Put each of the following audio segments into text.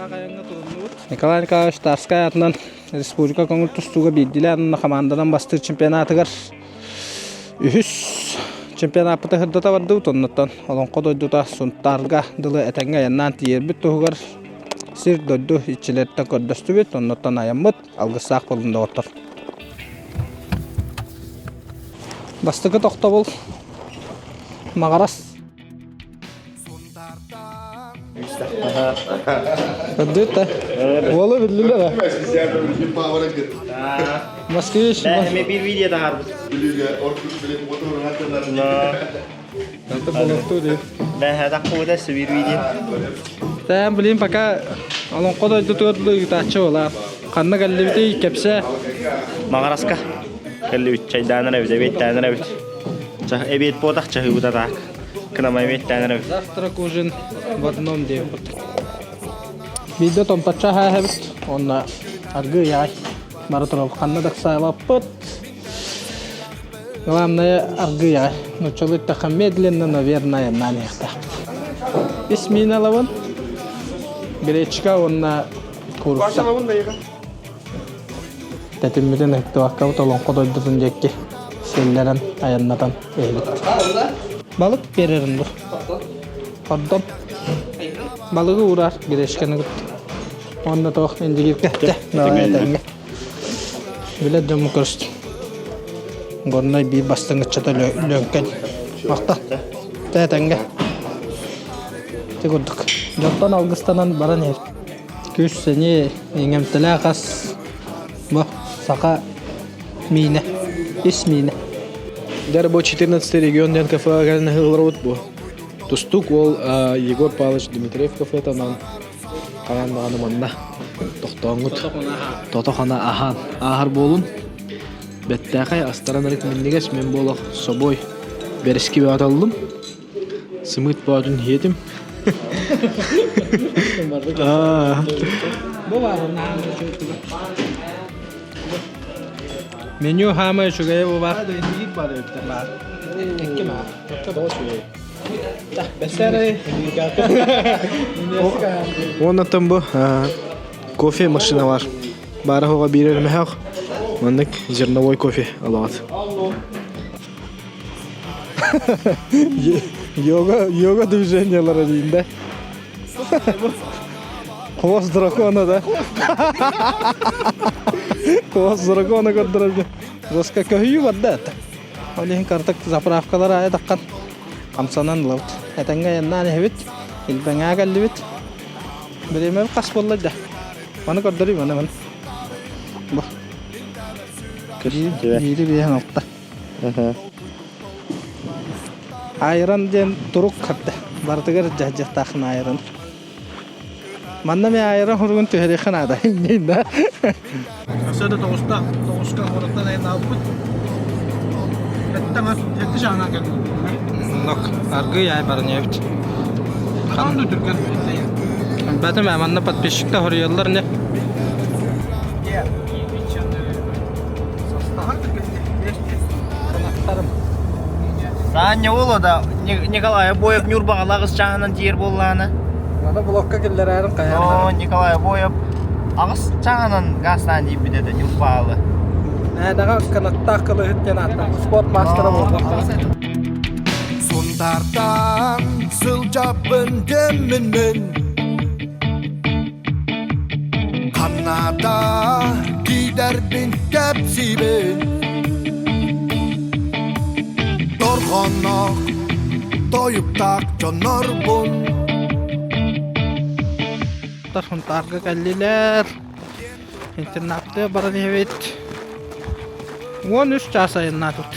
Ыраах айаҥҥа туруннубут. Николай Николаевич Тарскай аатынан республика көҥүл тустууга биирдиилээн уонна хамаанданан бастыыр чемпионатыгар үһүс чемпионаппыты сырдата бардыбыт. Оннуттан Олоҥхо дойдута Сунтаарга дылы этэҥҥэ айаннаан тиийэрбит туһугар сир дойду иччилэриттэн көрдөстүбүт. Оннуттан айаммыт алгыстаах буоллун доҕоттор. Бастакы тохтобул Маҕарас Көрдүт да? Уолу биллилэр а? Москвич. Эми bir видео таһаарбыт. Это болотту диир. Бэһэ таккыбыта bir видео. Тэн блин пока олоҥхо дойдутугар ыытааччы буолаа. Ханна кэллибитий кэпсээ. Маҕараска кэллибит чайдаанар эбит, эбиэттээнэр эбит. Эбиэт буотах чаһыыбыта так. Кынамай эбиэттээн эрэбит. Завтрак ужин в одном диэбит. Биирдэ томточчу аһаабыт, уонна аргы ыйаай. Бары турал ханна да ыксаабаппыт. Главное аргы ыйаай. Нуччалыы эттэххэ медленно, но верно айаннаан иһиэхтээхпит. Ис миин алабын, гречка уонна курусса. Тэтиммитин ыһыктыбаккабыт олоҥхо дойдутун диэки сиэллэрэн айаннатан иһэбит. Балык биэрэрин дур. Хордом. Балыгы уурар гречканы кытта. Уонна туох индигиркэ этэҥҥэ. Билэр дьоммун көрүстүм. Горнай биир бастыҥ ыччата Лөҥкөн. Махтал. Этэҥҥэ. Ити курдук. Дьонтон алгыстанан баран иһэр. Күүс-сэниэ иҥэмтэлээх ас бу саха миинэ, ис миинэ. Дьэ бу 14 регион диэн кафеҕа кэлэн аһыылларбыт бу. Тустуук уол Егор Павлович Дмитриев кафетанан хараан даҕаны манна тохтооҥҥут тото-хана аһаан ааһар буолун. Бэттээхэй астаран арыт минньигэс мен буолах собой бэрэски бөҕөтөллум. Сымыыт боотун иһиэтим. Меню хаамай үчүгэйэ бу баар. Уонна бу кофе машина бар. Баара хоҕо биир өрмөһөх. Маннык зерновой кофе алаҕат. Йога, йога движениялара дейін да. Хвост дракона, да? Хвост дракона көрдөрөр. Жестко көһүйүү бар да это. Ол иһин картак заправкалар аайы таххан хамсанан ылабыт. Этэҥҥэ айаннаан иһэбит, Илбэҥээ кэллибит. Бириэмэ хас буолла да. Маны көрдөрүү маны маны. Бу. Биири биэһин алта. Айран диэн турук хатта. Барытыгар дьаһдьахтаахын айран. Манна мен айран хуругун түһэриэххэ наада. да. Өссө да тоҕуста, тоҕуска куораттан айаннаабыппыт. Эттэ эттэ шаана кэлбит. Нок, аргы яй баранебит. Ханды түргэн Бэтим манна подписчикта хоруйаллар не. Саанньа уола да Николай Обоев Ньурбаҕа аҕыс чааһынан тиийэр буоллаҕына. Аны блокка киллэрээрин хайаан. Оо, Николай Обоев аҕыс чааһынан газтаан тиийбит этэ Ньурбаалы. Мээнэҕэ канаттаах кылыһыт диэн ааттаах спорт маастара буолбат. Сунтаартан сылдьабын дэммин мин Ханната киидэрбин кэпсиибин Торҕонноох тойуктаах дьоннорбун Сунтаарга кэллилэр. Интернаттыы баран иһэбит. 13 чаас айаннаатыбыт.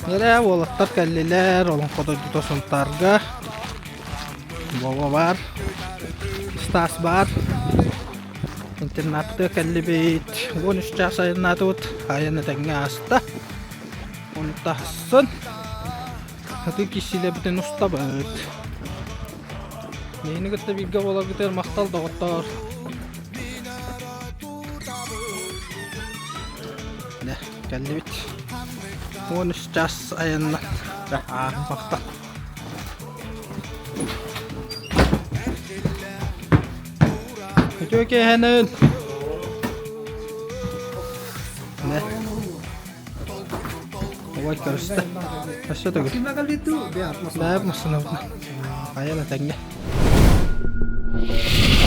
Эрэ уолаттар кэллилэр, олоҥхо дойдута Сунтаарга. Вова баар, Стас баар. Интернаттыы кэллибит. 13 чаас айаннаатыбыт. Айан этэҥҥэ ааста. Ону таһыссын. Аты киссилэбитин устабыт. Миини кытта бииргэ буоларгытыгар махтал доҕоттоор. Дэ, кэллибит. 13 час айанна. Махтал. Үтүө киэһэнэн! Не? Ой, көрүстэ. Өссө төгүл. Бэйэм массыынабытын. Айан этэҥҥэ.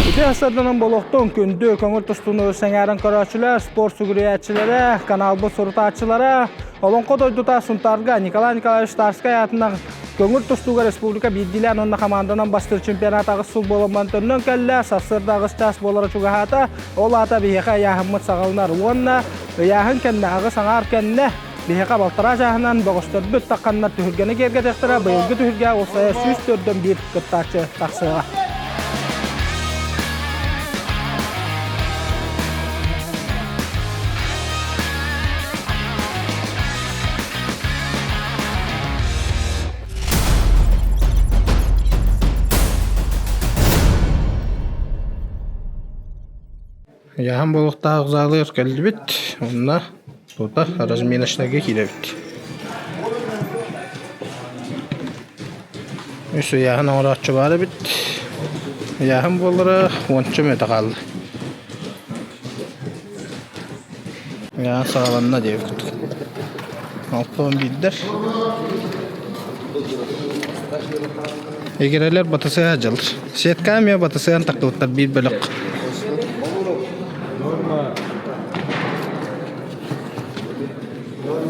Ити сарданан болохтон күндү көҥүл тустууну сэҥээрэн көрөөччүлэр, спорт сүгүрүйээччилэрэ, каналбыт сурутааччылара, Олоҥхо дойдута Сунтаарга Николай Николаевич Тарскай аатынан Көҥүл тустууга республика биирдиилээн уонна хамаанданан бастыыр чемпионат аҕыс сыл буолан төннөн кэллэ. Сарсыарда аҕыс чаас буолара чугаһаата. Ол аата биһиэхэ ыйааһыммыт саҕаланар уонна ыйааһын кэннэ аҕыс аҥаар кэннэ биһиэхэ балтараа чааһынан бөҕөстөрбүт тахханнар түһүлгэни киэргэтиэхтэрэ. Быйылгы түһүлгэ уопсайа 104 кыттааччы тахсыаҕа. Ыйааһын буолуохтаах залыгар кэллибит уонна тута разминочнайга киирэбит. Үс ыйааһын оҥорооччу баар эбит. Ыйааһын буолара уонча мүнүүтэ хаалла. Ыйааһын саҕаланна диэбит. 6-11-дэр. Игирэлэр батысыһа дьыл. Сетка эмиэ батысыһан тахтыбыттар биир бөлөх.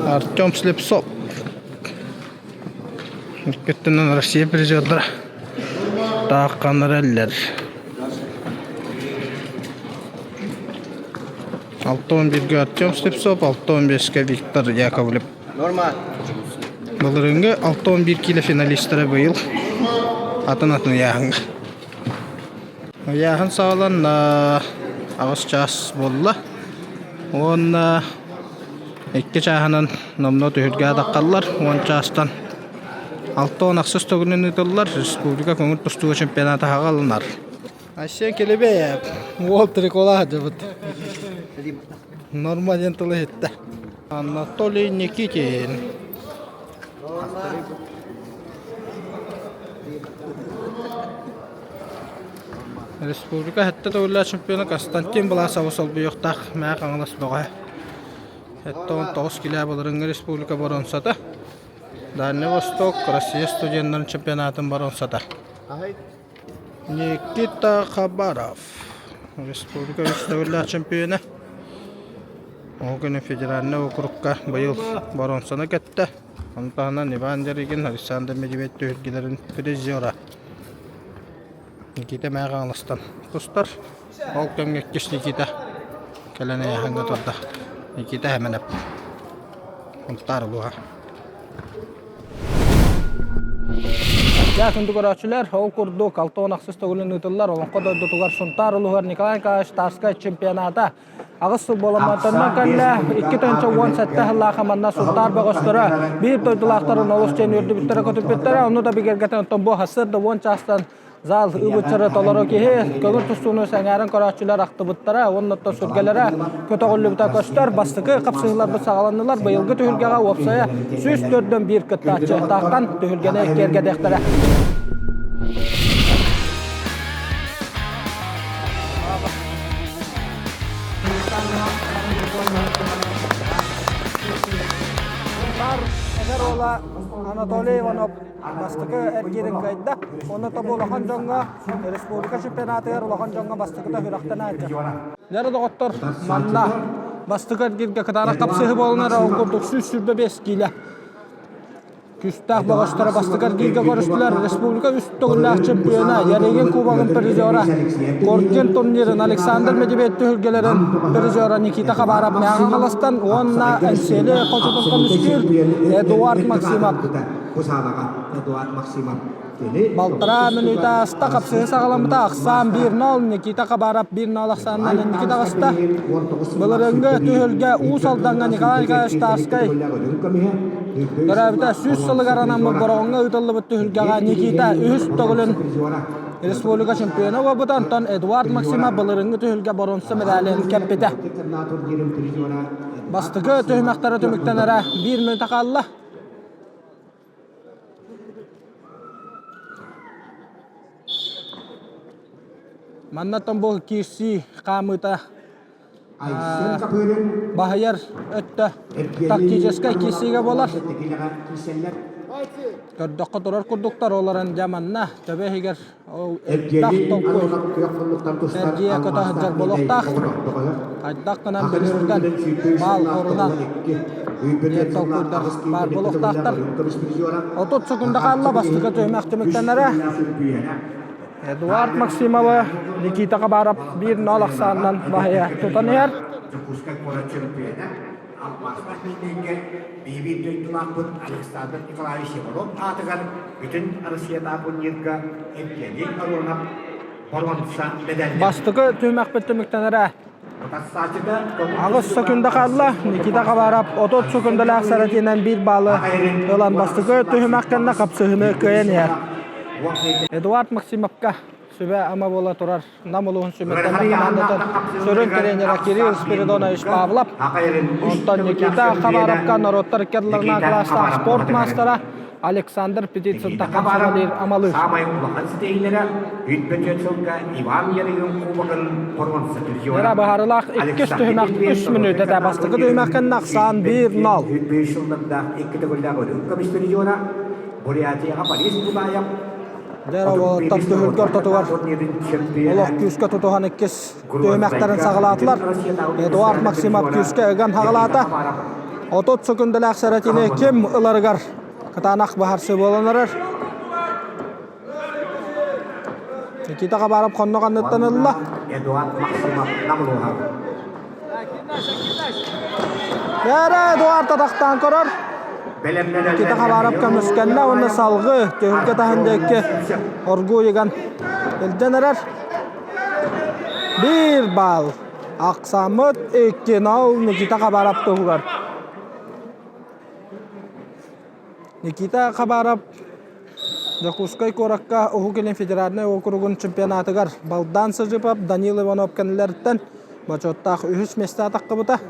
Артем Слепцов. Иккиттэн Россия призердара таахханараллар. 61-гэ Артем Слепцов, 65-гэ Виктор Яковлев. Былырыыҥҥы 61 киилэ финалистара быйыл атын-атын ыйааһыҥҥа. Ыйааһын саҕалан аҕыс чаас буолла уонна икки чааһынан номнуо түһүлгэ атаххаллар. Уон чаастан 66 төгүлүн ыытыллар республика көҥүл тустууга чемпионата аҕалынар. Айсен Келебеев уол триколаах дьабыт. Норма диэн тылы иһиттэ. Анатолий Никитин. Республика сэттэ төгүллээх чемпиона Константин Власовы солбуйуохтаах Мэҥэ Хаҥалас бөҕө. 79 килэ былырыҥҥы республика боруонсата. Дальний Восток Россия студеннарын чемпионатын боруонсата. Никита Хабаров республика үс төгүллээх чемпиона. Ол күнү федеральнай округка быйыл боруонсаны кэттэ. Ону таһынан Иван Ярыгин, Александр Медведь түһүлгэлэрин призера. Никита Мэҥэ Хаҥаластан тустар. Ол кэмҥэ иккис Никита кэлэн ыйааһыҥҥа турда. Никита Хэмэнэп. Сунтаар улууһа. Дьэ, күндү көрөөччүлэр, ол курдук 66 төгүлүн ыытыллар Олоҥхо дойдутугар Сунтаар улууһугар Николай Николаевич Тарскай чемпионата аҕыс сыл буоламматанна кэллэ. 2017 сыллаах манна Сунтаар бөҕөстөрө биир дойдулаахтарын олус диэн үөрдүбүттэрэ көтүппүттэрэ. Ону да бигэргэтэн оттон бу сарсыарда уон чаастан Зал ыбыччары толору киһи көҥүл тустууну сэҥээрэн көрөөччүлэр ахтыбыттара уонна сүргэлэрэ көтөҕүллүбүтэ көстөр. Бастакы хапсыһыыларбыт саҕаланнылар. Быйылгы түһүлгэҕэ уопсайа 104 кыттааччы таахтан түһүлгэни киэргэтиэхтэрэ. Эдэр уола Анатолий Иванов бастакы эргиирин кыайда. Онно тобу улахан дьоҥҥо республика чемпионатыгар улахан дьоҥҥо бастакыта күрэхтэн аатыр. Дьэ доҕоттор, манна бастакы эргииргэ кытаанах хапсыһыы буолан эрэ ол курдук 125 киилэ күүстээх бөҕөстөрө бастакы эргииргэ көрүстүлэр. Республика үс төгүллээх чемпиона, Ярыгин кубогын призера, Коркин турнирын Александр Медведь түһүлгэлэрин призера Никита Хабаров Мэҥэ Хаҥаластан уонна Эҥсиэли хочотун көмүскүүр Эдуард Максимов. Бу саалаҕа Эдуард Максимов кини Балтараа мүнүүтэ ааста, хапсыһыы саҕаламмыта. Ахсаан 1-0, Никита Хабаров 1-0 ахсаанынан инники таҕыста. Былырыыҥҥы түһүлгэ Уус Алдаҥҥа Николай Николаевич Тарскай төрөөбүтэ 100 сылыгар анаммыт Бороҕоҥҥо ыытыллыбыт түһүлгэҕэ Никита үһүс төгүлүн республика чемпиона буолбута. Онтон Эдуард Максимов былырыыҥҥы түһүлгэ боруонса медалын кэппитэ. Бастакы түһүмэхтэрэ түмүктэнэрэ биир мүнүүтэ хаалла. Маннаттан бу киирсии хаамыыта баһыйар өттө тактическай киирсиигэ буолар. Көрдөххө турар курдуктар, ол эрэн дьэ манна төбө иһигэр элбэх толкуй эргийэ көтө сылдьар буолуохтаах. Хайдах гынан бөлүргэн баал хорунан диэн толкуйдар баар буолуохтаахтар. 30 секунда хаалла бастакы түһүмэх түмүктэнэрэ. Эдуард Максимова Никита Хабаров 1-0 ахсаанынан баһыйа тутан иһэр. Дьокуускай куорат чөмпүйүөнэ Алмаастаах нэһилиэгэ биһиги дойдулаахпыт Александр Николаевич Иванов аатыгар бүтүн Россиятааҕы турнирга Евгений Аронов боруонса медаллээх. Бастакы түһүмэхпит түмүктэнэрэ. Аҕыс секунда хаалла. Никита Хабаров 30 секундалаах саратинан биир баалы ылан бастакы түһүмэх кэннэ хапсыһыны кыайан иһэр. Эдуард Максимовка сүбэ-ама буола турар Нам улууһун сүмэттэн хамаандатын сүрүн тренера Кирилл Спиридонович Павлов, онтон Никита Хабаровка норуоттар икки кылаастаах спорт маастара Александр Птицын Хабаров амалыыр. Саамай улахан ситиһиилэрэ 104 сылга Иван Ярыгин кубогын боруонса Ира быһаарылаах иккис түһүмэх үс мүнүүтэтэ бастакы түһүмэх кэннэ ахсаан 1-0. 105 сыллардаах икки төгүллээх өрүн көмүс призера Бурятияҕа Борис Будаев Дьэ, түһүлгэ ортотугар олох күүскэ тутуһан иккис түһүмэхтэрин саҕалаатылар. Эдуард Максимов күүскэ ыган хаҕалаата. 30 секундалаах сэрэтиини ким ыларыгар кытаанах быһаарсыы буолан эрэр. Никита Хабаров хонно ханныттан ылла. Эдуард Максимов намылуһар. Бээрэ Эдуард атахтаан көрөр. Никита Хабаров көмүскэннэ уонна салгыы түһүлгэ таһын диэки оргууй ыган илдьэн эрэр. Биир баал. Ахсааммыт 2-0 Никита Хабаров туһугар. Никита Хабаров Дьокуускай куоракка Уһук Илин федеральнай уокуругун чемпионатыгар Балдан Сыжипов, Данил Иванов кэннилэриттэн бочуоттаах үһүс миэстэ атахтыбыта.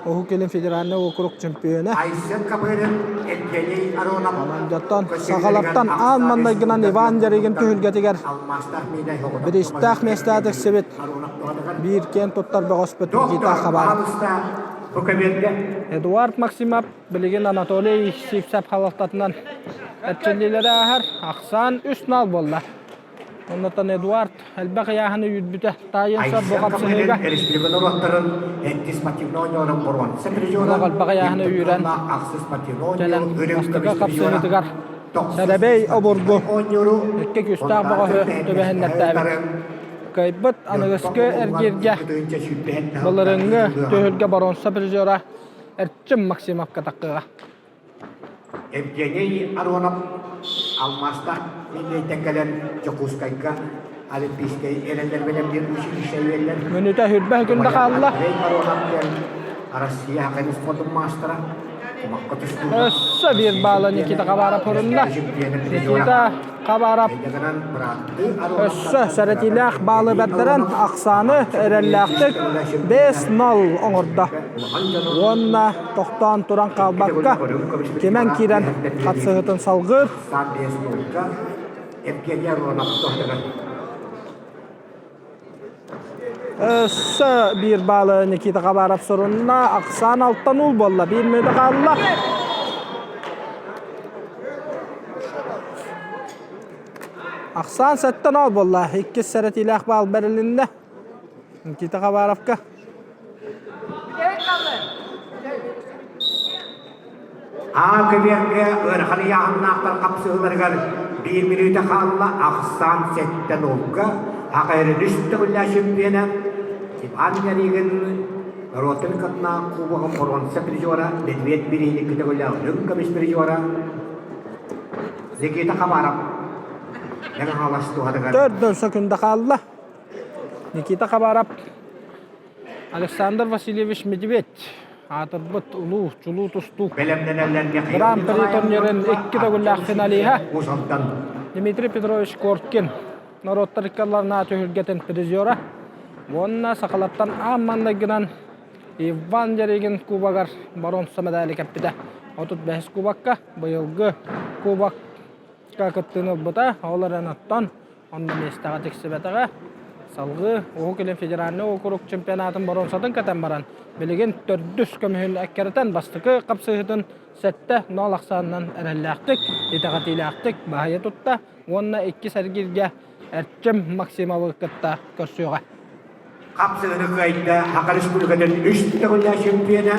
Уһук Илин федеральнай уокурук чемпиона. Айсен Копырин, Евгений Аронов Амандаттан сахалартан аан маннайгынан Иван Ярыгин түһүлгэтигэр бириистээх миэстэҕэ тиксибит биир киэн туттар бөҕөспүт Никита Хабаров. Эдуард Максимов Билигин Анатолий Сивцев халалтатынан эрчиллиилэри ааһар. Ахсаан үс нал буолла. Оннуттан Эдуард элбэх ыйааһыны үүрбүтэ таайын сөп бу хапсыһыыга. Республика норуоттарын антиспортивнай оонньууларын боруонса призера Элбэх ыйааһыны үүрэн кэлэн бастакы хапсыһыытыгар Сэрэбэй обургу икки күүстээх бөҕөһү түбэһиннэртээбит. Кыайбыт аныгыскы эргииргэ былырыҥҥы түһүлгэ боруонса призера Эрчим Максимовка таккыга. Евгений Аронов алмаастаах Миитинэйтэн кэлэн Дьокуускайга Олимпийскай эрэллэр бэлэмниир училище үөрэллэр. Мүнүүтэ хүрбэ күндэ хаалла. Андрей Аронов диэн Россия хакени спордун маастара. Кумахха түстүү. Өссө биир баала Никита Хабаров орунна. Никита Хабаров Өссө сэрэтиилээх баалы бэрдэрэн ахсааны эрэллээхтик 5-0 оҥордо. Уонна тохтоон туран хаалбакка кимэн киирэн хапсыһыытын салгыыр. Өссө биир баалы Никита Хабаров сурунна. Ахсаан алтан уул буолла. Биир мүнүүтэ хаалла. Ахсаан сэттэн ол буолла. Иккис сэрэтиилээх баал бэрилиннэ. Никита Хабаровка. Аа көбүөргэ ыарахан ыйааһыннаахтар хапсыһыыларыгар биир мүнүүтэ хаалла ахсаан сэттэн уолга АХР үс төгүллээх чемпиона Иван Ярыгин норуотун кытна кубогын боруонса призера Медведь бирииһин икки төгүллээх үрүҥ көмүс призера Никита Хабаров Мэҥэ Хаҥалас туһатыгар Төрдөн сөкүндэ хаалла. Никита Хабаров Александр Васильевич Медведь аатырбыт улуу чулуу тустуук Гран-при турнирын икки төгүллээх финалиһа Дмитрий Петрович Коркин норуоттар иккалларына түһүлгэтин призера уонна сахалартан аан маҥнайгынан Иван Ярыгин кубогар боруонса медали кэппитэ. 35 кубокка быйылгы кубокка кыттыыны ылбыта. Ол эрэн оттон онно миэстэҕэ тиксибэтэҕэ. Салгыы Уһук Илин федеральнай уокурук чемпионатын боруонсатын кэтэн баран, билигин төрдүс көмүһүн эккирэтэн бастакы хапсыһыытын 7-0 ахсаанынан эрэллээхтик, итэҕэтиилээхтик баһыйа тутта уонна иккис эргииргэ Эрчим Максимовы кытта көрсүөҕэ. Хапсыһыны кыайда Саха Республикатын үс төгүллээх чемпиона,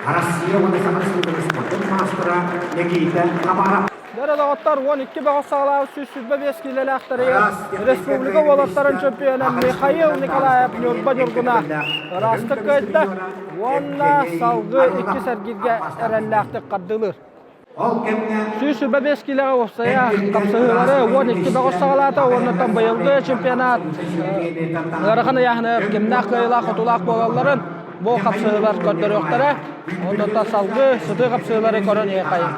Россия уонна Саха Республикатын спордун маастара Никита Хабаров. Дөрө доҕоттор 12 бөҕөс саҕалаабыт 125 киилэлээхтэригэр республика уолаттарын чемпиона Михаил Николаев Ньурба Ньургуна ыраастык кыайда уонна салгыы иккис эргииргэ эрэллээхтик хардыылыыр. 125 киилэҕэ уопсайа хапсыһыылары 12 бөҕөс саҕалаата уонна быйылгы чемпионат ыарахан ыйааһыныгар кимнээх кыайыылаах-хотуулаах буолалларын бу хапсыһыылар көрдөрүөхтэрэ. Онтон салгыы сытыы хапсыһыылары көрөн иһиэххэйиҥ.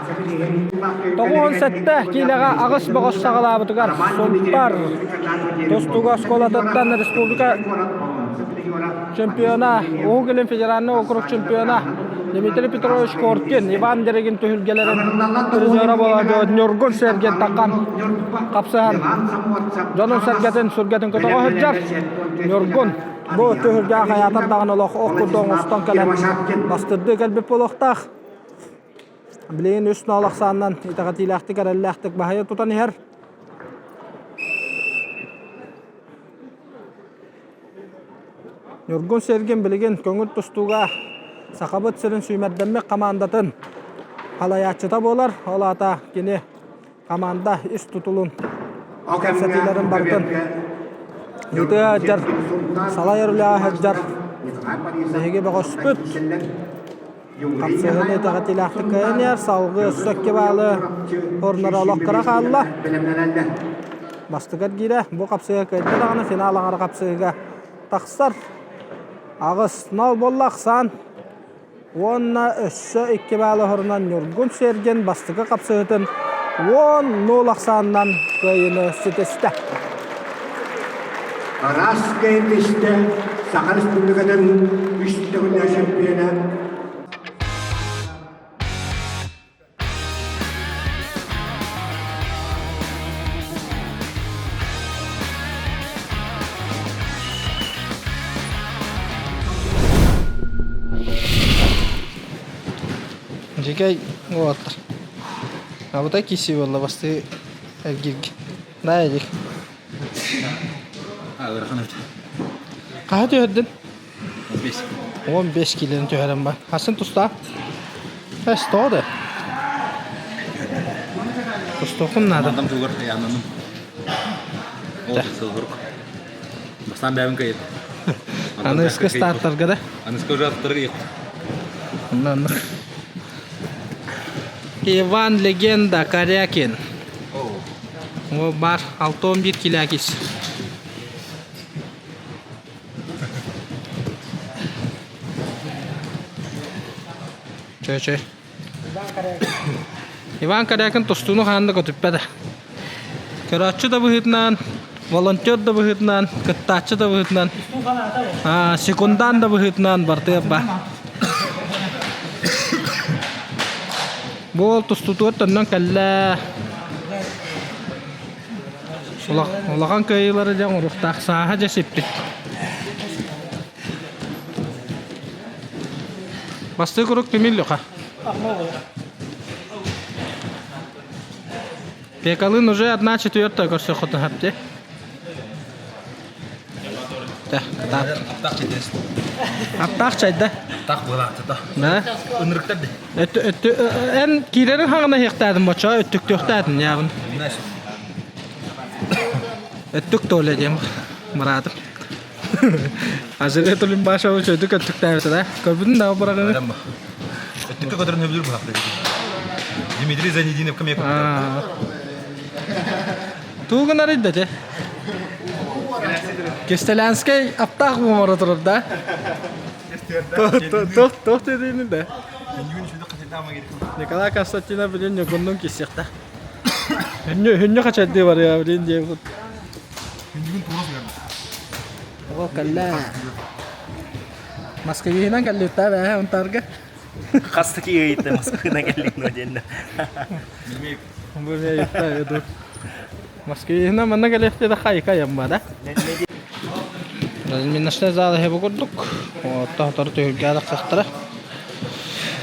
97 киилэҕэ аҕыс бөҕөс саҕалаабытыгар Сунтар тустууга оскуолатыттан республика чемпиона, Уһук Илин федеральнай округ чемпиона Дмитрий Петрович Коркин, Иван Дерегин түһүлгэлэрин призера буолар Ньургун Сэргин Такан хапсыһан дьонун сэргэтин сүргэтин көтөҕө сылдьар. Ньургун бу түһүлгэ хайаатар даҕаны олох ох курдук оҥостон кэлэн бастырдыы кэлбит буолуохтаах. Билигин үс ноол ахсаанынан итэҕэтиилээхтик, эрэллээхтик баһыйа тутан иһэр. Ньургун Сергин билигин көҥүл тустууга Сахабыт сирин сүүмэрдэммит хамаандатын салайааччыта буолар. Ол аата кини хамаанда ис тутулун кэпсэтиилэрин барытын ыытыа сылдьар, салайар үлэҕэ сылдьар биһиги бөҕөспүт. Хапсыһыыны итэҕэтиилээхтик кыайан иһэр, салгыы өссө икки баалы орнороро олох кыра хаалла. Бастакы эргиирэ бу хапсыһыы кыайда даҕаны финал аҥара хапсыһыыга тахсар. 8-0 буолла ахсаан. Уонна өссө икки баалы оһорунан Ньургун Сергин бастакы хапсыһыытын 10-0 ахсаанынан кыайыыны ситистэ. Араас кэйбистэ Саха Республикатын үс төгүллээх чемпиона Дьикэй уолаттар. Абытай киси буолла бастыы эргирги. Да, Эдик. Ыарахан эбит. Хаһа түһэрдин? 15. 15 киилэни түһэрэн бар. Хасын тустаа? Эс, тоҕо да? Тустуоххун наада. Командам тугар аяннаным. Ол сылгырык. Бастаан бэйэбин кыайдым. Аныгыскы стартарга да? Аныгыскы уже аттарга иэхпит. Онно Иван Легенда Корякин. О, бар 6-11 килякис. Чөй, чөй. Иван Корякин тустууну хаан да көтүппэтэ. Көрөөччү да быһыытынан, волонтер да быһыытынан, кыттааччы да быһыытынан, секундан да быһыытынан бартыа ба. Бу уол тустуутугар төннөн кэллэ. Улахан кыайыылары дьэ оҥоруохтаах сааһа дьэ сиппит. Бастыы куруук кимий Леха? Пекалын уже одна четвертая көрсөххүтүн хапты. Аптаах чайда. Аптаах чайда. Аптаах буолаатыта. Да? Ынырыктар де. Эн киирэрин хаҕына иһиэхтаатым бочо өттүктүөхтаатын яабын. Өттүк толя диэм мыраатым. Азыры Тулимбашевич өтүк өттүктээбитэ да. Көрбүтүн да быраҕыны. Өттүккэ көтөрүн өбүлүр быһахта. Дмитрий Занединовка мекөттө. Тугун арыйда те. Кестелянскай аптаах буомара турар да. Туох дедиини да. Николай Константинов билин ньугуннун киссиэхтэ. Хүннү хачардыы барыа билин диэбит. Күндүгүн тура сылдьар. Оҕо кэллэ. Москвиһынан кэллиттаа бээ онтарга. Хас таки ыйытта Москвына кэллик диэннэ. Бу ыйытта Москвиһынан манна кэлиэхтэ да хайка ямма да. Разминочнай зал иһэ бу курдук. Оттон сотору түһүлгэ тахсыахтара.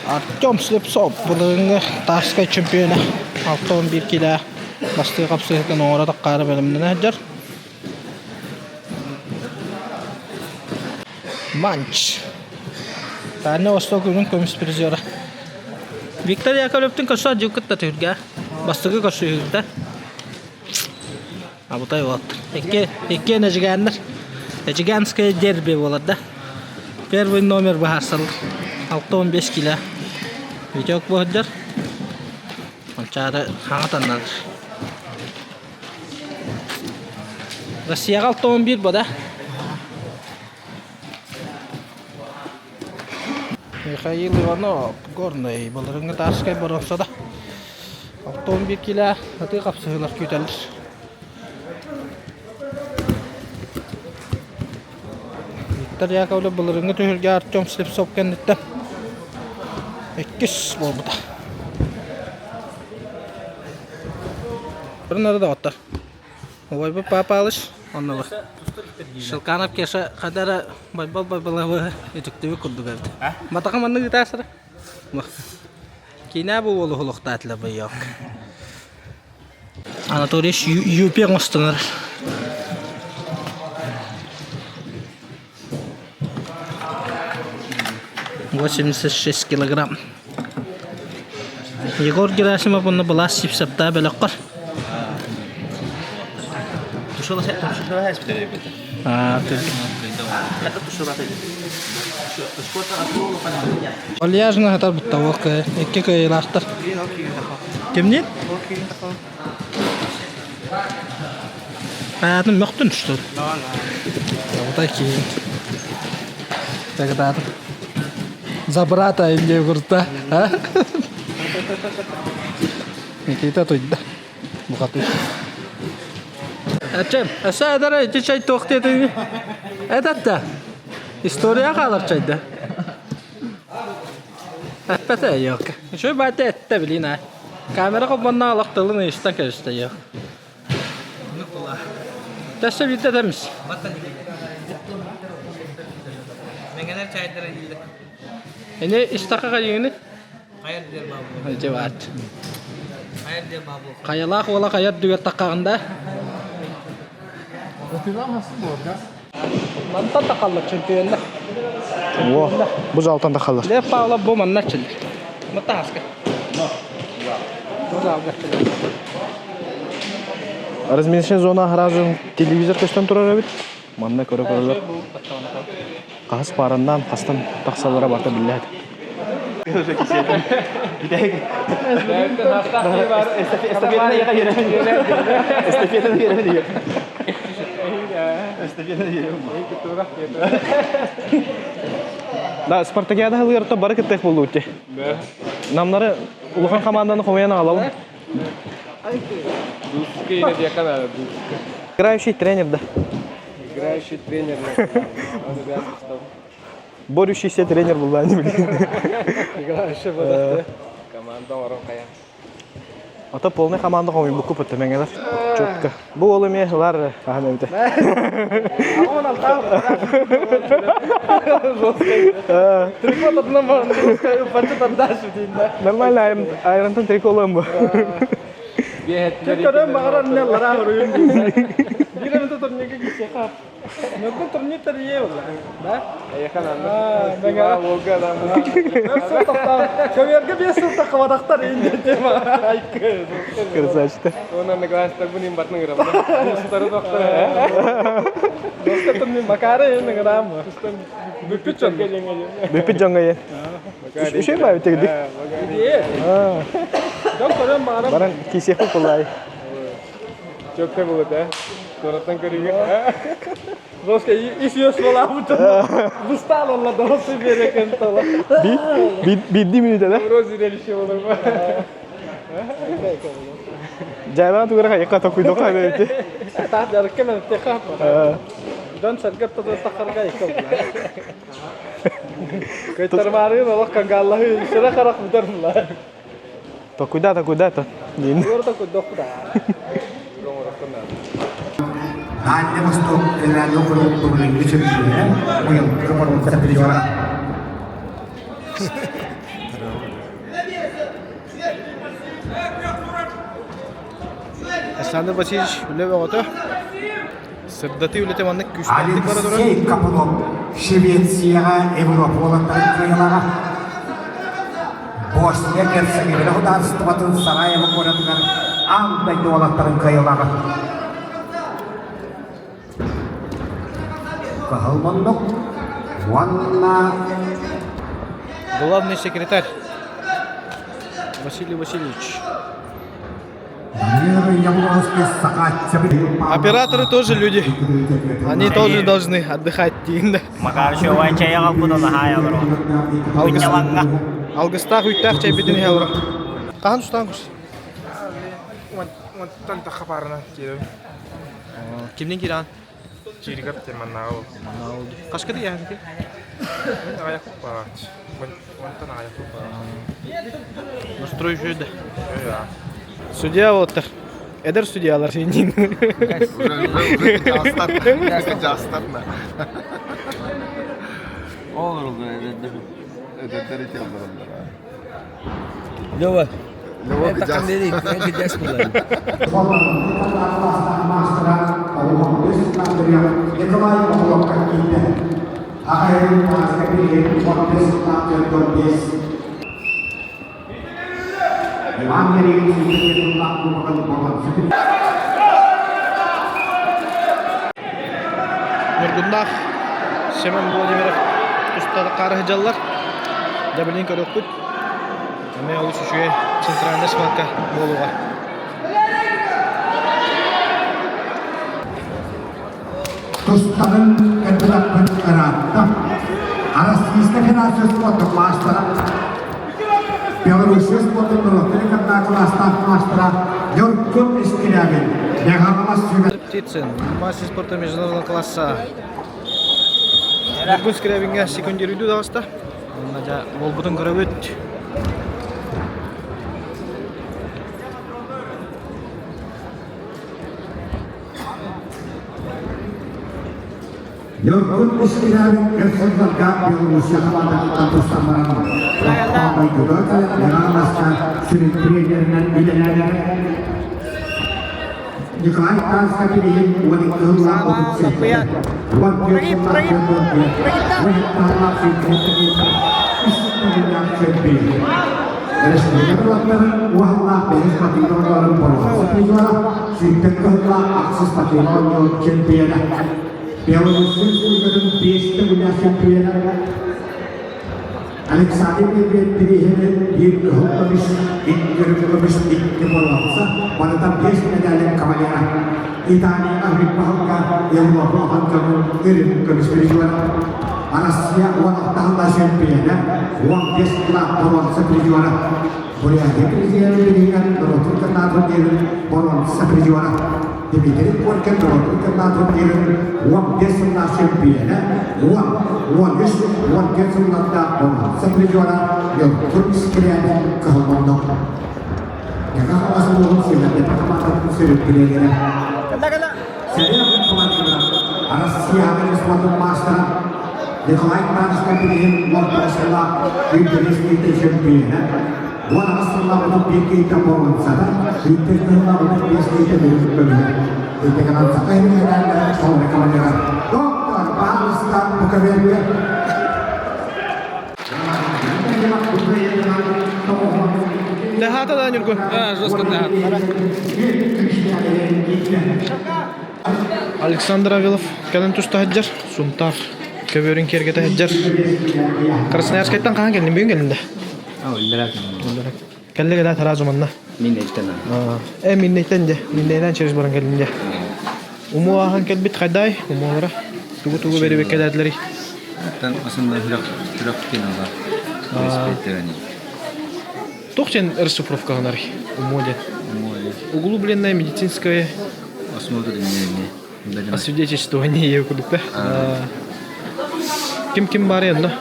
Артем Слепцов былырыыҥҥы Тарскай чемпиона 61 килэ бастыы хапсыһыытын оҥоро таххаары бэлэмнэнэ сылдьар. Манч. Дальний Восток үрүҥ көмүс призера. Виктор Яковлевтын көрсө дьыл кытта түһүлгэ. Бастакы көрсүһүүтэ. Абытай уолаттар. Икки, иккиэн эдьигээннэр. Эдьигээнское дерби буолар да. Первый номер быһаарсаллар. 65 кило. Витек буһардар. Манчаары хаҥа танналар. Россияҕа 61 бода. Михаил Иванов, Горнай, былырыҥҥы Тарскай боруонсада. 61 килэ ытыы хапсыһыылар күүтэллэр. Виктор Яковлев былырыҥҥы түһүлгэ Артем Слепцов кэнниттэн иккис буолбута. Бұрын доҕоттор. Убайбыт Папалыш оннулар. Шелканов Кеша хадара Байбал Байбалабы үтүктүбүт курдук эбит. Матаха маннык ытаасыра. Киинэ бу уолу холохтаатыла бойок. Анатолий Юпи оҥостонор. 86 килограмм. Егор Герасимов уонна Былаас Сипсаптаа бөлөххөр. Вальяжно хатар буттауок икки кыайыылаахтар. Кимниин? Аатын мөхтүн что? Абытай киин. Тагдаатым. За брата инде курта. Никита туйда. Бухатыр. Ачем, аса эдара ити чай туох диэтиҥ? Эдатта. История хаалар чайда. Эппэтэ ёк. Үчүгэй баайта эттэ билин аа. Камера холбонно олох тылын ыйыстан кэбистэ ёк. Тэссе биирдэ этэмис. Мэҥэлэр чайдара иилэ. Эне истаха хайыгыны? Хайар диэр баабыл. Ити баат. Хайар диэр баабыл. Хайалаах уола хайар дүгэр таххаҕында. Мантан тахаллар чемпионнар. Во, бу залтан тахаллар. Лев Павлов бу манна чил. Матааска. Бу залга Разминочная зона сразу телевизор көстөн турар эбит. Манна көрө көрөлөр. Хаһыс паараннаан хастан тахсаллара барыта биллээт. Да, Спартакиада хылыгар бары кыттыах буоллубут дии. Намнары улахан команданы хомуйан аҕалабын. Играющий тренер, да. Играющий тренер. Борющийся тренер буолла не билин. Играющий буолла. Команда орон хайа. Ата полный команда хомуйбукку пөттөмөҥөлөр. Четко. Бу ол эмиэ ылар хаһан эбитэ. Нормально айрантан трико ылыам бу. Көрөн баҕарар не лара хоруйун Биир эмитэ турнирга киирсиэхэ. Нөргүн турнир тэрийиэ буолла. Да? Эйиэхэ наанда. Волга да. Көмөргө биэс сыл таххабатахтар инде айкы. Красавчик. Онон класстар бун имбатын гырам. Дустары доктор. Доска турнир макары ин гырам. Бүппүт чон. Бүппүт дьоҥҥо иэн. Үчүгэй баа битигдик. Дьон көрөн баҕарар. Баран киисиэхпит буоллаай. Чөккө булут э. Туораттан көрүүгэ. Доска ис үөс буолаабыт. Быстаал олла досы берекен тола. Биирдии мүнүүтэ да. Уро зрелище болор ба. Жайбаан тугара хайыкка токуйдока эбити. Таах жарыкка мен техап. Дьон сэргэ тото тахарга икки Көйтармаарыын олох кангаллаһы сыра харах бүтэр була. Токуйда токуйда то. Диин. Туора токуйдохпут аа. Дальний Восток федеральный округ бүгүҥҥү чөмпүйүөнэ, быйылгы боруонса призера. Александр Васильевич үлэ бөҕөтө. Сырдатыы үлэтэ маннык күүстээхтик бара турар. Алексей Копылов Швецияҕа Европа уолаттарын кыайыылааҕа. Босния Герцеговина судаарыстыбатын Сараево куоратыгар аан дойду уолаттарын кыайыылааҕа. Кыһыл муннук уонна Главный секретарь Василий Васильевич. Операторы тоже люди. Они тоже должны отдыхать дейін. Макар чай чай аҕалбыт наһаа олорор. Алгыстаах үттээх чайбитин иһэ олорор. Хаһан тустаан курс? Онтон тахапарына киирэн. Кимнин кииран? Чиригап маннааҕы ол. Хашка дияхти? Аҕыйах куппаҕач. Онтон аҕыйах куппаҕач. Настрой үчүгэй Судья вот Эдэр судьялар синнин. Лева, это камери, Николай Павловка киирдэ. Аҕайын тааска билигин Иван Еремин сүүрбэ кубогын болонсутун Ньургуннаах Семен Владимиров тустар хаарыһыдьаллар. Дьабылин көрүөхпүт. Эмиэ олус үчүгэй центральный схватка буолуоҕа. Тустарын кырдыраппын ыраатта. Российскай Федерация спорта маастара, Белоруссия спордун норуоттарын кытта кылаастаах маастара Ньургун Искирябин Меганалас сүбэ Птицын, мастер спорта международного класса. Ньургун Скрябиҥҥа секундируйду даҕаста. Онно дьэ буолбутун көрөбүт. Ньургун Искирябин өр сылларга Белоруссия хамаандатыттан тустан баран Лаппа дойдуга кэлэн Меганаласка сүрүн тренеринэн үлэлээтэ. Николай Таска билигин 12 сыллаах 37 14 сыллаах 14 уһуктаалаах үс төгүллээх чөмпүйүөн. Республика уһаллаах бэһис патриоттарын боруонса призера, сүүртэн кыһыллаах ахсыс патриот чемпиона. Беларусь Республикатын биэс төгүллээх чемпиона. Александр Медведев бирииһини биир кыһыл көмүс, икки үрүҥ көмүс, икки боруонса, барыта биэс медалин кавалера. Италияҕа Риппаһылга Европа оһончонун үрүҥ көмүс призера. Россия 16 чемпиона, 15 сыллаах боруонса призера. Бурятия президенин бирииһигэр норуотун кытта турнирын боруонса призера. Дмитрий Коркин норуотун кытта турнирын 15 сыллаах чемпиона, 10, 13, 14 сыллардаах боруонса призера Ньургун Скрябин кыһыл Яга Хаҥалас улууһун Севернай хамаандатын сүрүн тренерэ. Северный командира Россияҕа спордун маастара Николай Иванович билигин 15 сыллаах интэриэс чемпиона, 18 сыллаах 31 киһитэ боруонсата, 1 сыллаах 35 киһитэ бүрүк көмүһэ. Итигынан саха иһинэн толору командира. Доктор, пожалуйста, Буковельга. Наһаата да Ньургун. Жестко Александр Авилов кэлэн туста сылдьар. Сунтаар көбүөрүн киэргэтэ сылдьар. Красноярскайтан хаһан кэллин? Бүгүн кэллин да? Кэллэ кэлэ сразу манна. Миннейтен. Э, Миннейтен де. Миннейнен через баран кэллин де. Уму ааһан кэлбит хайдай? Умуолара. Тугу-тугу берибеккэлээтилэрий? Оттон основной хүрэх кинола. Велосипедтерани. Туох диэн расшифровка гынарый? Уму диэн. Углубленное медицинское Осмотр освидетельствование курдук да. Ким ким баар онно?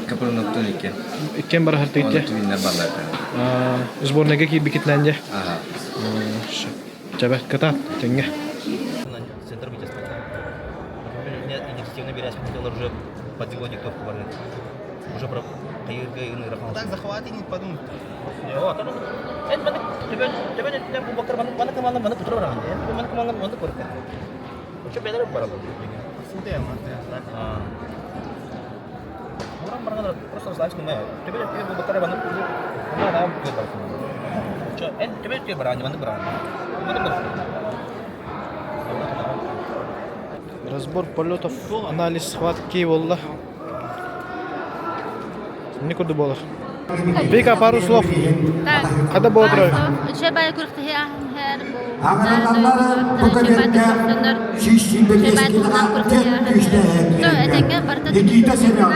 Капырныктан икки. Иккен бар хартыйте. Түбүннэр барлар. Сборныйга киирбикитинэн дьэ. Ага. Чабе, кытаат, тэҥҥэ. Центр Хотело уже подвело диктовку барыт. Уже про хайырга ыны Так захваты не подумать. Эн маны төбөн төбөн өттүнэн бу бакыр маны маны команда маны кутура бараҕын. Эн маны команда маны көрүккэ. Очо бэдэр баралар. Уран барган просто расслабься мэ. Төбөн өттүнэн бу бакыр маны маны анаан кутура бараҕын. Очо эн төбөн өттүнэн бараҕын маны бараҕын. Маны бараҕын. Разбор полетов, анализ схватки буолла. Не курдук буолар. Вика, пару слов. Когда было трое?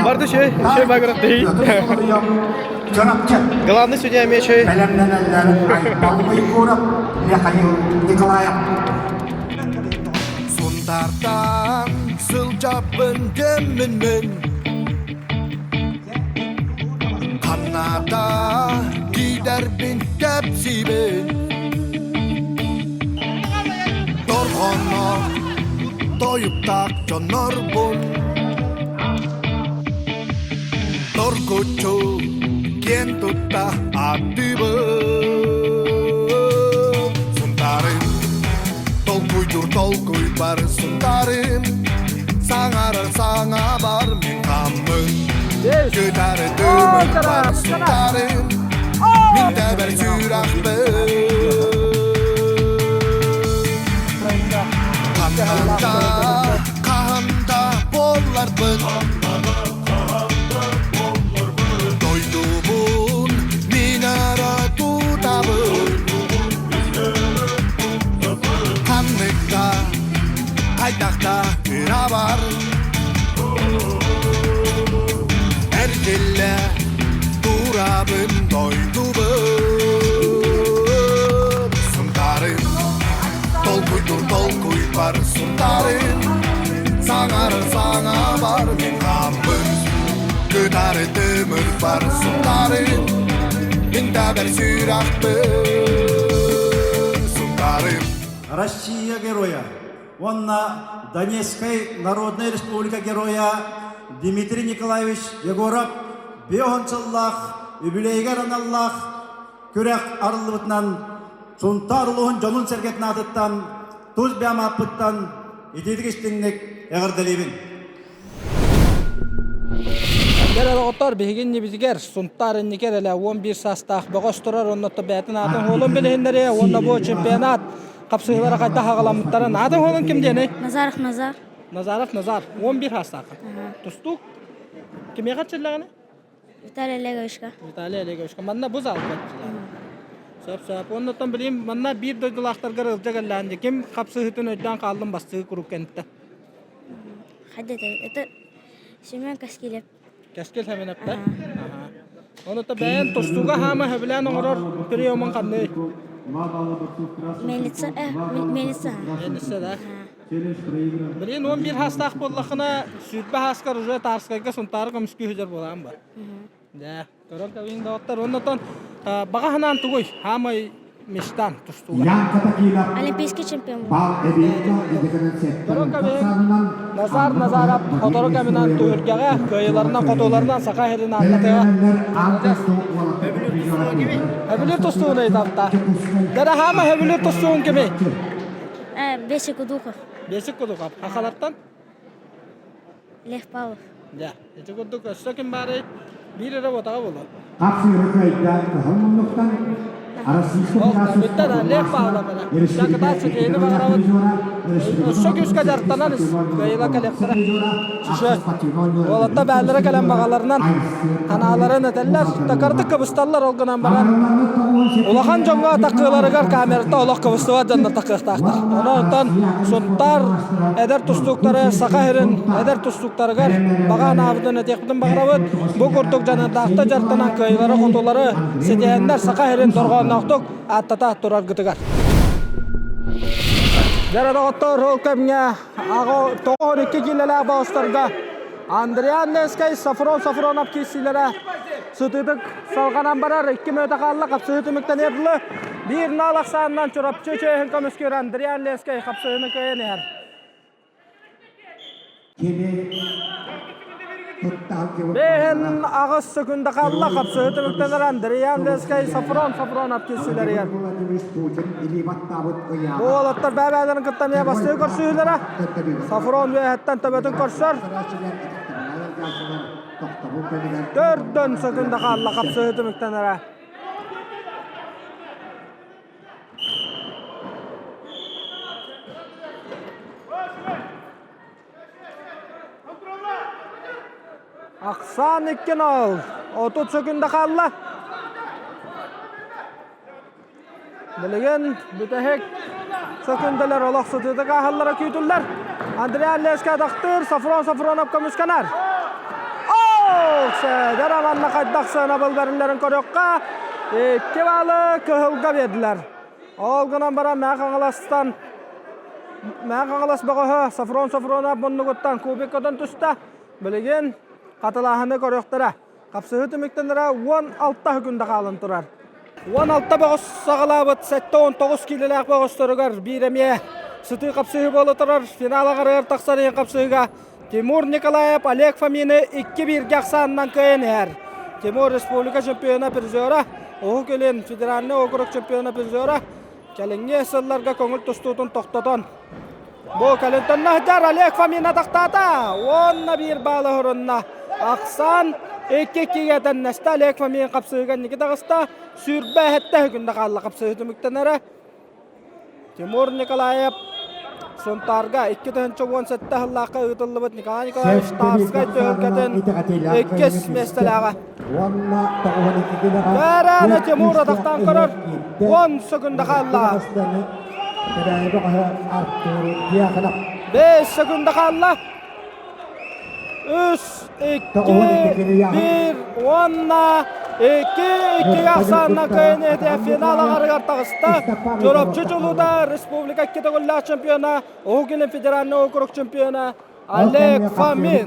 Барды şey, şey bagırak değil. Главный судья мечей. Сунтартан сылдьабын кэммин Канада киидэрбин кэпсиибин Торҕоно тойуктаах дьоннорбун Торгуччу киэн тутта ааттыыбын Сунтаарым толкуйдуур толкуй бар Сунтаарым саҥарар саҥа бар мин хаммын Кытары тымыр бар Сунтаарым мин тэбэр сүрэхпин Ханна хаһан да буолларбын Дойдубун мин өрө тутабын Ханнык да хайдах да ыра бар Эргиллэ турабын дойдубун Сунтаарым толкуйдуур толкуй бар Сунтаарым саҥарар саҥа бар мин хааммын Кытары тымыр бар Сунтаарым мин тэбэр сүрэхпин Сунтаарым Россия героя уонна Донецкай Народнай Республика героя Дмитрий Николаевич Егоров 50 сыллаах үбүлүөйүгэр аналлаах күрэх арыллыбытынан Сунтаар улууһун дьонун-сэргэтин аатыттан тус бэйэм ааппыттан итиитик истиҥник эҕэрдэлиибин. Кэл доҕоттор, биһиги иннибитигэр Сунтаар инникер элэ 11 саастаах бөҕөс турар уонна бэйэтин аатын уолун билиһиннэриэ уонна бу чемпионат хапсыһыылара хайдах аҕаламмыттарын аатын уолун ким диэний? Назаров Назар. Назаров Назар, 11 саастаах. Тустуук кимиэхэ эрчиллэҕиний? Виталий Олеговичка. Виталий Олеговичка. Манна бу залга. Сөп сөп. Оннуттан билим манна биир дойдулаахтаргар ылдьа кэллээн ким хапсыһытын өйдөөн хааллым бастыы куруук кэнтэ. Хайда это Семен Каскилев. Кэскил Хэминэптэ. Онута бэйэн тустууга хаама хөбүлээн оҥорор приемун ханный? Мельница, мельница. Мельница, да. Блин, 11 хастаах буоллахына, сүүрбэ хааскар уже Тарскайга Сунтаары көмүскүү сылдьар буолаан ба. Дэ, көрөн кэбиһиҥ доҕоттор. Оннотон баҕа санаан тугуй? Хаамай мечтан тустууга. Олимпийский чемпион. Көрөн кэбиһиҥ, Назар Назаров сотору кэминэн түһүлгэҕэ кыайыыларынан хотууларынан Саха сирин ааттатыа. Хөбүлүүр тустууну ыйыталта. Дара хаама хөбүлүүр тустуун кимий? Бесик Кудухов. Бесик Кудухов. Хахалартан? Лев Павлов. Дьэ, ити курдук өссө ким баарый? Биир эрэ буотаҕа буолуо. Ол бүттэ да Лев Павлов эрэ. Дьакытаат ситиһиини баҕарабыт. Өссө күүскэ дьарыктанан ис. Кыайыыла кэлиэхтэрэ. Сүшө. Уолатта бээлэрэ кэлэн баҕаларынан танааларын этэллэр. Такардык кыбысталлар ол гынан баран Улахан дьоҥҥо такыыларыгар камерата олох кыбыстыбат дьоннор такыахтаахтар. Онон Сунтаар эдэр тустууктары Саха сирин эдэр тустууктарыгар баҕа анаабытын этиэхпитин баҕарабыт. Бу курдук дьаныардаахтык дьарыктанан кыайыылары-хотуулары ситиһэннэр Саха сирин дорҕоонноохтук ааттата тураргытыгар. Дьэ, доҕоттор, ол кэмҥэ 92 киилэлээх баҕастарга Андриан Ленскэй, Сафрон Сафронов киирсиилэрэ сытыытык салҕанан барар. Икки мүнүүтэ хаалла, хапсыһыы түмүктэниэр дылы. Биир наал ахсаанынан Чурапчы чиэһин көмүскүүр Андриан Ленскэй хапсыһыыны кыайан иһэр. Бэһин аҕыс сөкүндэ хаалла хапсыһы түмүктэнэр Андриан Лескай Сафрон Сафронов киирсилэригэр. Бу уолаттар бэйэ-бэйэлэрин кытта эмиэ бастыы көрсүһүүлэрэ. Сафрон үөһэттэн төбөтүн көрсөр. Төрдөн сөкүндэ хаалла хапсыһы түмүктэнэрэ. Ахсаан 2-0. 30 сөкүндэ хаалла. Билигин бүтэһик сөкүндэлэр олох сытыытык ааһаллара күүтүллэр. Андриан Леска атахтыыр, Сафрон Сафронов көмүскэнэр. Ол Сэдэр манна хайдах сыанабыл бэриллэрин көрүөххэ. Икки баалы кыһылга биэрдилэр. Ол гынан баран Мэҥэ Хаҥаластан Мэҥэ Хаҥалас бөҕөһө Софрон Софронов муннугуттан кубик көтөн түстэ. Билигин хатылааһыны көрүөхтэрэ. Хапсыһыы түмүктэнэрэ 16 күндэ хаалан турар. 16 бөҕөс саҕалаабыт 79 киилэлээх бөҕөстөрүгэр биир эмиэ сытыы хапсыһыы буола турар. Финал аҕарыгар тахсар иһин хапсыһыыга Тимур Николаев Олег Фомины 2-1-гэ ахсаанынан кыайан иһэр. Тимур республика чемпиона призера, Уһук Илин федеральнай округ чемпиона призера кэлиҥҥи сылларга көҥүл тустуутун тохтотон бу кэлинтэн наһдьар Олег Фомин атахтаата уонна биир баалы оһорунна. Ахсаан 2-2-гэ тэннэстэ Олег Фомин хапсыһыыга инники таҕыста. Сүүрбэ сэттэ күндэ хаалла хапсыһыы түмүктэнэрэ. Тимур Николаев Сунтаарга 2017 сыллаахха ыытыллыбыт Николай Николаевич Тарскай түһүлгэтин иккис миэстэлээҕэ. Бэрээнэ Тимур атахтаан көрөр 10 секунда хаалла. 5 секунда хаалла. Үс, икки, биир уонна икки иккигэ ахсаанна кыайан финал аҕарыгар таҕыста. Чурапчы чулуута республика икки төгүллээх чемпиона, Уһук Илин федеральнай округ чемпиона Олег Фомин.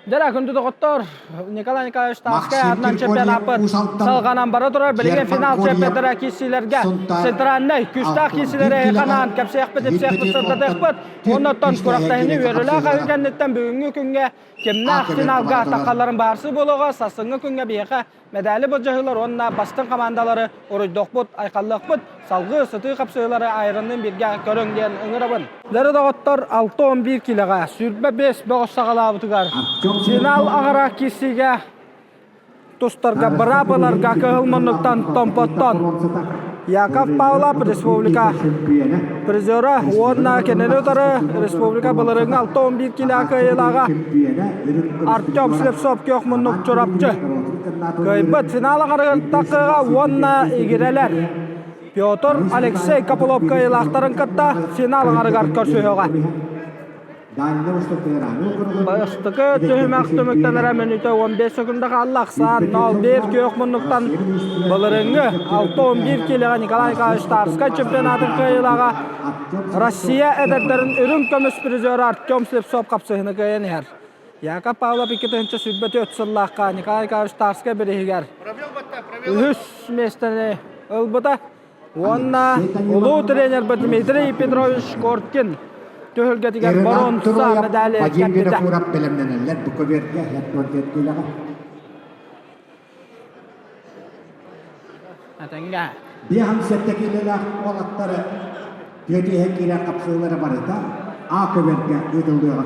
Дьэ, күндү доҕоттор, Николай Николаевич Тарскай аатынан чемпионаппыт салҕанан бара турар. Билигин финал чемпиондара киирсиилэргэ центральнай күүстээх киирсиилэри ханаан кэпсиэхпит, ипсиэхпит, сырдатыахпыт. Оннуттан күрэхтэһиини үөрүүлээх аһыы кэнниттэн бүгүҥҥү күҥҥэ кимнээх финалга таххалларын баарсыы буолуоҕа, сарсыҥҥы күҥҥэ биһиэхэ мэдээли былдьаһыылар уонна бастыҥ хамаандалары уруйдуохпут, айхаллыахпыт, салгыы сытыы хапсыһыылары айранныын бииргэ көрүҥ диэн ыҥырабын. Дьэ доҕоттор, 6-11 киилэҕэ 25 бөҕөс саҕалаабытыгар финал аҕара киирсиигэ тустарга быраабыларга кыһыл муннуктан Томпоттон Яков Павлов республика призера уонна кинини утары республика былырыыҥҥы 6-11 киилэ кыайыылааҕа Артем Слепцов күөх муннук Чурапчы кыайбыт финал аҕарыгар тахсыыга уонна игирэлэр Петр Алексей Копылов кыайыылаахтарын кытта финал аҥарыгар көрсүһүөҕэ. Бастакы түһүмэх түмүктэнэрэ мүнүүтэ 15 секунда хаалла. Ахсаан 0-1 күөх муннуктан былырыыҥҥы 6-11 киилэҕэ Николай Николаевич Тарскай чемпионатын кыайыылааҕа Россия эдэрдэрин үрүҥ көмүс призера Артем Слепцов хапсыһыыны кыайан иһэр. Яков Павлов 2024 сыллаахха Николай Николаевич Тарскай бирииһигэр үһүс миэстэни ылбыта. Уонна улуу тренербит Дмитрий Петрович Коркин түһүлгэтигэр боруонса медали кэппитэ. бэлэмнэнэллэр бу көбүөргэ һэттуордиэттиилэҕэ. Этэҥҥэ. Биэһэн сэттэ киилэлээх уолаттары түөтүһэ киирэр хапсыылара барыта А көбүөргэ ыытыллыаҕа.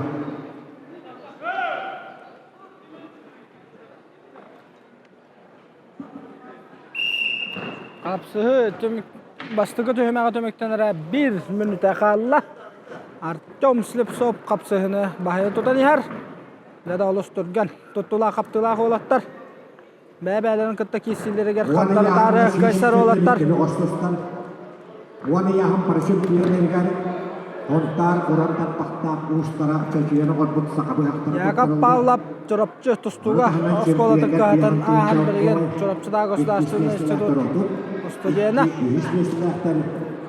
Хапсыһыы түмүк бастакы түһүмэҕэ түмүктэнэрэ биир мүнүүтэ хаалла. Артем Слепцов хапсыһыыны баһыйа тутан иһэр. Дьэ да олус түргэн, туттулаах-хаптыылаах уолаттар. Бэйэ-бэйэлэрин кытта киирсиилэригэр хардары-таары кыайсар уолаттар. Уон ыйааһын парашют күөллэригэр Хонтаар уран тарбахтаах уустара чочуйан оҥорбут саха быһахтара Яков Павлов Чурапчы тустууга оскуолатын кыһатын ааһан билигин Чурапчытааҕы государственный институт студена.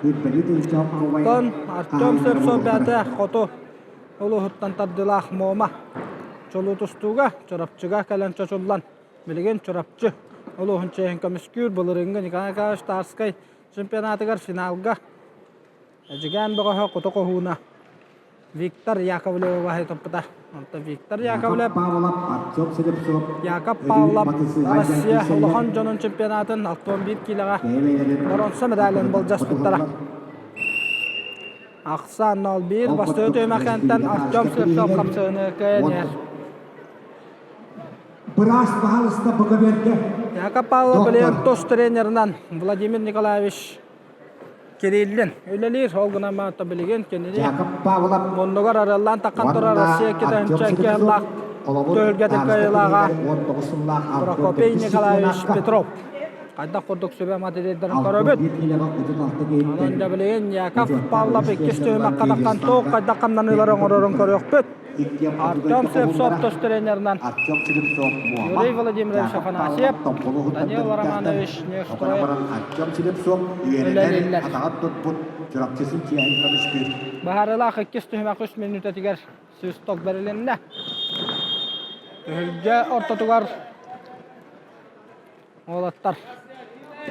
Оттон Артем Слепцов бэйэтэ хоту улууһуттан тардыылаах Муома чулуу тустууга Чурапчыга кэлэн чочуллан билигин Чурапчы улууһун чиэһин көмүскүүр былырыыҥҥы Николай Николаевич Тарскай чемпионатыгар финалга Эдьигээн бөҕөһө Кута Хоһууна Виктор Яковлевы баһыйа туппута. Онтон Виктор Яковлев, Павлов, Артем Слепцов, Яков Павлов Россия улахан дьонун чемпионатын 61 киилэҕэ боронса медалын былдьаспыттара. Ахсаан 0-1 бастыы түһүмэххэнтэн Артем Слепцов хапсыһыны кыайан Быраас баһалыста Буковерге. Яков Павлов билигин тус тренеринэн Владимир Николаевич Кириллин үлэлиир. Ол гынан баран билигин кинини Яков Павлов муннугар арыаллаан таххан турар Россия китайынча кыһыллаах түһүлгэтин кыайыылааҕа Прокопий Николаевич Петров. Хайдах курдук сүбэ материалларын көрөбүт. Онон дьэ билигин Яков Павлов иккис түһүмэххэ таххан туох хайдах хамнаныылары оҥорорун көрүөхпүт. Артем Слепцов тус тренеринэн Артем Слепцов Муома, Юрий Владимирович Яков Афанасьев, Павлов Томполу Данил Романович Неустроев Артем Слепцов үөрэнэр үлэлииллэр. атаҕар турбут Чурапчысын чиэһин көмүскүүр. Баһарылаах иккис түһүмэх үс мүнүүтэтигэр свисток бэрилиннэ. Түһүлгэ ортотугар Уолаттар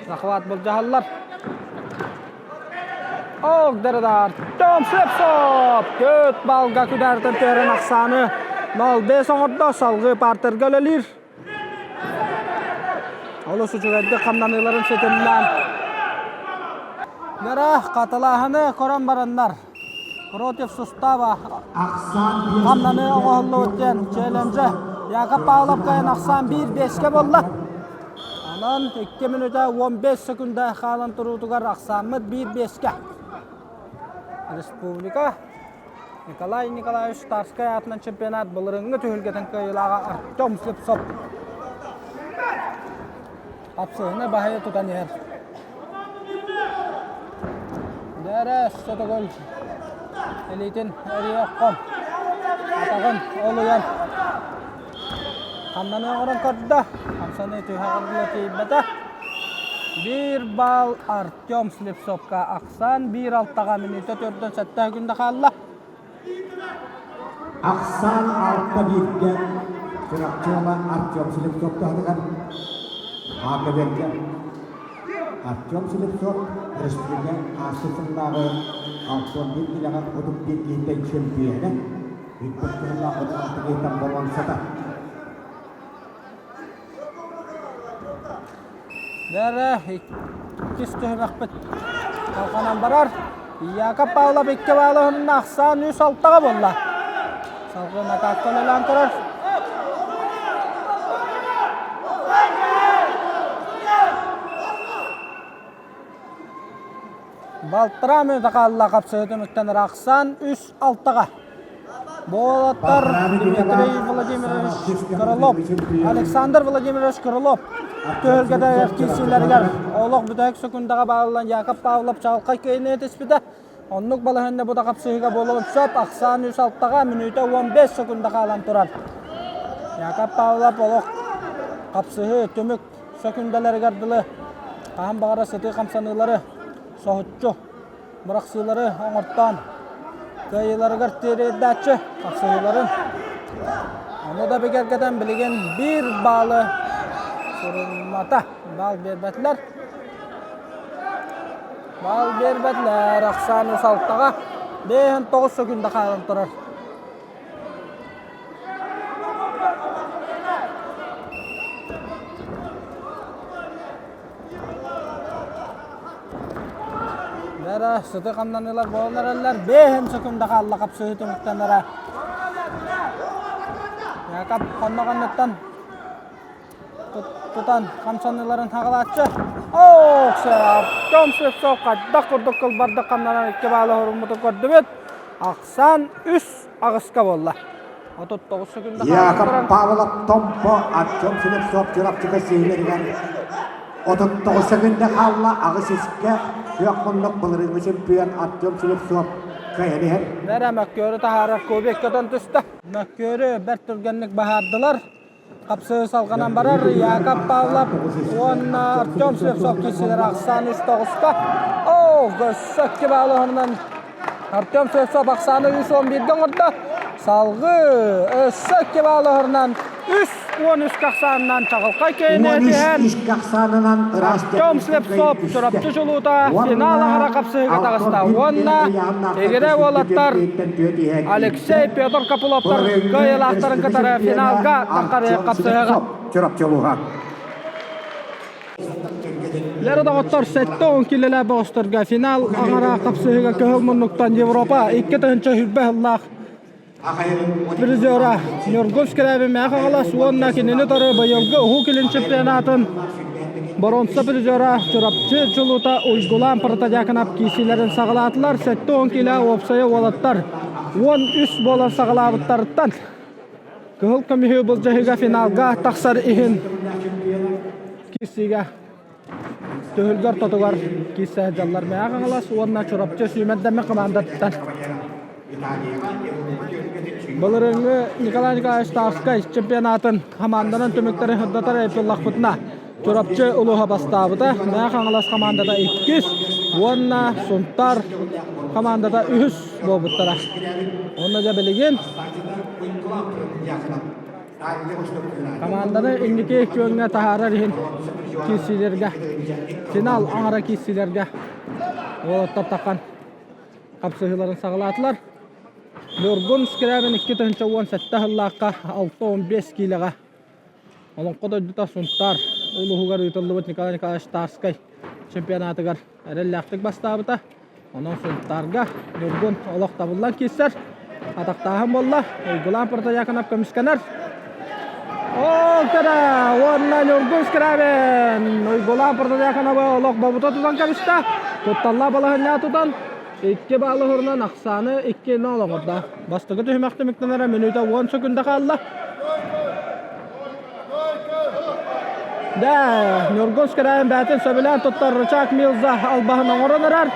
захват былдьаһаллар. Ох, Артем Слепцов! Көт балга күдээртэн түһэрэн ахсааны 0-5 оҥордо, салгыы партерга үлэлиир. Олус үчүгэйдик хамнаныыларын ситимнээн. Нара хатылааһыны көрөн бараннар. Против сустава хамнаныы оҥоһуллубут диэн челлендже Яков Павлов кыайан ахсаан 1-5-кэ буолла. Онон 2 мүнүүтэ 15 секунда хаалан туруутугар ахсааммыт 1-5-кэ. Республика Николай Николаевич Тарскай аатынан чемпионат былырыҥҥы түһүлгэтин кыайыылааҕа Артем Слепцов Хапсыһыны баһыйа тутан иһэр. Дээрэ сотогол илиитин эрийэ-оххон атаҕын олуйан хамнаныы оҥорон көрдө. Хамсаныы түһэҕэр дылы тиийбэтэ. Биир баал Артем Слепцовка ахсаан биир алтаҕа мүнүүтэ төрдөн сэттэ күндэ хаалла. Ахсаан алта бииргэ Чурапчыла Артем Слепцов таһыныгар Аакабергэ Артем Слепцов республика ааспыт сыллааҕы 61 киилэҕэ 31 киһиттэн чөмпүйүөнэ, бүппэт кыһыллаах 36 киһиттэн боруонсата. Дэрэ иккис түһүмэхпит халханан барар. Яков Павлов икки баалаһынна ахсаан үс алтаҕа буолла. Салгыы накаакка үлэлээн турар. Балтараа мүнүүтэ хаалла хапсыһыы түмүктэн арахсан үс алтаҕа. Буолаттар Дмитрий Владимирович Крылов, Александр Владимирович Крылов түһүлгэтэ киирсиилэригэр олох бүтэһик секундаҕа бааллан Яков Павлов чаҕылхай кыайыыны түспүтэ. Оннук балаһыанньа бу да хапсыһыыга буолуон сөп. Ахсаан үс алтаҕа мүнүүтэ 15 секунда хаалан турар. Яков Павлов олох хапсыһыы түмүк сөкүндэлэригэр дылы хаһан баҕарар сытыы хамсаныылары соһуччу бырахсыылары оҥортоон кыайыыларыгар тириэрдээччи хапсыһыыларын ону да бигэргэтэн билигин биир баалы суруммата баал биэрбэтилэр баал биэрбэтилэр ахсаан үс алтаҕа бэйэн тоҕус сөкүндэ хаалан турар Бэрэ сыты хамнаныылар буолан эрэллэр. Бэһин секунда хаалла хапсыһыы түмүктэнэрэ. Яков хонно-хоннуттан тутан хамсаныыларын хаҕалааччы. Ох, Артем Слепцов хайдах курдук кылбардык хамнанан икки баалы хоруммутун көрдүбүт. Ахсаан үс аҕыска буолла. 39 секунда Яков Павлов Томпо Артем Слепцов Чурапчыга сиһилэригэр 39 секунда хаалла аҕыс искэ күөх муннук былырыыҥҥы чемпион Артем Слепцов кыайан иһэр. Бэрэ мөккүөрү таһаарар кубик көтөн түстэ. Мөккүөрү бэрт түргэнник баһаардылар. Хапсыы салҕанан барар Яков Павлов уонна Артем Слепцов киирсилэр ахсаан үс тоҕуска. Оо, өссө икки баалы уһунунан Артем Слепцов ахсааны 3-11-гэ оҥордо. Салгыы өссө икки баалы уһунунан үс 13 ахсаанынан чаҕылхай кэйини этиһэн, Артем Слепцов Чурапчы чулуута финал аҥара хапсыһыыга таҕыста уонна игирэ уолаттар Алексей Петр Копыловтар кыайыылаахтарын кытары финалга таххары хапсыһыаҕа. Лера доҕоттор 70 килэлээх бөҕөстөргө финал аҥара хапсыһыыга көһүл муннуктан Европа 2020 сыллаах призера Ньургун Скрябин Мэхаҕалас уонна кинини утары быйылгы Уһук Илин чемпионатын боруонса призера Чурапчы Чулуута Уйгулаан Протодьяконов киирсиилэрин саҕалаатылар. 70 килэ уопсайа уолаттар 13 буолан саҕалаабыттарыттан кыһыл көмүһү былдьаһыыга финалга тахсар иһин киирсиигэ түһүлгэ ортотугар киирсэ сылдьаллар Мэҥэ Хаҥалас уонна Чурапчы сүүмэрдэммит хамаандатыттан. Былырыыҥҥы Николай Николаевич Тарскай чемпионатын хамаанданан түмүктэрин сырдатар эппиллахпытына Чурапчы улууһа бастаабыта, Мэҥэ Хаҥалас хамаандата иккис уонна Сунтаар хамаандата үһүс буолбуттара. Уонна дьэ билигин Хамаанданы инники күөҥҥэ таһаарар иһин киирсиилэргэ, финал аҥара киирсиилэргэ уолаттар таххан хапсыһыыларын саҕалаатылар. Ньургун Скрябин 2017 сыллаахха 6-15 киилэҕэ Олоҥхо дойдута Сунтаар улууһугар ыытыллыбыт Николай Николаевич Тарскай чемпионатыгар эрэллээхтик бастаабыта. Онон Сунтаарга Ньургун олох табыллан киирсэр. Атахтааһын буолла. Уйгулаан Протодьяконов көмүскэнэр. Ол кэрэ уонна Ньургун Скрябин Уйгулаан Протодьяконовы олох бобута тутан кэбистэ. Кутталлаах балаһынньа тутан икки баалы уһурунан ахсааны 2-0 оҥордо. Бастакы түһүмэх түмүктэнэрэ мүнүүтэ 10 секунда хаалла. Да, Ньургун Скрябин бэйэтин сөбүлээн туттар рычаг Милза албаһын оҥорон эрэр.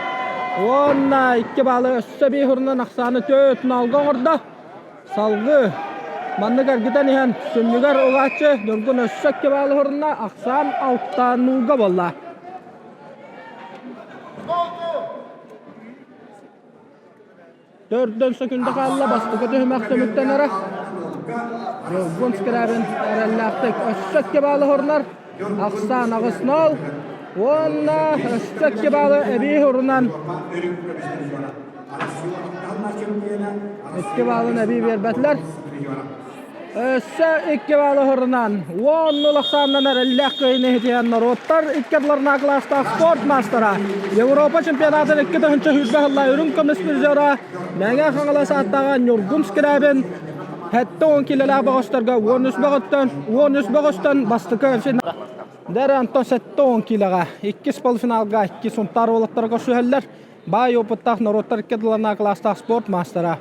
Уонна икки баалы өссө биир хурунан ахсааны төрт налга оҥордо. Салгыы маннык эргитэн иһэн сүнньүгэр угааччы Ньургун өссө икки баалы хурунна ахсаан алта нуулга буолла. Төрдөн сөкүндэ хаалла бастакы түһүмэх түмүктэнэрэ. Ньургун Скрябин эрэллээхтик өссө икки баалы уһурунар. Ахсаан 8-0 уонна өссө икки баалы эбии уһурунан икки баалын эбии биэрбэтилэр. Өссө икки баалы уһурунан 10 ахсаанынан эрэллээх кыайыыны иһитиһэн норуоттар икки ардыларына кылаастаах спорт маастара Европа чемпионатын 2020 сылла үрүҥ көмүс призера Мэҥэ Хаҥалас ааттааҕа Ньургун Скрябин 70 килэлээх бөҕөстөргө 13 бөҕөттөн 13 бөҕөстөн бастакы финал Дэр Антон 70 килэҕэ иккис полуфиналга икки Сунтаар уолаттара көрсүһэллэр. Баай опыттаах норуоттар икки ардыларына кылаастаах спорт маастара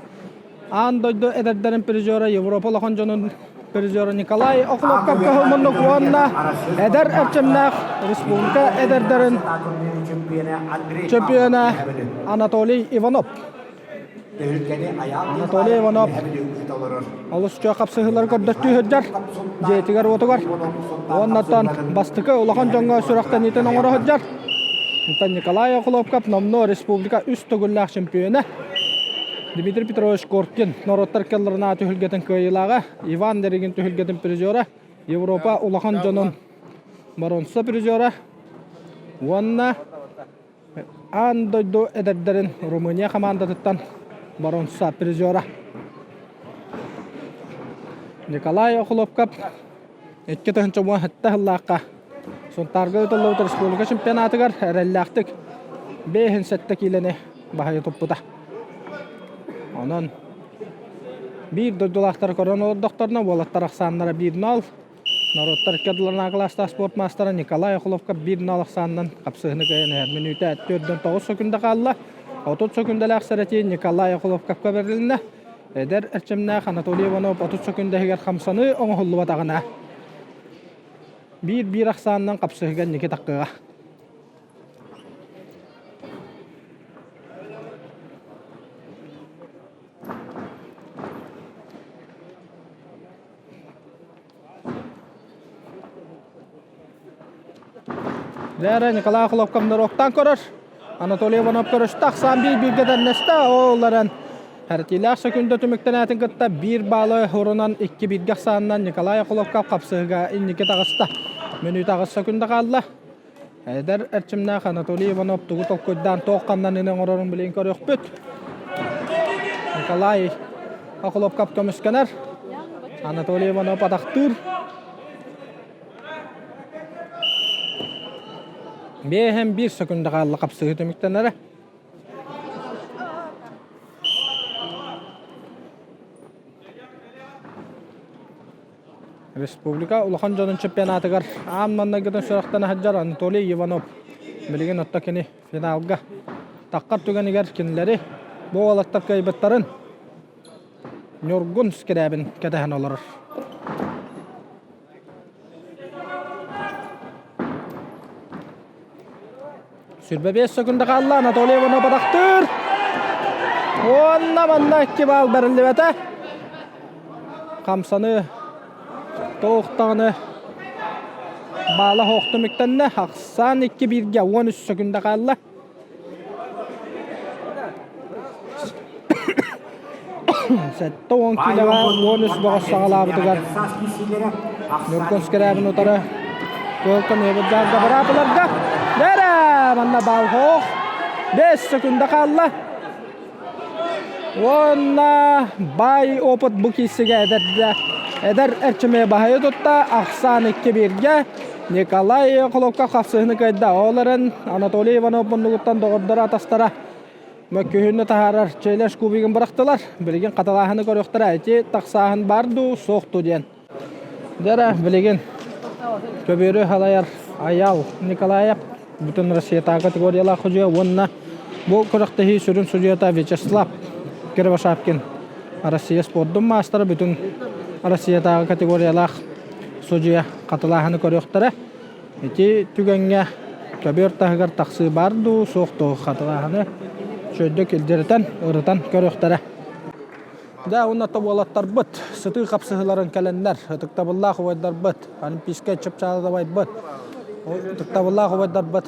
Аан дойду эдэрдэрин призера Европа улахан дьонун призера Николай Охлопков кыһыл муннук уонна эдэр эрчимнээх республика эдэрдэрин чемпиона Анатолий Иванов. Анатолий Иванов олус үчүгэй хапсыһыылары көрдөттүү сылдьар дьиэтигэр-уотугар. Уоннаттан бастакы улахан дьоҥҥо сүрэхтэниитин оҥоро сылдьар. Онтон Николай Охлопков номнуо республика үс төгүллээх чемпиона. Дмитрий Петрович Коркин норуоттар кылларына түһүлгэтин кыайыылааҕа, Иван Деригин түһүлгэтин призера, Европа улахан дьонун боруонса призера уонна аан дойду эдэрдэрин Румыния хамаандатыттан боруонса призера. Николай Охлопков 2017 сыллаахха Сунтаарга ыытыллыбыт республика чемпионатыгар эрэллээхтик 57 киилэни баһыйа туппута. Онон биир дойдулаахтары көрөн олордохторуна уолаттар ахсааннара 1-0. Норуоттар икки ардыларынааҕы кылаастаах спорт маастара Николай Охловка 1-0 ахсаанынан хапсыһыны кыайан иһэр. Мүнүүтэ 4-9 сөкүндэ хаалла. 30 сөкүндэлээх сэрэтии Николай Охловкака бэрилиннэ. Эдэр эрчимнээх Анатолий Иванов 30 сөкүндэ иһигэр хамсаныы оҥоһуллубатаҕына биир-биир ахсаанынан хапсыһыыга инники таххыаҕа. Лера Николай Охлопков норуоктаан көрөр. Анатолий Иванов көрүстэ, ахсаан биир-бииргэ тэннэстэ. Ол эрэн. Хәртиилээх сөкүндэ түмүктэнээтин кытта биир баалы урунан икки бииргэ ахсаанынан Николай Околовков хапсыһыга инники таҕыста. Мүнүүтэ аҕыс сөкүндэ хаалла. Эдэр эрчимнээх Анатолий Иванов тугу толкуйдаан туох ханнаныыны оҥорорун билигин көрүөхпүт. Николай Околовков көмүскэнэр. Анатолий Иванов атахтыыр. Биэһэн биир сөкүндэ хаалла хапсыһыы түмүктэнэрэ. Республика улахан дьонун чемпионатыгар аан маҥнайгытын сүрэхтэнэ сылдьар Анатолий Иванов билигин отто кини финалга таххар түгэнигэр кинилэри бу уолаттар кыайбыттарын Ньургун Скрябин кэтэһэн олорор. 25 секунда хаалла Анатолий Иванов атахтыыр. Уонна манна икки баал бэриллибэтэ. Хамсаны туохтаҕыны баала хоох түмүктэннэ. Ахсаан икки бииргэ 13 секунда хаалла. 70 киилэҕэ 13 бөҕөс саҕалаабытыгар Ньургун Скрябин утары Кыылтан Ебурдаарга быраапыларга Дэрэ! Манна Балхоох 5 секунда хаалла. Уонна баай опыт бу киирсигэ эдэрдэ эдэр эрчимэ баһайы тутта ахсаан икки бииргэ Николай Холовков хапсыһыны кыайда. Ол эрэн Анатолий Иванов муннугуттан доҕордоро атастара мөккүһүнү таһаарар челлендж кубигын бырахтылар. Билигин хатылааһыны көрүөхтэрэ. Ити тахсааһын бар дуу, суох дуу диэн. Дьэ билигин көбүөрү халайар Айал Николаев бүтүн Россиятааҕы категориялаах судьуйа уонна бу күрэхтэһии сүрүн судьуйата Вячеслав Кривошапкин Россия спордун маастара бүтүн Россиятааҕы категориялаах судьуйа хатылааһыны көрүөхтэрэ. Ити түгэҥҥэ көбүөр таһыгар тахсыы баар дуу, суох дуу хатылааһыны чөйдөк илдьиритэн, ырытан көрүөхтэрэ. Дьэ, уонна тобуолаттарбыт сытыы хапсыһыыларын кэлэннэр, ытыктабыллаах убайдарбыт, Олимпийскай чыпчаалабайбыт, ытыктабыллаах убайдарбыт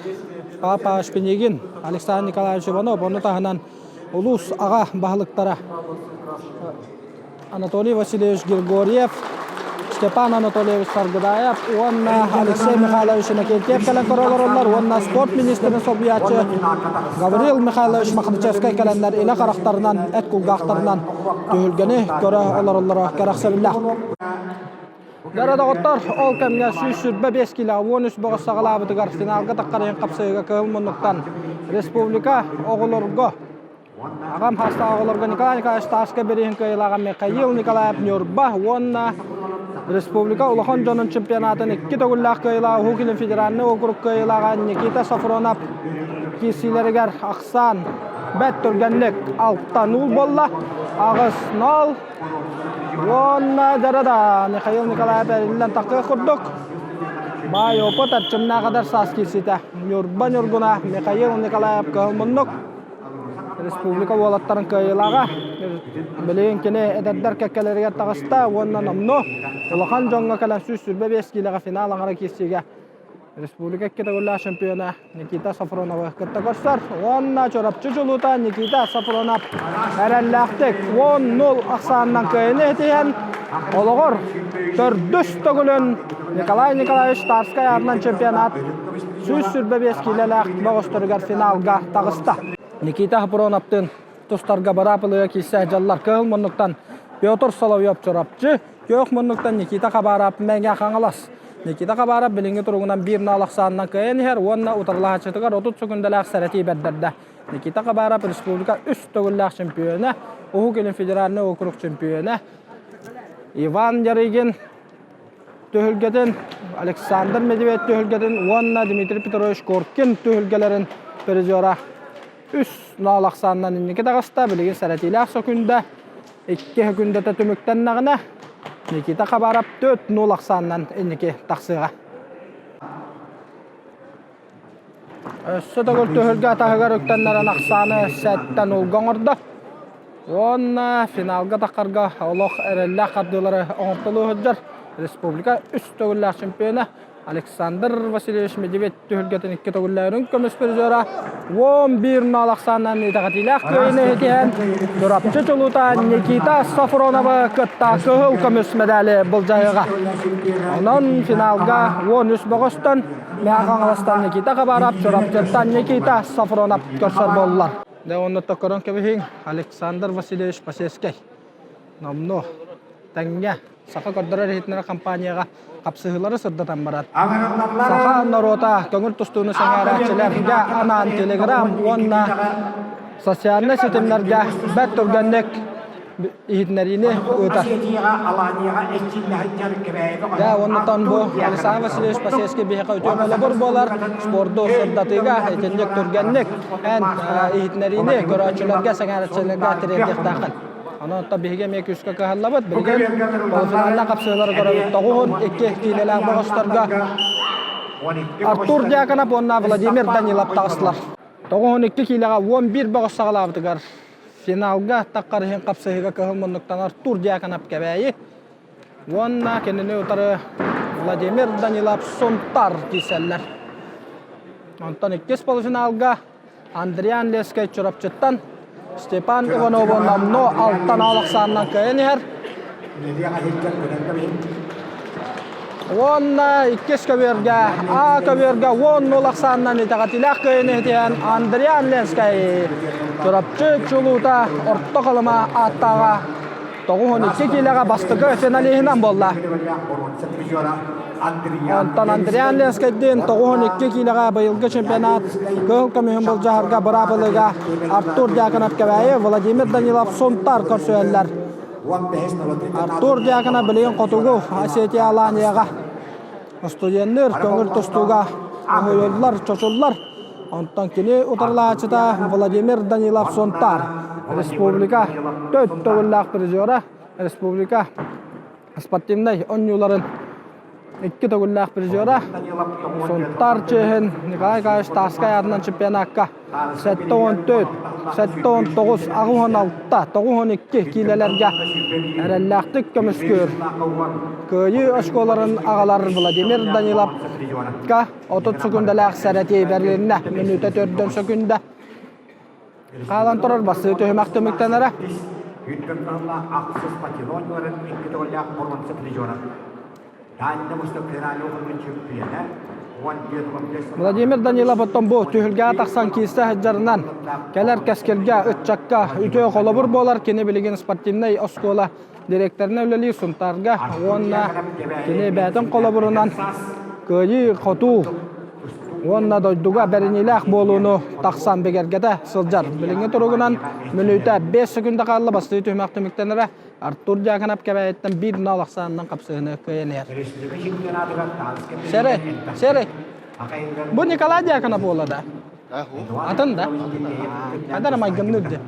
Папа Шпинегин, Александр Николаевич Иванов, ону таһынан улуус аҕа баһылыктара Анатолий Васильевич Григорьев, Степан Анатольевич Саргыдаев уонна Алексей Михайлович Иннокентьев кэлэн көрө олороллор уонна спорт министрин солбуйааччы Гаврил Михайлович Махначевскай кэлэннэр илэ харахтарынан, эт кулгаахтарынан түһүлгэни көрө олороллоро кэрэхсэбиллээх. Дара доҕоттор, ол кэмҥэ 125 кило 13 бөҕөс саҕалаабытыгар финалга таххарыйан хапсыһыыга кыһыл муннуктан республика оҕолорго Аҕам хастаах оҕолорго Николай Николаевич Тааска бирииһин кыайыылааҕа Михаил Николаев Ньурба уонна республика улахан дьонун чемпионатын икки төгүллээх кыайыылааҕа Уһук Илин федеральнай уокурук кыайыылааҕа Никита Сафронов киирсиилэригэр ахсаан бэрт түргэнник 6-0 буолла. 8-0 уонна дьарада Михаил Николаев эриллэн таххыах курдук. Баай опыт арчымнаах адар саас киирситэ. Ньурба Ньургуна Михаил Николаев кыһыл муннук Республика уолаттарын кыайыылааҕа билигин кини эдэрдэр кэккэлэригэр таҕыста уонна номнуо улахан дьоҥҥо кэлэн 125 киилэҕэ финал аҥара киирсиигэ республика икки төгүллээх чемпиона Никита Сафроновы кытта көрсөр. Уонна Чурапчы чулуута Никита Сафронов эрэллээхтик 10-0 ахсаанынан кыайыыны этиһэн олоҕор төрдүс төгүлүн Николай Николаевич Тарскай аатынан чемпионат 125 киилэлээх бөҕөстөрүгэр финалга таҕыста. Никита Хапроновтыын тустарга быраапылыга киирсэ дьаллар кыһыл муннуктан Петр Соловьев Чурапчы, күөх муннуктан Никита Хабаров Мэҥэ Хаҥалас. Никита Хабаров билиҥҥи туругунан биир наал ахсаанынан кыайан иһэр уонна утарылаһааччытыгар 30 секундалаах сэрэтии бэрдэрдэ. Никита Хабаров республика үс төгүллээх чемпиона, Уһук Илин федеральнай округ чемпиона Иван Ярыгин түһүлгэтин, Александр Медведь түһүлгэтин уонна Дмитрий Петрович Коркин түһүлгэлэрин призера үс наал ахсаанынан инники таҕыста. Билигин сэрэтиилээх сөкүндэ икки сөкүндэтэ түмүктэннэҕинэ Никита Хабаров 4-0 ахсаанынан инники тахсыаҕа. Өссө төгүл түһүлгэ атаһыгар үктэннэрэн ахсааны сэттэн улга оҥордо. Уонна финалга таххарга олох эрэллээх хардыылары оҥортолуу сылдьар республика үс төгүллээх чемпиона. Александр Васильевич Медведь түһүлгэтин икки төгүллээх көмүс призера 11 нал ахсаанынан итэҕэтиилээх кыайыыны ситиһэн Чурапчы чулуута Никита Софронова кытта кыһыл көмүс медали былдьаһыаҕа. Онон финалга 13 бөҕөстөн Мэҥэ Хаҥаластан Никита Хабаров, Чурапчыттан Никита Софронов көрсөр буоллулар. Дьэ уонна көрөн кэбиһиҥ Александр Васильевич Посельскай номнуо тэҥҥэ Саха көрдөрөр иһитиннэрэр компанияҕа хапсыһыылары сырдатан баран саха норуота көҥүл тустууну сэҥээрээччилэргэ анаан телеграм уонна социальнай ситимнэргэ бэрт түргэнник иһитиннэриини ыытар. Дьэ, оннуттан бу Александр Васильевич Посельский биһиэхэ үтүө холобур буолар спорду сырдатыыга итинник түргэнник эн иһитиннэриини көрөөччүлэргэ, сэҥээрээччилэргэ тириэрдиэхтээххин. Онон оттон биһиги эмиэ күүскэ кыһаллабыт. Билигин полуфиналга хапсыһыылары көрөбүт. 9-2 киилэлээх бөҕөстөргө Артур Дьяконов уонна Владимир Данилов таҕыстылар. 9-2 киилэҕэ 11 бөҕөс саҕалаабытыгар финалга таххар иһин хапсыһыыга кыһыл муннуктан Артур Дьяконов Кэбээйи уонна кинини утары Владимир Данилов Сунтар киирсэллэр. Онтон иккис полуфиналга Андриан Лескэй Чурапчыттан Степан Иванову номнуо алтан ахсаанынан кыайан иһэр. Уонна иккис көбүөргэ А көбүөргэ 10 ахсаанынан итэҕэтиилээх кыайыыны ситиһэн Андриан Ленскэй Чурапчы чулуута Орто Халыма ааттааҕа 92 киилэҕэ бастакы финалиһынан буолла. Онтон Андриан Ленскэйдиин 92 киилэҕэ быйылгы чемпионат кыһыл көмүһүн былдьаһарга быраабылыга Артур Дьяконов Кэбээйи, Владимир Данилов Сунтар көрсүһэллэр. Артур Дьяконов билигин Хотугу Осетия Аланияҕа студенныр көҥүл тустууга уһуйуллар, чочуллар. Онтон кини утарылааччыта Владимир Данилов Сунтар республика төрт төгүллээх призера, республика спортивнай оонньууларын икки төгүллээх призера Сунтаар чиэһин Николай Николаевич Тарскай аатынан чемпионакка 74, 79, 86, 92 киилэлэргэ эрэллээхтик көмүскүүр. Кыайыы оскуоларын аҕалар Владимир Даниловка 30 секундалаах сэрэтии бэрилиннэ. Мүнүүтэ төрдөн сөкүндэ. Хаалан турар басыы түһүмэх түмүктэнэрэ. Владимир Данилов оттон бу түһүлгэҕэ тахсан киирсэ сылдьарынан кэлэр кэскилгэ ыччакка үтүө холобур буолар кини билигин спортивнай оскуола директорынан үлэлиир Сунтаарга уонна кини бэйэтин холобурунан кыайыы-хотуу уонна дойдуга бэриниилээх буолууну тахсан бигэргэтэ сылдьар. Билиҥҥи туругунан мүнүүтэ 5 секунда хаалла бастыы түһүмэх түмүктэнэрэ Артур Дьяконов Кэбээйиттэн биир нал ахсаанынан хапсыһыны кыайан иһэр. Серый, Серый. Бу Николай Дьяконов буола да? Атын да? Хайдара майгынныыр дии.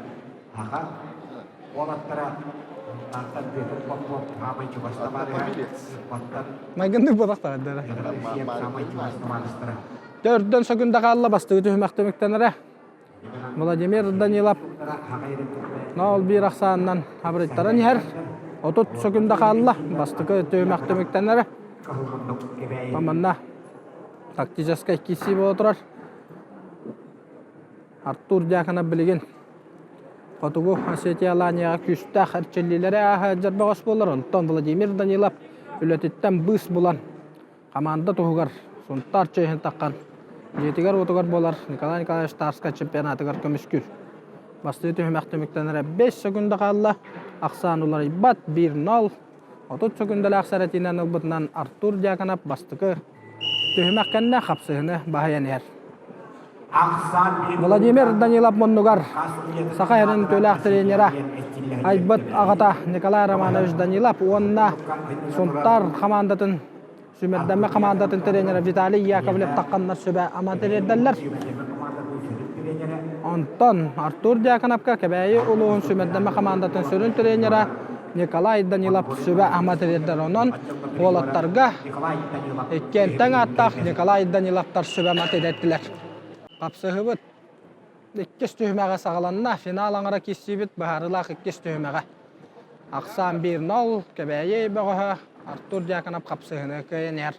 Майгынныыр буолахтара дара. Төрдөн сөкүндэ хаалла бастыгы түһүмэх түмүктэнэрэ. Владимир Данилов нол биир ахсаанынан абырыттаран иһэр. 30 сөкүндэ хаалла бастакы түһүмэх түмүктэнэрэ. Манна тактическай киирсии буола турар. Артур Дьяконов билигин Хотугу Осетия Аланияҕа күүстээх эрчиллиилэри ааһа сылдьар бөҕөс буолар. Онтон Владимир Данилов үлэтиттэн быыс булан хамаанда туһугар Сунтаар чиэһин таххан дьиэтигэр-уотугар буолар Николай Николаевич Тарскай чемпионатыгар көмүскүүр. Бастыы түһүмэх түмүктэнэрэ 5 секунда хаалла. Ахсаан уларыйбат 1-0. 30 секундалаах сэрэтиинэн ылбытынан Артур Дьяконов бастакы Түһүмэх кэннэ хапсыһыны баһыйан иһэр. Владимир Данилов муннугар Саха сирин үтүөлээх тренера айбыт аҕата Николай Романович Данилов уонна Сунтаар хамаандатын сүүмэрдэммит хамаандатын тренера Виталий Яковлев тахханнар сүбэ ама тириэрдэллэр. Онтон Артур Дьяконовка Кэбээйи улууһун сүүмэрдэммит хамаандатын сүрүн тренера Николай Данилов сүбэ-ама тириэрдэр. Онон уолаттарга иккиэн тэҥ ааттаах Николай Даниловтар сүбэ-ама тириэртилэр. Хапсыһыбыт иккис түһүмэҕэ саҕаланна. Финал аҥара киирсиибит быһаарыылаах иккис түһүмэҕэ. Ахсаан 1-0 Кэбээйи бөҕөһө Артур Дьяконов хапсыһыны кыайан иһэр.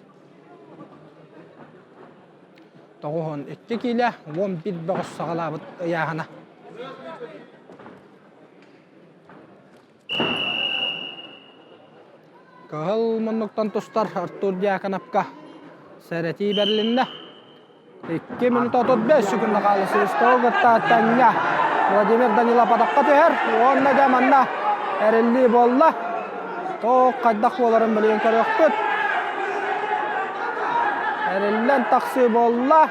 92 киилэ 11 бөҕөс саҕалаабыт ыйааһына. Кыһыл муннуктан тустар Артур Дьяконовка сэрэтии бэрилиннэ. 2 минута 35 секунда хаалла Свисток кытта тэҥҥэ Владимир Данилов атахха түһэр уонна дьэ манна эриллии буолла. Туох хайдах буоларын билигин көрүөхпүт. Эриллэн тахсыы буолла.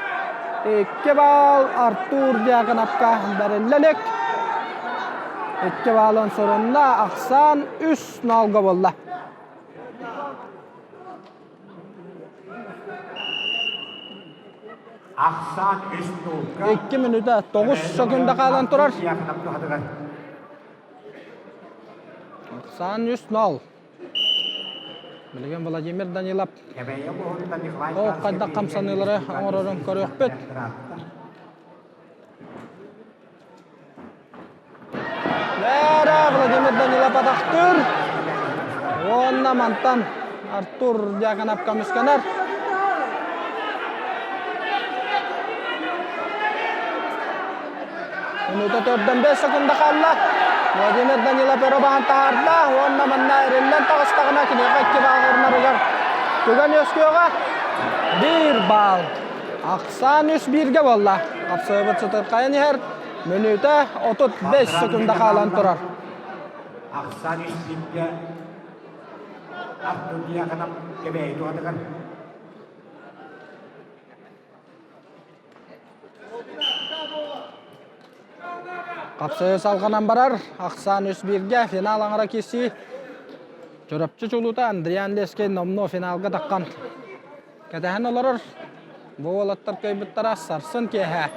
2 балл Артур Дьяконовка бэриллэ илик. 2 баллын сурунна, ахсаан 3 ноолго буолла. Ахсаан 3 ноолга. 2 мүнүүтэ 9 секунда хаалан турар. Ахсаан 3 нол. Билигин Владимир Данилов ол хайдах хамсаныылары оҥорорун көрүөхпүт. Лера Владимир Данилов атахтыыр. Уонна мантан Артур Дьяконов көмүскэнэр. Минута төрдөн 5 секунда хаалла. Владимир Данилов өрө баһан таһаарда уонна манна эриллэн таҕыстаҕына киниэхэ икки баал орнорыгар түгэн үөскүөҕэ. Биир баал. Ахсаан үс бииргэ буолла. Хапсыйбыт сытырхайан иһэр. Мүнүүтэ 35 секунда хаалан турар. Ахсаан үс бииргэ Артур Дьяконов Кэбээйи туһатыгар Хапсыйы салҕанан барар. Ахсаан үс бииргэ финал аҥара киирсии. Чурапчы чулуута Андриан Лескей номнуо финалга таххан Кэтэһэн олорор бу уолаттар кыайбыттара сарсын киэһэ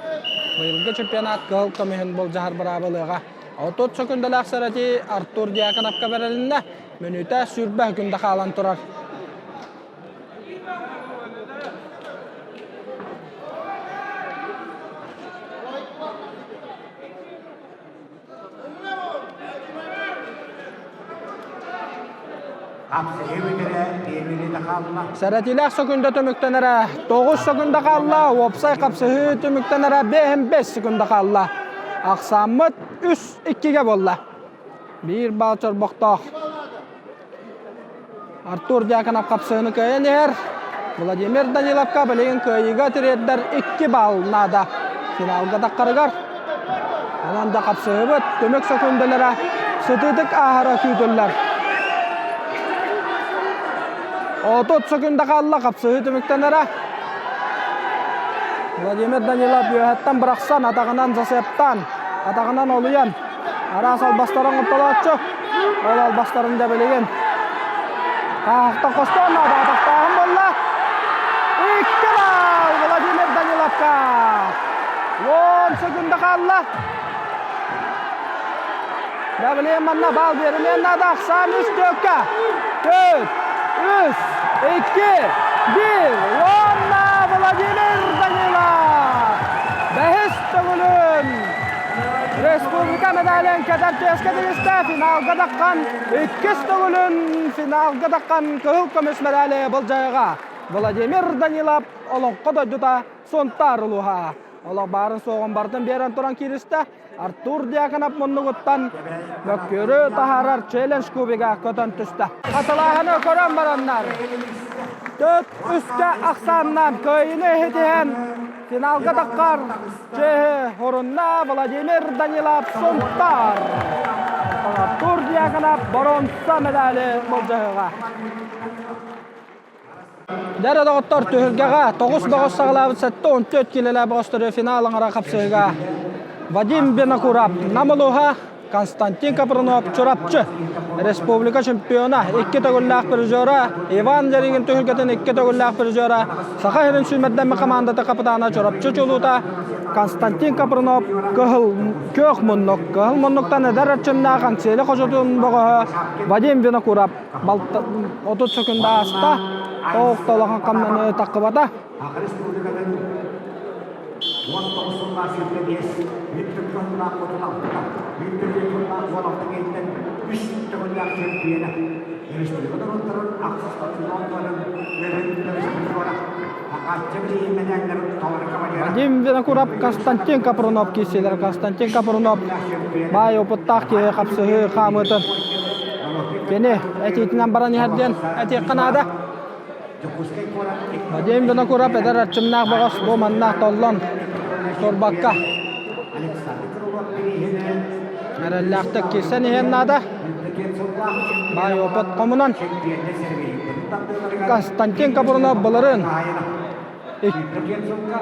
быйылгы чемпионат кыһыл көмүһүн былдьаһар быраабылыаҕа. 30 сөкүндэлээх сэрэтии Артур Дьяконовка бэрилиннэ. Мүнүүтэ 20 күндэ хаалан турар. Сэрэтиилээх сөкүндэ түмүктэнэрэ 9 сөкүндэ хаалла, уопсай хапсыһыы түмүктэнэрэ 5 секунда хаалла. Ахсааммыт 3-2-гэ буолла. Биир баал чорбохтоох. Артур Дьяконов хапсыһыыны кыайан иһэр. Владимир Даниловка билигин кыайыыга тириэрдэр 2 балл наада. Финалга таххарыгар. Онон да хапсыһыбыт түмүк сөкүндэлэрэ сытыытык ааһара күүтүллэр. 30 сөкүндэ хаалла хапсыһыы түмүктэнэрэ. Владимир Данилов үөһэттэн бырахсан, атаҕынан засептаан, атаҕынан олуйан, араас албастары оҥортолооччу. Ол албастарын да билигин Хаахтан хостоон наада атахтааһын буолла. Икки балл Владимир Даниловка. 10 секунда хаалла. Давлен манна бал берилиэн наада. Ахсаан үс төккө. Төрт, үс, икки, биир. Уонна Владимир Данилов. Бэһис төгүлүн Республика медалын кэтэр түөскэ тигистэ. Финалга таххан иккис төгүлүн финалга таххан кыһыл көмүс медали былдьайга Владимир Данилов олоҥхо дойдута Сунтаар улууһа. Олох баарын суоҕун барытын биэрэн туран кииристэ. Артур Дьяконов муннугуттан мөккүөрү таһаарар челлендж кубига көтөн түстэ. Хатылааһыны көрөн бараннар төрт үскэ ахсааннаан кыайыыны иһитиһэн финалга таххар чиэһи хорунна Владимир Данилов Сунтаар. Артур Дьяконов боруонса медали былдьаһыаҕа. Дьэ доҕоттор түһүлгэҕэ тоҕус бөҕөс саҕалаабыт 74 киилэлээх бөҕөстөрү финал аҥара хапсыһыыга Вадим Винокуров Нам улууһа, Константин Капрунов Чурапчы республика чемпиона, икки төгүллээх призера Иван Ярыгин түһүлгэтин икки төгүллээх призера, Саха сирин сүүмэрдэммит хамаандата капитана Чурапчы чулуута Константин Капрунов кыһыл күөх муннук, кыһыл муннуктан эдэр эрчимнээх Анцели хочотун бөҕөһө Вадим Винокуров 30 секунда ааста, тоох улахан хамнаны таххыбата. Саха Республикатын 19 сыллаах 25, 140 сыллаах 36, 140 сыллаах 16 киһиттэн үс төгүллээх чөмпүйэнэ. Республика норуоттарын ахсыс патриотların өрүттэр призера. Вадим Винокуров, Константин Капрунов киирсиилэр. Константин Капрунов баай опыттаах киһи хапсыһыы хаамыытын кини этиитинэн баран иһэр диэн этиэххэ наада. Вадим Винокуров эдэр эрчимнээх бөҕөс бу манна толлон турбакка эрэллээхтик киирсэн иһиэн наада. Баай опыт хомунан Константин Капрунов былырыын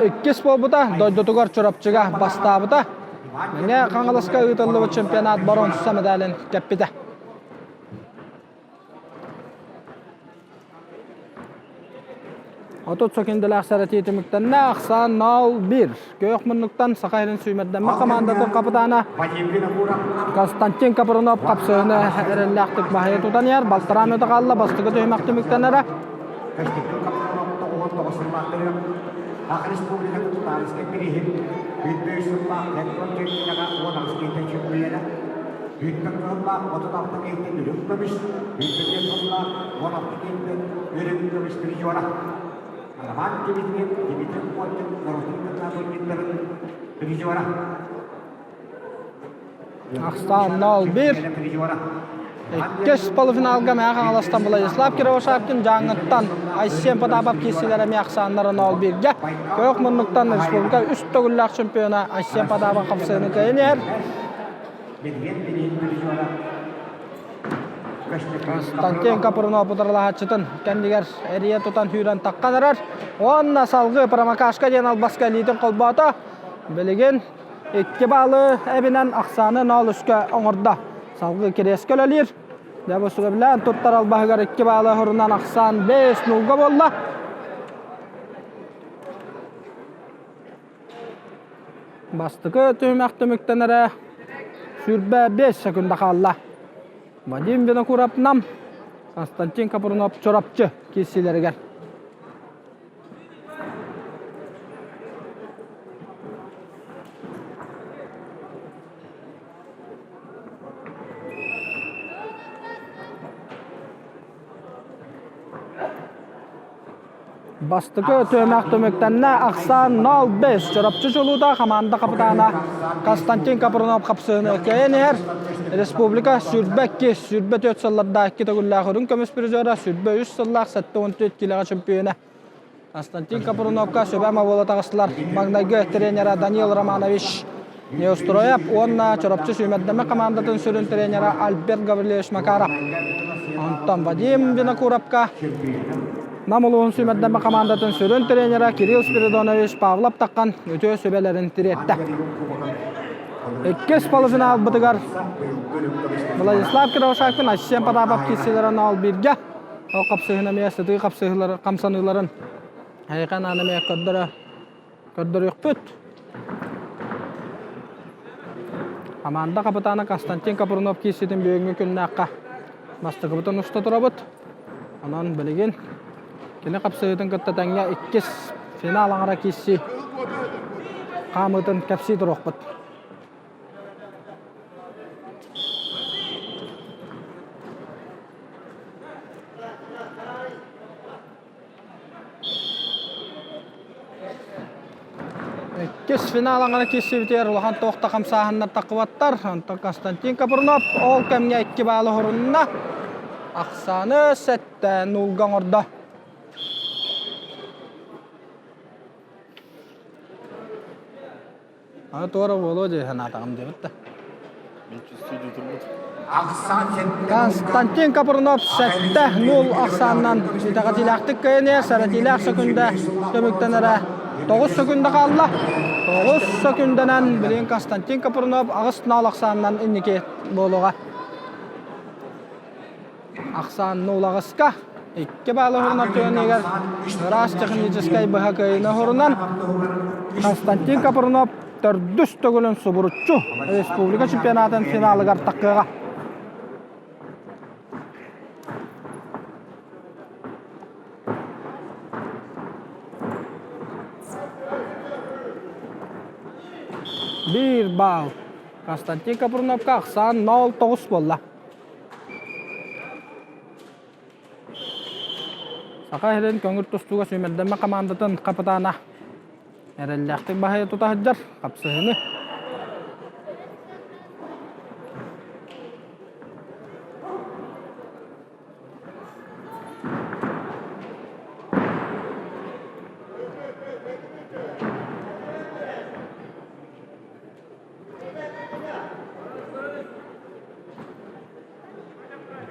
иккис буолбута, дойдутугар Чурапчыга бастаабыта. Мэҥэ Хаҥаласка ыытыллыбыт чемпионат боруонса медалын кэппитэ. 30 сөкүндэлээх сэрэтии түмүктэннэ. Ахсаан 0-1. Күөх муннуктан Саха сирин сүүмэрдэммит хамаандатын капитана Константин Капрунов хапсыһыны эрэллээхтик баһыйа тутан иһэр. Балтараа мүнүүтэ хаалла. Бастакы түһүмэх түмүктэнэрэ. Саха Республикатын Тутаарыскай бирииһин 105 сыллаах Лэккон киинэҕэ 18 киһитэ чөмпүйүөнэ, Бүттэн кыһыллаах 36 киһиттэн үрүҥ көмүс, 105 сыллаах 16 киһиттэн үрүҥ көмүс призера. Роман Дмитриев Дмитрий Коркин норуотун кытта турнирдарын призера. Ахсаан 0-1. Иккис полуфиналга Мэҥэ Хаҥаластан Владислав Кривошапкин Дьааҥыттан Айсен Потапов киирсиилэрэ эмиэ ахсааннара 0-1-гэ. Күөх муннуктан республика үс төгүллээх чемпиона Айсен Потапов хапсыыны кыайан иһэр. Константин Капрунов утарылаһааччытын кэннигэр эрийэ тутан сүүрэн таххан эрэр. Уонна салгыы промокашка диэн албаска илиитин холбоото. Билигин икки баалы эбинэн ахсааны 0-3-кэ оҥордо. Салгыы кириэскэ үлэлиир. Дьэ бу сөбүлээн туттар албаһыгар икки баалы хорунан ахсаан 5-0-га буолла. Бастакы түһүмэх түмүктэнэрэ 25 секунда хаалла. Вадим Винокуров Нам, Константин Капрунов Чурапчы киирсиилэригэр. Бастакы түһүмэх түмүктэннэ. Ахсаан 0-5. Чурапчы чулуута хамаанда капитана Константин Капрунов хапсыһыны кыайан иһэр. Республика 22, 24 сыллардаах икки төгүллээх үрүҥ көмүс призера, 23 сыллаах 74 килэҕэ чемпиона. Константин Капруновка сүбэ-ама буола таҕыстылар. Маҥнайгы тренера Данил Романович Неустроев уонна Чурапчы сүүмэрдэммит хамаандатын сүрүн тренера Альберт Гаврильевич Макаров. Онтон Вадим Винокуровка Нам улууһун сүүмэрдэммит хамаандатын сүрүн тренера Кирилл Спиридонович Павлов таххан үтүө сүбэлэрин тириэртэ. Иккис полуфиналбытыгар Владислав Кривошапкин, Айсен Потапов киирсиилэрин 0-1-гэ Ол хапсыһын эмиэ сытыы хапсыһыылары хамсаныыларын эйиэхэ анаан эмиэ көрдөрө көрдөрүөхпүт. Хамаанда капитана Константин Капрунов киирситин бүгүҥҥү күннээххэ бастакыбытын уста турабыт. Онон билигин кини хапсыһыытын кытта тэҥҥэ иккис финал аҥара киирсии хаамыытын кэпсии туруохпут. Иккис финал аҥара киирсибитигэр улахан туох да хамсааһыннар таххыбаттар. Онтон Константин Капрунов ол кэмҥэ икки баалы оһорунна. Ахсааны сэттэ нуулга оҥордо. Аны туора буолуо дии санаатаҕым диэбит да. Константин Капрунов 7-0 ахсаанынан итэҕэтиилээхтик кыайан сэрэтиилээх сөкүндэ түмүктэнэрэ 9 сөкүндэ хаалла. 9 сөкүндэнэн билигин Константин Капрунов 8-0 ахсаанынан инники буолуоҕа. Ахсаан нулаҕыска икки баалы уһунар түгэнигэр ыраас техническэй быһа кыайыыны уһурунан Константин Капрунов төрдүс төгүлүн субуруччу республика чемпионатын финалыгар таххыаҕа. Биир баал Константин Капруновка ахсаан 0-9 буолла. Саха сирин көҥүл тустууга сүүмэрдэммит хамаандатын хапытаана эрэллээхтик баһыйа тута сылдьар хапсыһыыны.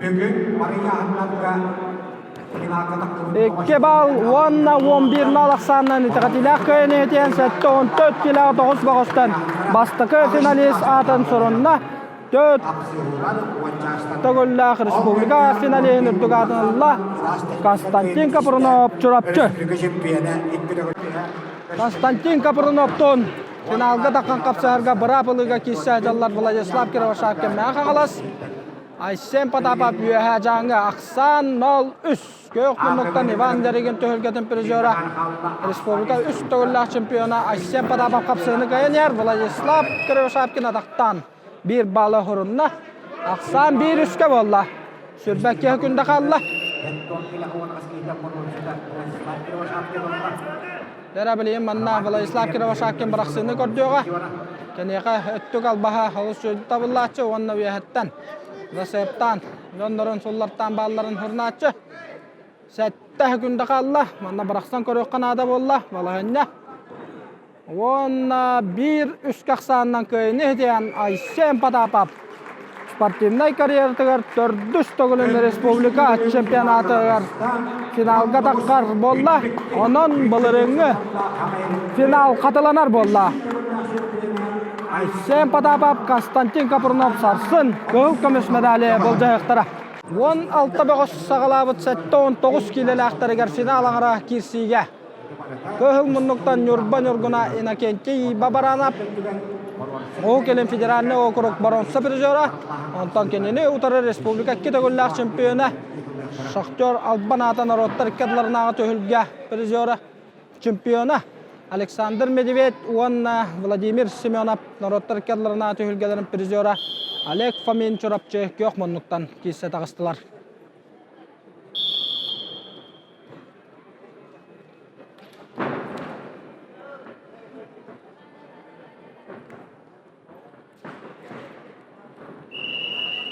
Бүгүн Марыйааһыннарга Икки бал уонна 11 нал ахсаанынан итэҕэтиилээх кыайан иһитиэн 74 килоҕа 9 бөҕөстөн бастакы финалист аатын сурунна. Төрт төгүллээх республика финалиһын үрдүк аатын ылла Константин Капрунов Чурапчы. Константин Капруновтуун финалга таххан хапсыһарга быраап ылыыга киирсэ дьаллар Владислав Кировошапкин Мэҥэ Хаҥалас, Айсен Потапов Үөһээ Дьааҥы ахсаан 0-3 Күөх муннуктан Иван Деригин түһүлгэтин призера, республика үс төгүллээх чемпиона Айсен Потапов хапсыыны кыайан иһэр Владислав Кривошапкин атахтаан биир баалы хорунна. Ахсаан биир үскэ буолла. Сүрбэккэ күндэ хаалла. Дэрэ билигин манна Владислав Кировошапкин бырахсыыны көрдүөҕэ. Киниэхэ өттүк албаһа олус табыллааччы уонна үөһэттэн засептаан дьоннорун суллартаан баалларын хурнааччы. Сэттэ күндэ хаалла. Манна бырахсан көрүөххэ наада буолла. Балаһынньа. Уонна биир үскэ ахсаанынан кыайыны иһитиэн Айсен Потапов спортивнай карьератыгар төрдүс төгүлүн республика чемпионатыгар финалга таххар буолла. Онон былырыыҥҥы финал хатыланар буолла. Айсен Потапов, Константин Капрунов сарсын кыһыл көмүс медали былдьаһыахтара. 16 бөҕөс саҕалаабыт 79 киилэлээхтэригэр финал аҥара киирсиигэ Кыһыл муннуктан Ньурба Ньургуна Иннокентий Бабаранов Уһук Илин федеральнай округ боруонса призера, онтон кинини утары республика икки төгүллээх чемпиона, Шахтер Албан аата норуоттар икки ардыларынааҕы түһүлгэ призера, чемпиона Александр Медведь уонна Владимир Семенов норуоттар икки ардыларынааҕы түһүлгэлэрин призера Олег Фомин Чурапчы күөх муннуктан киирсэ таҕыстылар.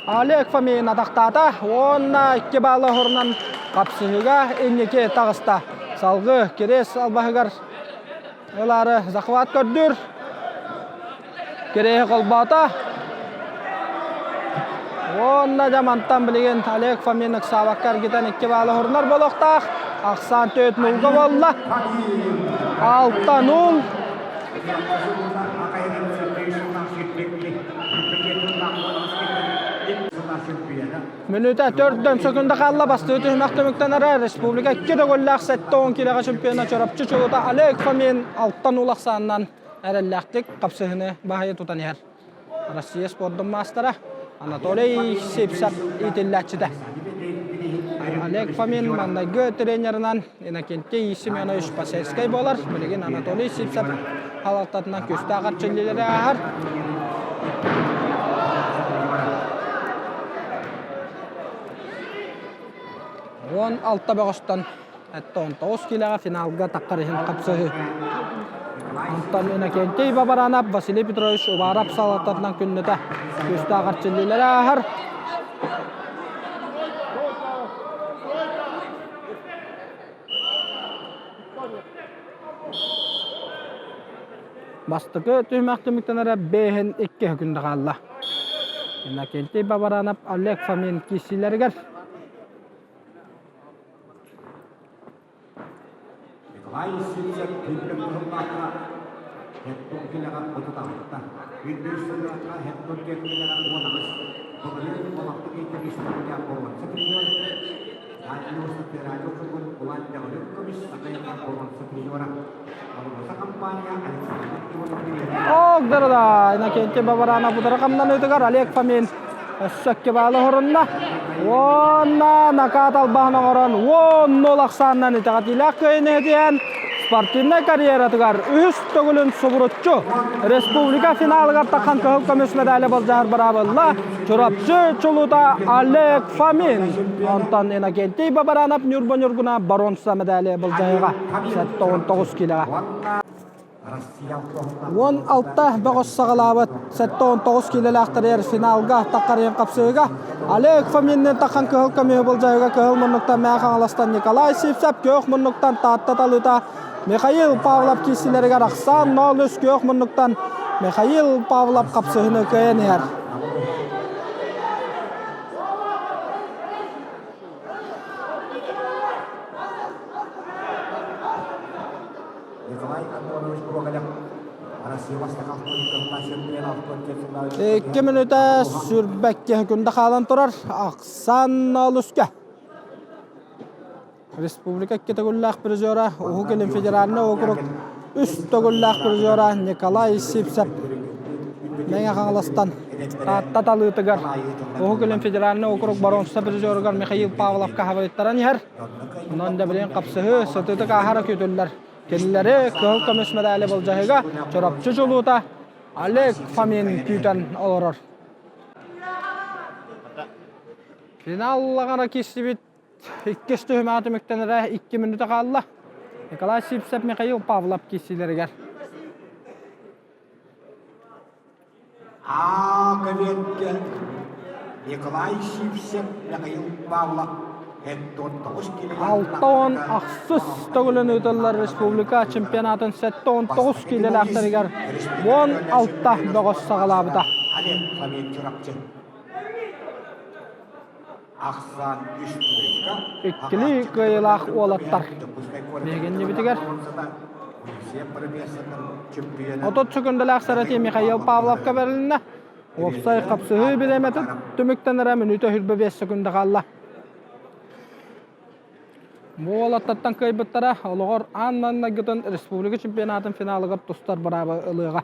Олег Фомин атахтаата уонна икки баалы оһорунан хапсыһыыга инники таҕыста. Салгыы Кирис албаһыгар ылаары захват көрдүүр. Кириэһи холбоото. Уонна дьэ мантан билигин Олег Фомин ыксаабакка эргитэн икки баалы оһорунар буолуохтаах. Ахсаан төрт нулга буолла. Алта нул. Мүнүүтэ төрдөн сөкүндэ хаалла бастыы түһүмэх түмүктэнэрэ республика икки төгүллээх 70 киилэҕэ чемпиона Чурапчы чулута Олег Фомин алтан ул ахсаанынан эрэллээхтик хапсыһыны баһыйа тутан иһэр. Россия спордун маастара Анатолий Сипсов иитиллээччитэ. Олег Фомин маҥнайгы тренерынан Иннокентий Семенович Посельскай буолар. Билигин Анатолий Сипсов халалтатынан күүстээх эрчиллиилэри ааһар. Уон алта бөҕөстөн 19 киилэҕэ финалга таххар иһин хапсыһыы. Онтон Иннокентий Бабаранов, Василий Петрович Уваров салалтатынан күннэтэ күүстээх эрчиллиилэри ааһар. Бастакы түһүмэх түмүктэнэрэ бэһин икки күндэ хаалла. Иннокентий Бабаранов Олег Фомин киирсиилэригэр Николай Сивцев Күндүм туһуллаахха Хеттон килэҕэ 36, Күндү сыллаахха Хеттон килэҕэ 18, Былырыын олохтук иитэр история боруонса призер, Радио Федеральный округун Улан Дэҕүрүк көмүс Сахайга боруонса призера, Алроса компания Александр Иванов Ок, да Иннокентий Бабаранов утары хамнаныытыгар Олег Фомин өссө икки баалы оһорунна. Уонна накаат албаһын оҥорон 10-0 ахсаанынан итэҕэтиилээх кыайыыны иһитиһэн. Спортивнай карьератыгар үһүс төгүлүн субуруччу республика финалыгар тахан кыһыл көмүс медали былдьаһар быраабылла Чурапчы чулуута Олег Фомин. Онтон Иннокентий Бабаранов Ньурба Ньургуна боруонса медали былдьаһыыга 79 килоҕа. 16 бөҕөс саҕалаабыт 79 киилэлээхтэригэр финалга таххарыйан хапсыыга Олег Фоминныын таххан кыһыл көмүһү былдьаһыыга кыһыл муннуктан Мэҥэ Хаҥаластан Николай Сивцев, күөх муннуктан Таатта талыыта Михаил Павлов киирсиилэригэр ахсаан 0-3 күөх муннуктан Михаил Павлов хапсыһыыны кыайан иһэр. Николай Антонович Гоголев Россия бастакы Икки мүнүүтэ сүрбэккэ күндэ хаалан турар Ахсан Лүскэ. Республика икки төгүллээх призера, Уһук Илин федеральнай округ үс төгүллээх призера Николай Сивцев Мэҥэ Хаҥаластан Таатта талыытыгар Уһук Илин федеральнай округ боруонса призерыгар Михаил Павловка хабырыттаран иһэр. Онон да билигин хапсыһыы сытыытык ааһара күүтүллэр. Кинилэри кыһыл көмүс медали былдьаһыыга Чурапчы чулуута Олег Фомин күүтэн олорор. Финаллаҕана киирсибит иккис түһүмэҕэ түмүктэнэрэ 2 мүнүүтэ хаалла. Николай Сивцев, Михаил Павлов киирсиилэригэр. А кабиэккэ Николай Сивцев, Михаил Павлов 68 төгүлүн ыытыллар республика чемпионатын 79 киилэлээхтэригэр 16 бөҕөс саҕалаабыта. Иккилии кыайыылаах уолаттар биһигиннибитигэр 30 секундалаах сарати Михаил Павловка бэрилиннэ. Уопсай хапсыһыы бириэмэтин түмүктэнэрэ мүнүүтэ 25 секунда хаалла. Бу уолаттартан кыайбыттара олоҕор аан маҥнайгытын республика чемпионатын финалыгар тустар быраабы ылыаҕа.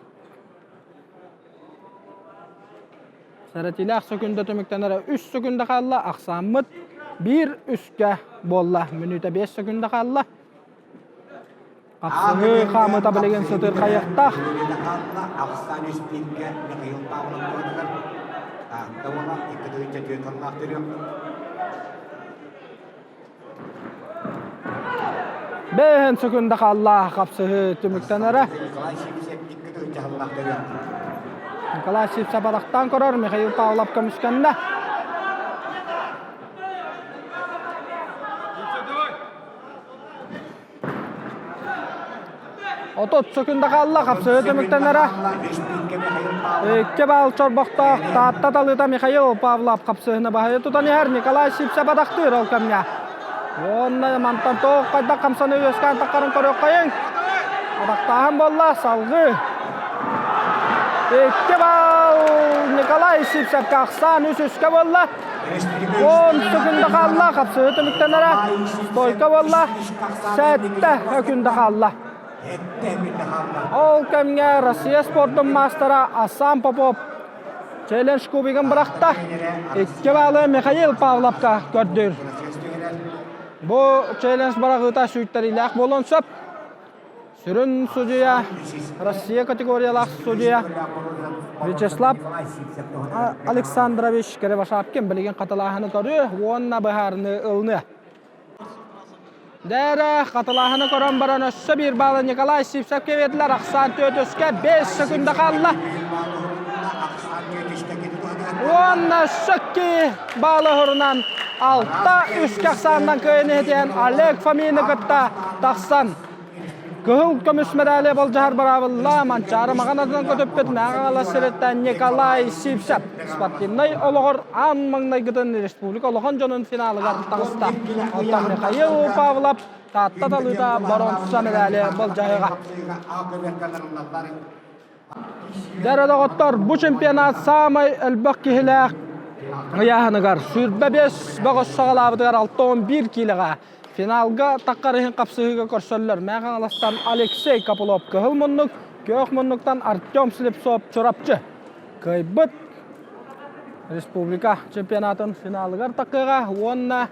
Сэрэтиилээх сөкүндэ түмүктэнэрэ үс сөкүндэ хаалла, ахсааммыт биир үскэ буолла. Мүнүүтэ 5 сөкүндэ хаалла. Хапсыһыы хаамыыта билигин сытыырхайыахтаах. Ахсаан үс бииргэ Михаил Павлов туһатыгар Таатта уола 2 тыһыынча тыллаах төрүөх. Бэһин сөкүндэ хаалла хапсыһыы түмүктэнэрэ. Николай Сивцев 2 тыһыынча сыллаах төрүөх. Николай Сивцев барахтаан көрөр, Михаил Павлов көмүскэннэ. 30 сөкүндэ хаалла, хапсыһыы түмүктэнэрэ. Икки баал чорбохтоох Таатта талыыта Михаил Павлов хапсыһыны баһыйа тутан иһэр Николай Сивцев атахтыыр ол кэмҥэ. Уонна мантан туох хайдах хамсаныы үөскээн таххарын көрүөххэйиҥ. Атахтааһын буолла, салгыы. Икки баал Николай Сивцевка ахсаан үс үскэ буолла. Он сөкүндэ хаалла, хапсыһыы түмүктэнэрэ. Стойка буолла, сэттэ өкүндэ хаалла. Ол кэмҥэ Россия спордун маастара Асан Попов челлендж кубигын бырахта. Икки баалы Михаил Павловка көрдүүр. Бу челлендж быраҕыыта сүүйтэриилээх буолуон сөп. Сүрүн судьуйа Россия категориялаах судьуйа Вячеслав Александрович Кривошапкин билигин хатылааһыны көрүө уонна быһаарыныы ылыныа. Дээрэ хатылааһыны көрөн баран өссө биир баалы Николай Сивцевке биэрдилэр. Ахсаан түөтүскэ 5 секунда хаалла. Уонна өссө баалы оһорунан 6-3 ахсаанынан кыайан иһитиэн Олег Фомины кытта тахсан Кыһыл көмүс медали болдьоһор быраабылла Манчаары маҕанатынан көтүппүт Мэҥэ сириттэн Николай Сивцев спортивнай олоҕор аан маҥнайгытын республика улахан дьонун финалыгар таҕыста. Оттон Михаил Павлов Таатта талыыта боруонса медали болдьоһуоҕа. Дьэ, доҕоттор, бу чемпионат саамай элбэх киһилээх ыйааһыныгар 25 бөҕөс саҕалаабытыгар 61 киилэҕэ финалга таххар иһин хапсыһыыга көрсөллөр. Мэҥэ Хаҥаластан Алексей Копылов кыһыл муннук, күөх муннуктан Артем Слепцов Чурапчы кыайбыт республика чемпионатын финалыгар такыаҕа уонна.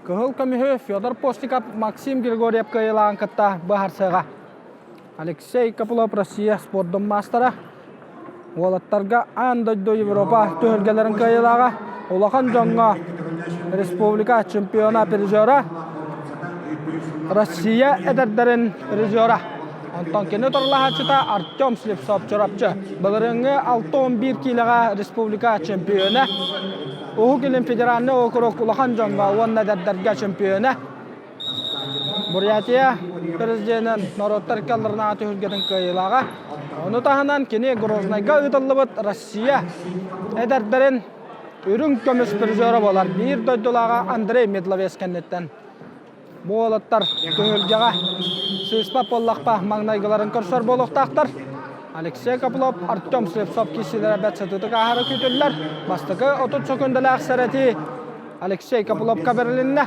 Кыһыл көмүһү Федор Постников Максим Григорьев кыайыылааҕын кытта быһаарсыаҕа. Алексей Копылов Россия спордун маастара. Уолаттарга аан дойду Европа түһүлгэлэрин кыайыылааҕа, улахан дьоҥҥо республика чемпиона призера, Россия эдэрдэрин призера. Онтон кини турлаһааччыта Артем Слепцов Чурапчы. Былырыыҥҥы 6-11 киилэҕэ республика чемпиона, Уһук Илин федеральнай округ улахан дьоҥҥо уонна эдэрдэргэ чемпиона, Бурятия президенин норуоттар икки түһүлгэтин кыайыылааҕа. Ону таһынан кини Грознайга ыытыллыбыт Россия эдэрдэрин үрүҥ көмүс призера буолар биир дойдулааҕа Андрей Медловец кэнниттэн. Бу уолаттар түһүлгэҕэ сыыспат буоллахха маҥнайгыларын көрсөр буолуохтаахтар. Алексей Копылов, Артем Слепцов киирсиилэрэ бэрт сытыытык ааһара күүтүллэр. Бастакы 30 сөкүндэлээх сэрэтии Алексей Копыловка бэрилиннэ.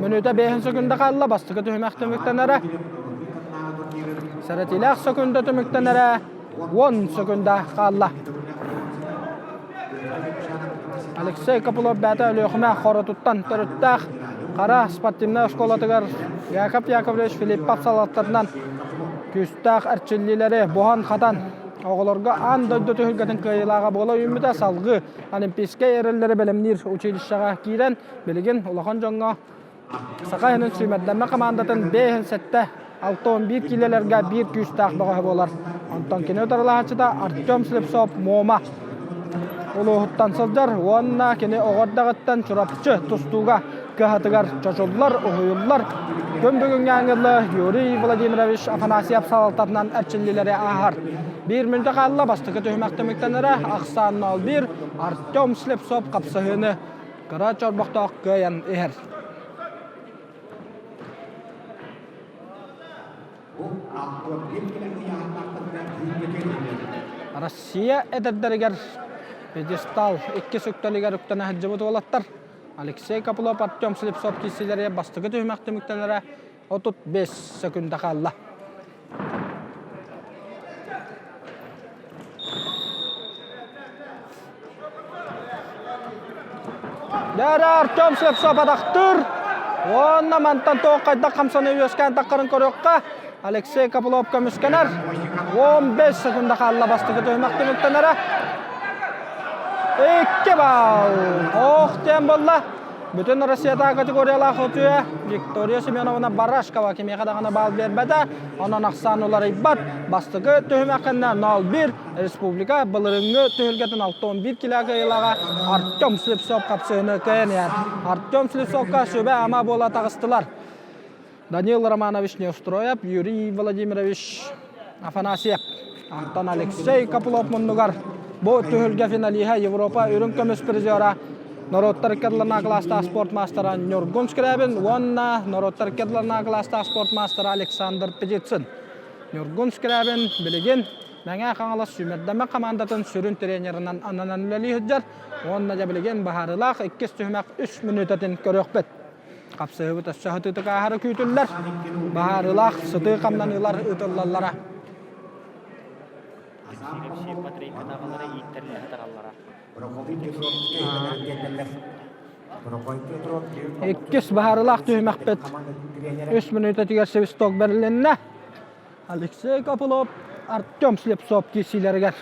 Мүнүүтэ бэһин сөкүндэ хаалла, бастакы түһүмэх түмүктэнэрэ. Сэрэтиилээх сөкүндэ түмүктэнэрэ 10 сөкүндэ хаалла. Алексей Копылов бэйэтэ Өлүөхүмэ хоротуттан төрүттээх Хара спортивнай оскуолатыгар Яков Яковлевич Филиппов салалтатынан күүстээх эрчиллиилэри буһан-хатан оҕолорго аан дойду түһүлгэтин кыайыылааҕа буола үүммүтэ. Салгыы Олимпийскай эрэллэри бэлэмниир училищеҕа киирэн, билигин улахан дьоҥҥо Саха иһинэн сүүмэрдэммэ хамаандатын 5-7 6-11 киилэлэргэ биир күүстээх бөҕөһө буолар. Онтон кини утарылаһааччыта Артем Слепцов Муома улууһуттан сылдьар уонна кини оҕо эрдэҕиттэн Чурапчы тустууга кыһатыгар чочуллар, уһуйуллар. Күн бүгүҥҥэ ангылы Юрий Владимирович Афанасьев салалтатынан эрчиллиилэри ааһар. Биир мүнүүтэ хаалла, бастакы түһүмэх түмүктэнэрэ ахсаан 0-1 Артем Слепцов хапсыһыыны кыра чорбохтоох кыайан иһэр. Россия эдэрдэригэр пьедестал иккис үктэлигэр үктэнэ сылдьыбыт уолаттар Алексей Копылов, Артем Слепцов киирсиилэрэ бастакы түһүмэх түмүктэнэрэ 35 сөкүндэ хаалла. Дьэ Артем Слепцов атахтыыр. Уонна мантан туох хайдах хамсаны үөскээн таххарын көрүөххэ. Алексей Копылов көмүскэнэр. 15 секунда хаалла бастакы түһүмэх түмүктэнэрэ. Икки балл. Ох диэн буолла. Бүтүн Россиятааҕы категориялаах үтүө Виктория Семеновна Барашкова кимиэхэ даҕаны баал биэрбэтэ. Онон ахсаан уларыйбат. Бастакы түһүмэххэ 0-1 республика былырыыҥҥы түһүлгэтин 6-11 килэ кыайыылааҕа Артем Слепцов хапсыһыыны кыайан иһэр. Артем Слепцовка сүбэ-ама буола таҕыстылар. Данил Романович Неустроев, Юрий Владимирович Афанасьев, Антон Алексей Копылов муннугар бу түһүлгэ финалиһа Европа үрүҥ көмүс призера норуоттар икки кылаастаах спорт маастара Ньургун Скрябин уонна норуоттар икки кылаастаах спорт маастара Александр Петицын. Ньургун Скрябин билигин Мэҥэ Хаҥалас сүүмэрдэммит хамаандатын сүрүн тренеринэн ананан үлэлии сылдьар уонна дьэ билигин быһаарыылаах иккис түһүмэх үс мүнүүтэтин көрүөхпүт. Хапсыһыбыт өссө сытыытык ааһара күүтүллэр. Баһаарыылаах сытыы хамнаныылар ыытыллаллара. Иккис баһаарыылаах түһүмэхпит үс мүнүүтэтигэр свисток бэрилиннэ. Алексей Копылов, Артем Слепцов киирсиилэригэр.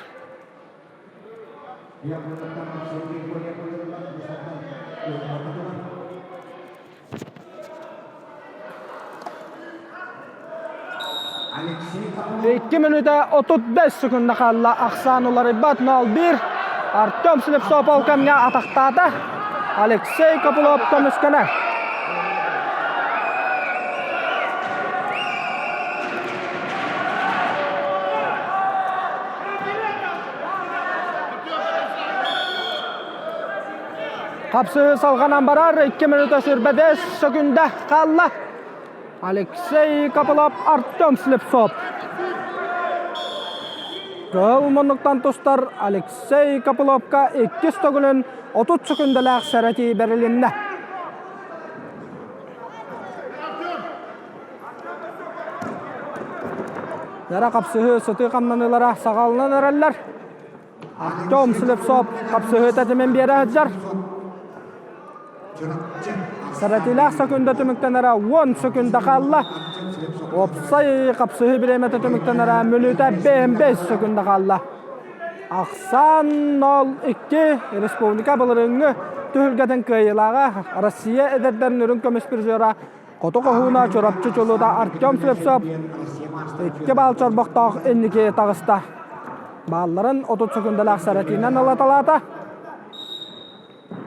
Икки мүнүүтэ 35 секунда хаалла. Ахсаан уларыйбат 0-1. Артем Слепцов ол кэмҥэ атахтаата. Алексей Копылов көмүскэнэр. Хапсыһыы салҕанан барар, 2 минута 25 сөкүндэ хаалла. Алексей Копылов, Артем Слепцов. Кыһыл муннуктан тустар Алексей Копыловка иккис төгүлүн 30 сөкүндэлээх сэрэтии бэрилиннэ. Яра қапсыһы сытыы хамнаныылара саҕаланан эрэллэр. Артем Слепцов қапсыһыыта тимэн биэрэ сылдьар. Саратилаах сөкүндэ түмүктэнэрэ 10 сөкүндэ хаалла. Уопсай хапсыһыы бириэмэтэ түмүктэнэрэ мүнүүтэ 5 сөкүндэ хаалла. Ахсаан 0-2 республика былырыыҥҥы түһүлгэтин кыайыылааҕа Россия эдэрдэрин үрүҥ көмүс призера Хоту хоһууна Чурапчы чулуута Артем Слепцов 2 баал чорбохтоох инники таҕыста. Баалларын 30 сөкүндэлээх саратиинэн ылаталаата.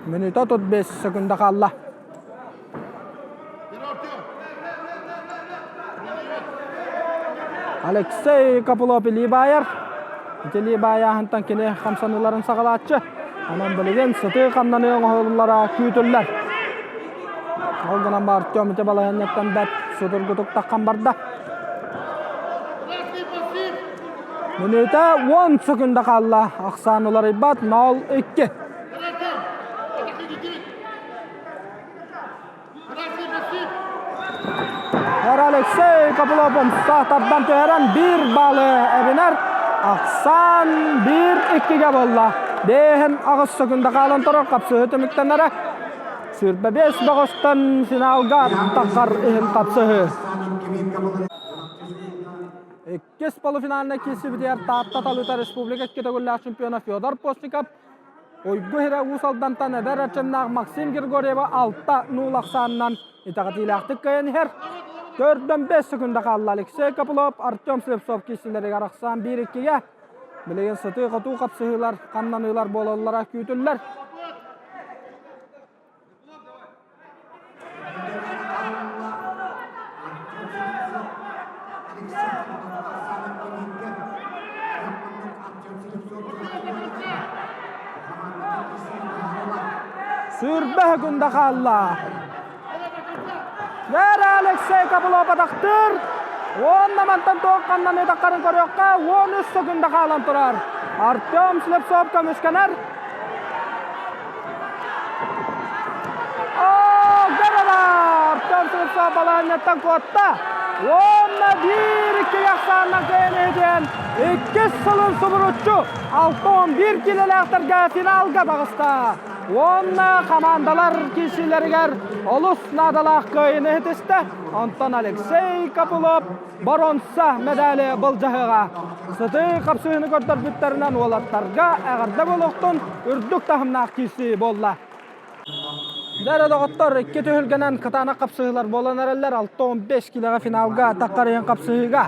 Мүнүүтэ 35 секунда хаалла. Алексей Копылов илии баайар. Ити илии баайааһынтан кини хамсаныыларын саҕалааччы. Онон билигин сытыы хамнаныы оҥоһуллара күүтүллэр. Ол гынан бар Артем ити балаһыанньаттан бэрт судургутук таххан барда. Мүнүүтэ 10 секунда хаалла. Ахсаан уларыйбат 0-2. Алексей Копылов умса тардан түһэрэн биир баалы эбинэр. Ахсаан 1-2-ге буолла. Бэһин аҕыс секунда хаалан турар хапсыһы түмүктэнэрэ. 25 бөҕөстөн финалга таххар иһин хапсыһы. Иккис полуфинальнай киирсибитигэр Таатта талыыта республика икки төгүллээх чемпиона Федор Постников Уйгу Иһирэ Уус Алдантан эдэр эрчимнээх Максим Григорьева 6-0 ахсаанынан итэҕэтиилээхтик кыайан иһэр. Төрдөн 5 секунда хаалла Алексей Копылов, Артем Слепцов киирсиилэригэр ахсаан 1-2-ге. Билигин сытыы-хотуу хапсыһыылар, хамнаныылар буолаллара күүтүллэр. Сүүрбэ секунда хаалла. Вера Алексей Копылов атахтыыр. Уонна мантан туох ханнан ытаххарын көрүөххэ 13 секунда хаалан турар. Артем Слепцов көмүскэнэр. Артем балаанньаттан куотта. Уонна 1-2 ахсаанынан кыайан иһитиэн иккис сылын субуруччу 6-11 килэлээхтэргэ финалга таҕыста. Уонна хамаандалар киирсиилэригэр олус наадалаах кыайыыны иһитистэ. Онтон Алексей Копылов боруонса мэдээли былдьаһыаҕа. Сытыы хапсыһыыны көрдөрбүттэринэн уолаттарга эҕэрдэ буолуохтун үрдүк таһымнаах киирсии буолла. Дьэ доҕоттор, икки түһүлгэнэн кытаанах хапсыһыылар буолан эрэллэр. 6-15 килэҕэ финалга таххарыйан хапсыһыыга.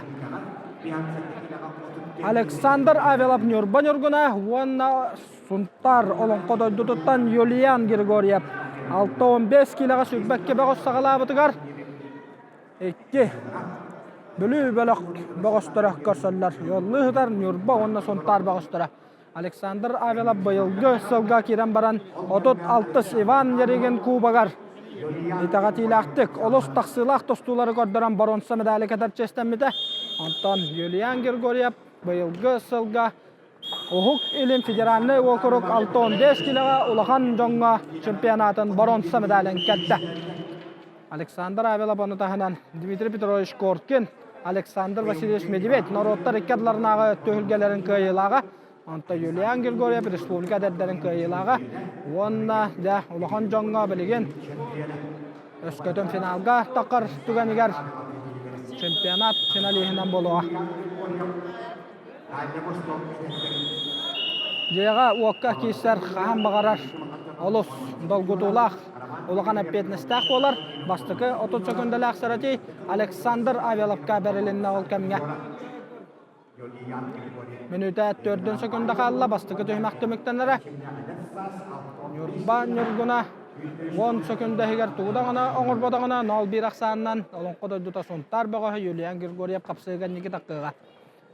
Александр Авелов Ньурба Ньургуна уонна Сунтаар олоҥхо дойдутуттан Юлиан Григорьев 6-15 килэҕэ сүүрбэккэ бөҕөс саҕалаабытыгар Икки Бүлүү бөлөх бөҕөстөрө көрсөллөр. Йоллуу сытар Ньурба уонна Сунтаар бөҕөстөрө. Александр Авелов быйылгы сылга киирэн баран 36 Иван Ярыгин кубогар итэҕэтиилээхтик олус тахсыылаах тустуулары көрдөрөн боруонса медали кэтэр чиэстэммитэ. Онтон Юлиан Григорьев быйылгы сылга Уһук Илин федеральнай уокурук 65 килэҕэ улахан дьоҥҥо чемпионатын боруонса медалын кэттэ. Александр Авелов ону таһынан Дмитрий Петрович Коркин, Александр Васильевич Медведь норуоттар икки ардыларынааҕы түһүлгэлэрин кыайыылааҕа, онтон Юлиан Григорьев республика эдэрдэрин кыайыылааҕа уонна дьэ улахан дьоҥҥо билигин өскөтүн финалга таххар түгэнигэр чемпионат финалиһынан буолуоҕа. Дьиэҕэ-уокка киирсэр хаһан баҕарар олус долгутуулаах, улахан эппиэтинэстээх буолар. Бастакы 30 сөкүндэлээх сэрэтии Александр Авеловка бэрилиннэ ол кэмҥэ. Мүнүүтэ төрдүн сөкүндэ хаалла, бастакы түһүмэх түмүктэнэрэ. Ньурба Ньургуна 10 сөкүндэ иһигэр тугу даҕаны оҥорботоҕуна 0-1 ахсаанынан Олоҥхо дойдута Сунтаар бөҕөһө Юлиан Григорьев хапсыыга инники таххыаҕа.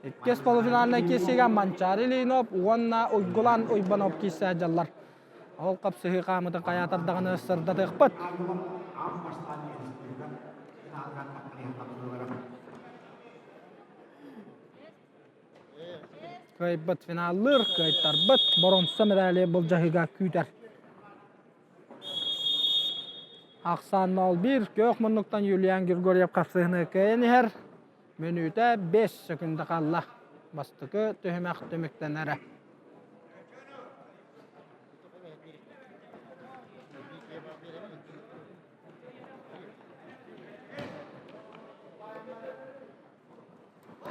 Иккис полуфинальнай киирсиигэ Манчаары Ильинов уонна Уйгулан Уйбанов киирсэ сылдьаллар. Ол хапсыһыы хаамытын хайаатар даҕаны сырдатыахпыт. Кыайбыт финаллыыр, кыайтарбыт боруонса медали былдьаһыыга күүтэр. Ахсаан 0-1 күөх муннуктан Юлиан Григорьев хапсыһыны кыайан иһэр. Мүнүүтэ 5 сөкүндэ хаалла. Бастакы түһүмэх түмүктэнэрэ.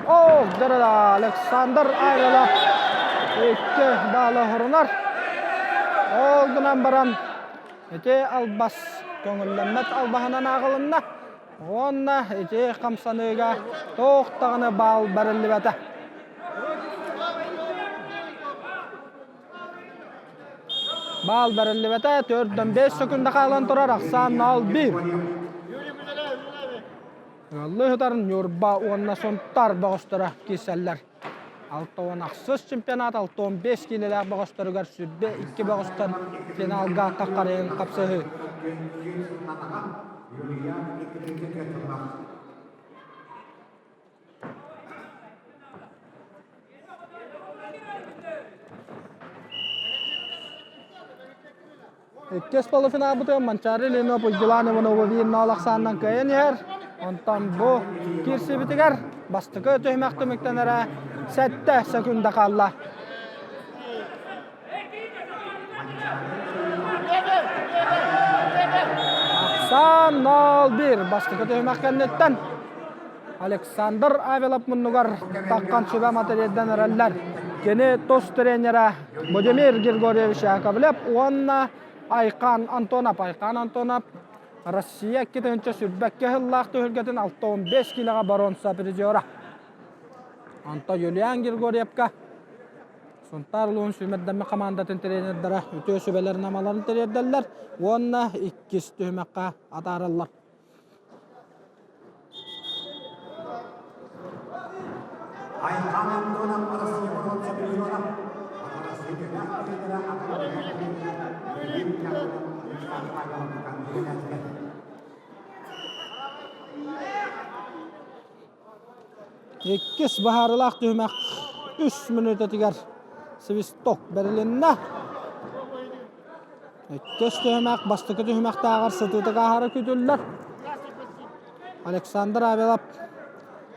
О, дара Александр Айвала икки баалы хорунар. Ол гынан баран ити албас көҥүллэммэт албаһынан ааҕылынна. Уонна ити хамсаныыга туох даҕаны баал бэриллибэтэ. Баал бэриллибэтэ, төрдөн 5 секунда хаалан турар ахсаан 0-1. Ыаллыы сытар Ньурба уонна Сунтаар бөҕөстөрө киирсэллэр. 68 чемпионат 65 киилэлээх бөҕөстөрүгэр 22 бөҕөстөн финалга таххарыйын хапсыһыы. Иккис полуфиналбытыгар Манчаары Ленов Уйгулаан Иванова биир ахсаанынан кыайан иһэр. Онтон бу киирсибитигэр бастакы түһүмэх түмүктэнэрэ сэттэ секунда хаалла. Ахсаан 0-1 бастакы түһүмэх кэнниттэн Александр Авелов муннугар таххан сүбэ матырыйдан эрэллэр. Кини тус тренерэ Будимир Григорьевич Яковлев уонна Айхан Антонов. Айхан Антонов Россия 2021 сыллаах түһүлгэтин 65 килоҕа боруонса призера. Онтон Юлиан Григорьевка Сунтаар улууһун сүүмэрдэммит хамаандатын тренердара үтүө сүбэлэрин-амаларын тириэрдэллэр уонна иккис түһүмэххэ атаараллар. Айхан Антонов Россия боруонса призера Иккис быһаарыылаах түһүмэх үс мүнүүтэтигэр свисток бэрилиннэ. Иккис түһүмэх бастакы түһүмэхтээҕэр сытыытык ааһара күүтүллэр. Александр Авелов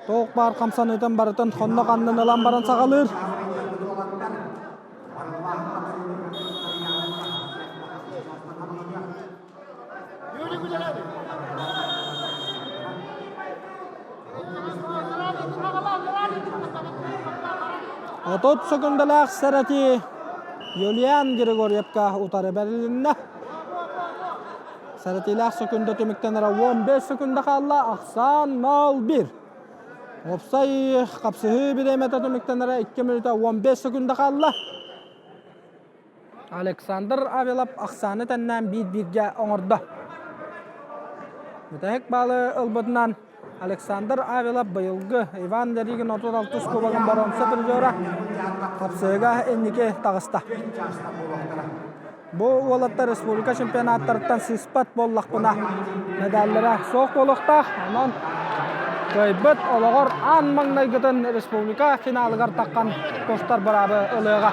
туох баар хамсаныытын барытын хоннох аннын ылан баран саҕалыыр. 30 секундалаах сэрэтии Юлиан Григорьевка утары бэрилиннэ. Сэрэтиилээх секунда түмүктэнэрэ 15 секунда хаалла, ахсаан 0-1. Уопсай хапсыһыы бириэмэтэ түмүктэнэрэ 2 мүнүүтэ 15 секунда хаалла. Александр Авелов ахсааны тэннээн биир-бииргэ оҥордо. Бүтэһик баалы ылбытынан Александр Авелов быйылгы Иван Леригин 36 кубогын боруонса призера хапсыыга инники таҕыста. Бу уолаттар республика чемпионаттарыттан сыыспат буоллахпына медаллара суох буолуохтаах. Онон кыайбыт олоҕор аан маҥнайгытын республика финалыгар таххан тустар быраабы ылыаҕа.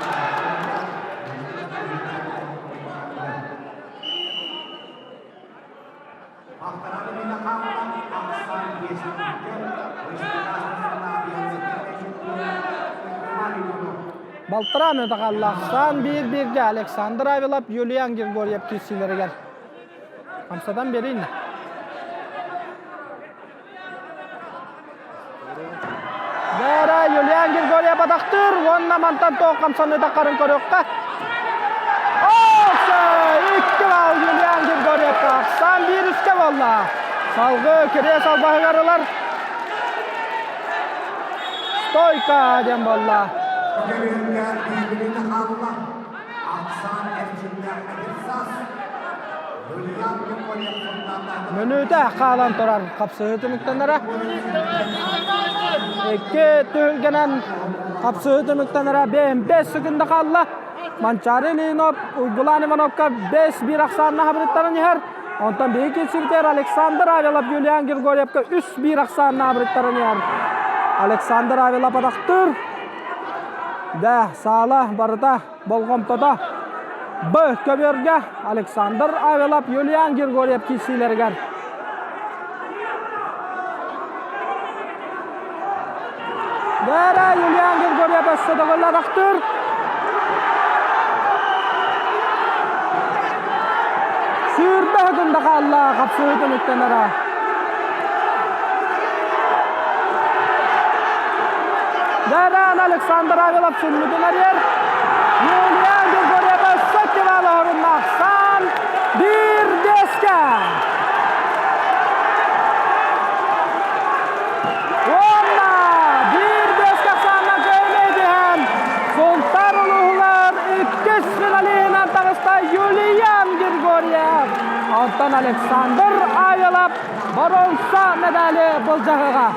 Балтараа мүнүүтэ хаалла. Саан биир-бииргэ Александр Авилов, Юлиан Григорьев киирсиилэригэр. Хамсатан биэриин. Бэра Юлиан Григорьев атахтыыр уонна мантан туох хамсаныыта харын көрүөххэ. Икки бал Юлиан Григорьевка. Сан биир үскэ буолла. Салгыы кириэс албаһыгар ылар. Стойка диэн буолла. Мүнүүтэ хаалан турар хапсыһыы түмүктэнэрэ. Икки түһүлгэнэн хапсыһыы түмүктэнэрэ 5 секунда хаалла. Манчаары Ильинов Уйгулаан Ивановка 5-1 ахсаанна хабырыттаран иһэр. Онтон биһиги киирсибитигэр Александр Авелов Юлиан Григорьевка 3-1 ахсаанна хабырыттаран иһэр. Александр Авелов атахтыыр. Да, саала барыта болҕомтото Б көбүөргэ Александр Авелов, Юлиан Григорьев киирсиилэригэр. Бара Юлиан Григорьев өссө төгүллэбэхтир. Сүүрбэ секунда хаалла хапсыы түмүктэнэрэ. Даран Александр Авилов сүннүтүн арыйар. Юлиан Григорьев өссө килалы оруннаахсан bir беске. Уонна биир бэскэ ахсаанынан кыайан Сунтаар улууһугар иккис финалиһынан таҕыста Юлиан Григорьев. Онтон Александр Авелов боруонса медали былдьаһыаҕа.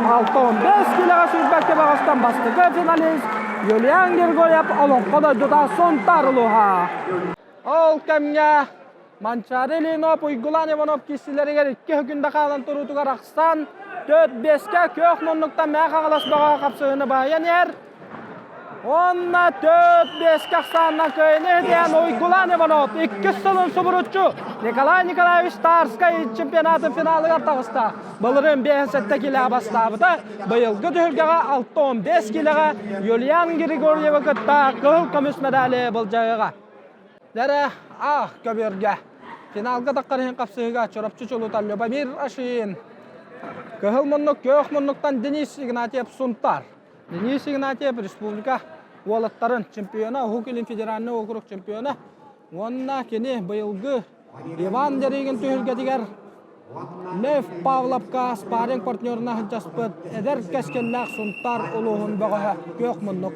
65 килоҕа сүүрбэккэ баҕастан бастакы финалист Юлиан Григорьев олоҥхо дойдута Сунтаар улууһа. Ол кэмҥэ Манчаары Ильинов Уйгулаан Иванов киирсилэригэр икки күндэ хаалан туруутугар ахсан төрт биэскэ күөх муннуктан Мэҥэ Хаҥалас бөҕө хапсыһыыны баһыйан иһэр. Уонна төрт биэскэ ахсаанынан кыайыны иһитиэн Уйгулаан Иванов иккис сылын субуруччу Николай Николаевич Тарскай чемпионатын финалыгар таҕыста. Былырыын 57 килэҕэ бастаабыта, быйылгы түһүлгэҕэ 65 килэҕэ Юлиан Григорьевы кытта кыһыл көмүс медали былдьаһыаҕа. Дэрэ аах көбүөргэ. Финалга таххар иһин хапсыһыыга Чурапчы чулута Любомир Ашиин. Кыһыл муннук күөх муннуктан Денис Игнатьев Сунтар. Денис Игнатьев республика уолаттарын чемпиона, Уһук Илин федеральный округ чемпиона. Уонна кини быйылгы Иван Деригин түһүлгэтигэр Лев Павловка спарринг партнерына сылдьаспыт эдэр кэскиллээх Сунтар улууһун бөҕөһө күөх муннук.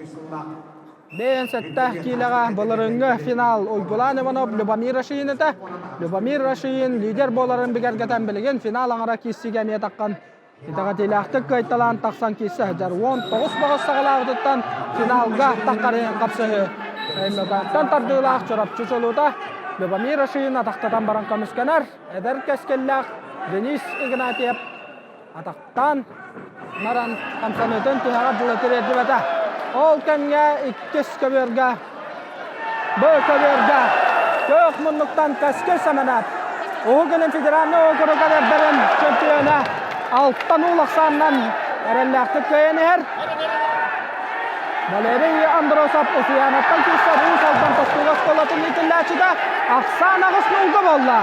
Бэйэн сэттэ киилэҕэ былырыыҥҥы финал Уйгулаан Иванов Любомир Рашиин этэ. Любомир Рашиин лидер буоларын бигэргэтэн билигин финал аҥара киирсиигэ эмиэ таххан итэҕэтиилээхтик кыайталаан тахсан киирсэ сылдьар. 19 бөҕөс саҕалаабытыттан финалга таххарыйан хапсыһыы. Өймөкөөттөн тардыылаах Чурапчы чулуута Любомир Рашиин атахтатан баран көмүскэнэр. Эдэр кэскиллээх Денис Игнатьев атахтаан баран хамсаныытын тиһэҕэр дылы тириэрдибэтэ. Ол кэмҥэ иккис көбүөргэ Б көбүөргэ күөх муннуктан Кэскил Сэмэнэп Уһук Илин федеральнай уокуругар эрдэрин чемпиона алтан уул ахсаанынан эрэллээхтик кыайан иһэр. Валерий Андросов Усуйаанаттан киирсэр Уус Алдан тустууга оскуолатын иитиллээччитэ ахсаан аҕыс нуулга буолла.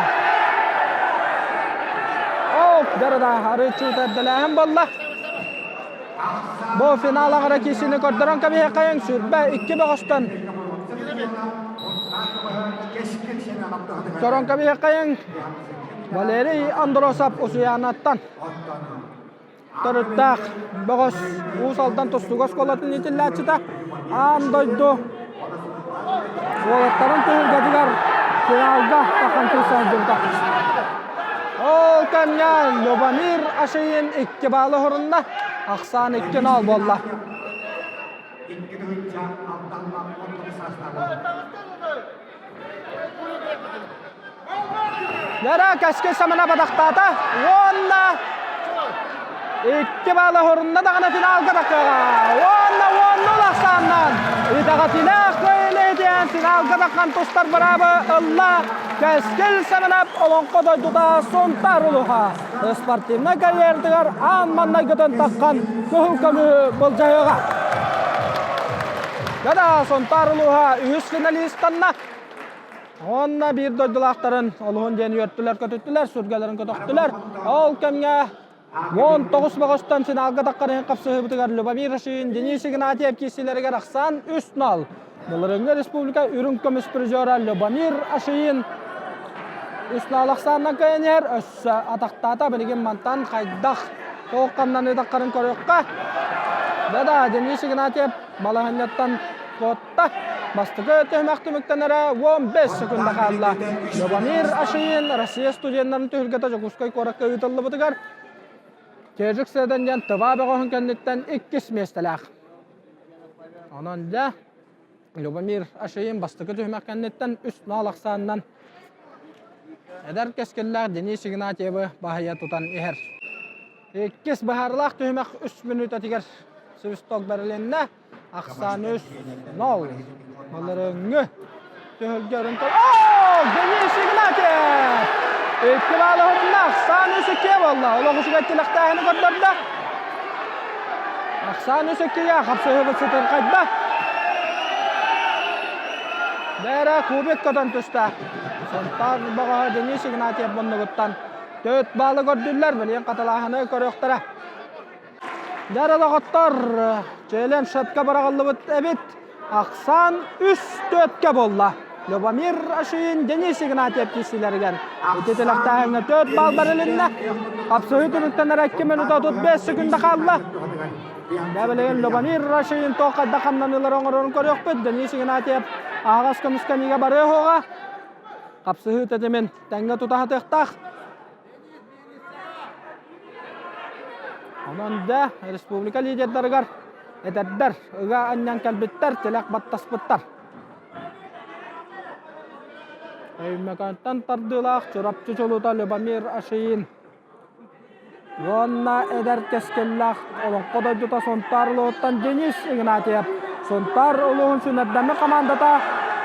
Оп, дьарыда арыыччыыта эрдэлээһин буолла. Бу финал аҕара киисини көрдөрөн кэбиһиэххэйиҥ сүрбэ икки бөҕөстөн көрөн кэбиһиэххэйиҥ Валерий Андросов Усуйаанаттан төрүттээх бөҕөс Уус Алдан тустууга оскуолатын иитиллээччитэ аан дойду уолаттарын түһүлгэтигэр финалга тахан сылдьыбыта. Ол кэмҥэ Любомир Ашиин икки баалы оһорунна, ахсаан 2-0 буолла. Лера кэскил самана бадахтаата уонна икки баала хорунна даҕаны финалга тахсыаҕа. Уонна уонна улахсааннан итэҕэтилээх кыайыыны диэн финалга таххан тустар быраабы ылла Кэскил Сэмэнэп олоҥхо дойдута Сунтаар улууһа. Спортивнай карьератыгар аан маннайгытын таххан кыһыл көмүһү былдьаһыаҕа. Гада Сунтаар улууһа үһүс финалистанна. Уонна биир дойдулаахтарын олуһун диэн үөртүлэр-көтүттүлэр, сүргэлэрин көтөхтүлэр. Ол кэмҥэ 19 бөҕөстөн финалга таххар иһин хапсыһыыбытыгар Любомир Рашин, Денис Игнатьев киирсиилэригэр ахсаан 3-0. Былырыыҥҥы республика үрүҥ көмүс призера Любомир Ашиин 3-0 ахсаанынан кыайан иһэр. Өссө атахтаата билигин мантан хайдах туох хамнаныы таххарын көрүөххэ. Да-да, Денис Игнатьев балаһынньаттан куотта. Бастакы түһүмэх түмүктэнэрэ 15 секунда хаалла. Любомир Ашиин Россия студеннарын түһүлгэтэ Дьокуускай куоракка ыытыллыбытыгар Кежик Седан диэн Тыва бөҕөһүн кэнниттэн иккис миэстэлээх. Онон дьэ Любомир Ашиин бастакы түһүмэх кэнниттэн 3-0 ахсаанынан эдэр кэскиллээх Денис Игнатьевы баһыйа тутан иһэр. Иккис быһаарылаах түһүмэх үс мүнүүтэтигэр свисток бэрилиннэ. Ахсаан үс нол. Былырыҥҥы түһүлгэ өрүн О! Денис Игнатьев! Икки баал оһорунна. Ахсаан үс иккиэ буолла. Олох үчүгэй тилэхтээһини көрдөрдө. Ахсаан үс иккигэ хапсыһыбыт сытырхайда. Бээрэ кубик көтөн түстэ. Сунтаар бөҕөһө Денис Игнатьев муннугуттан төрт баалы көрдүллэр. Билигин хатылааһыны көрүөхтэрэ. Дьэ доҕоттор, челлендж шатка быраҕыллыбыт эбит. Ахсаан үс төрткэ буолла. Любомир Ашин, Денис Игнатьев киирсиилэригэр ити тилэхтээһиҥҥэ төрт балл бэрилиннэ. Хапсыһыы түмүктэнэр 2 минута 35 секунда хаалла. Дьэ билигин Любомир Ашин туох хайдах хамнаныылары оҥорорун көрүөхпүт. Денис Игнатьев аһаҕас көмүскэниигэ барыа суоҕа. Хапсыһыы тэтимин тэҥҥэ тута сатыахтаах. Онон да республика лидердарыгар эдэрдэр ыга анньан кэлбиттэр, тилэх баттаспыттар. Өймөкөөнтөн тардыылаах Чурапчы чулуута Любомир Ашиин уонна эдэр кэскиллээх Олоҥхо дойдута Сунтаар улууһуттан Денис Игнатьев Сунтаар улууһун сүүмэрдэммит хамаандата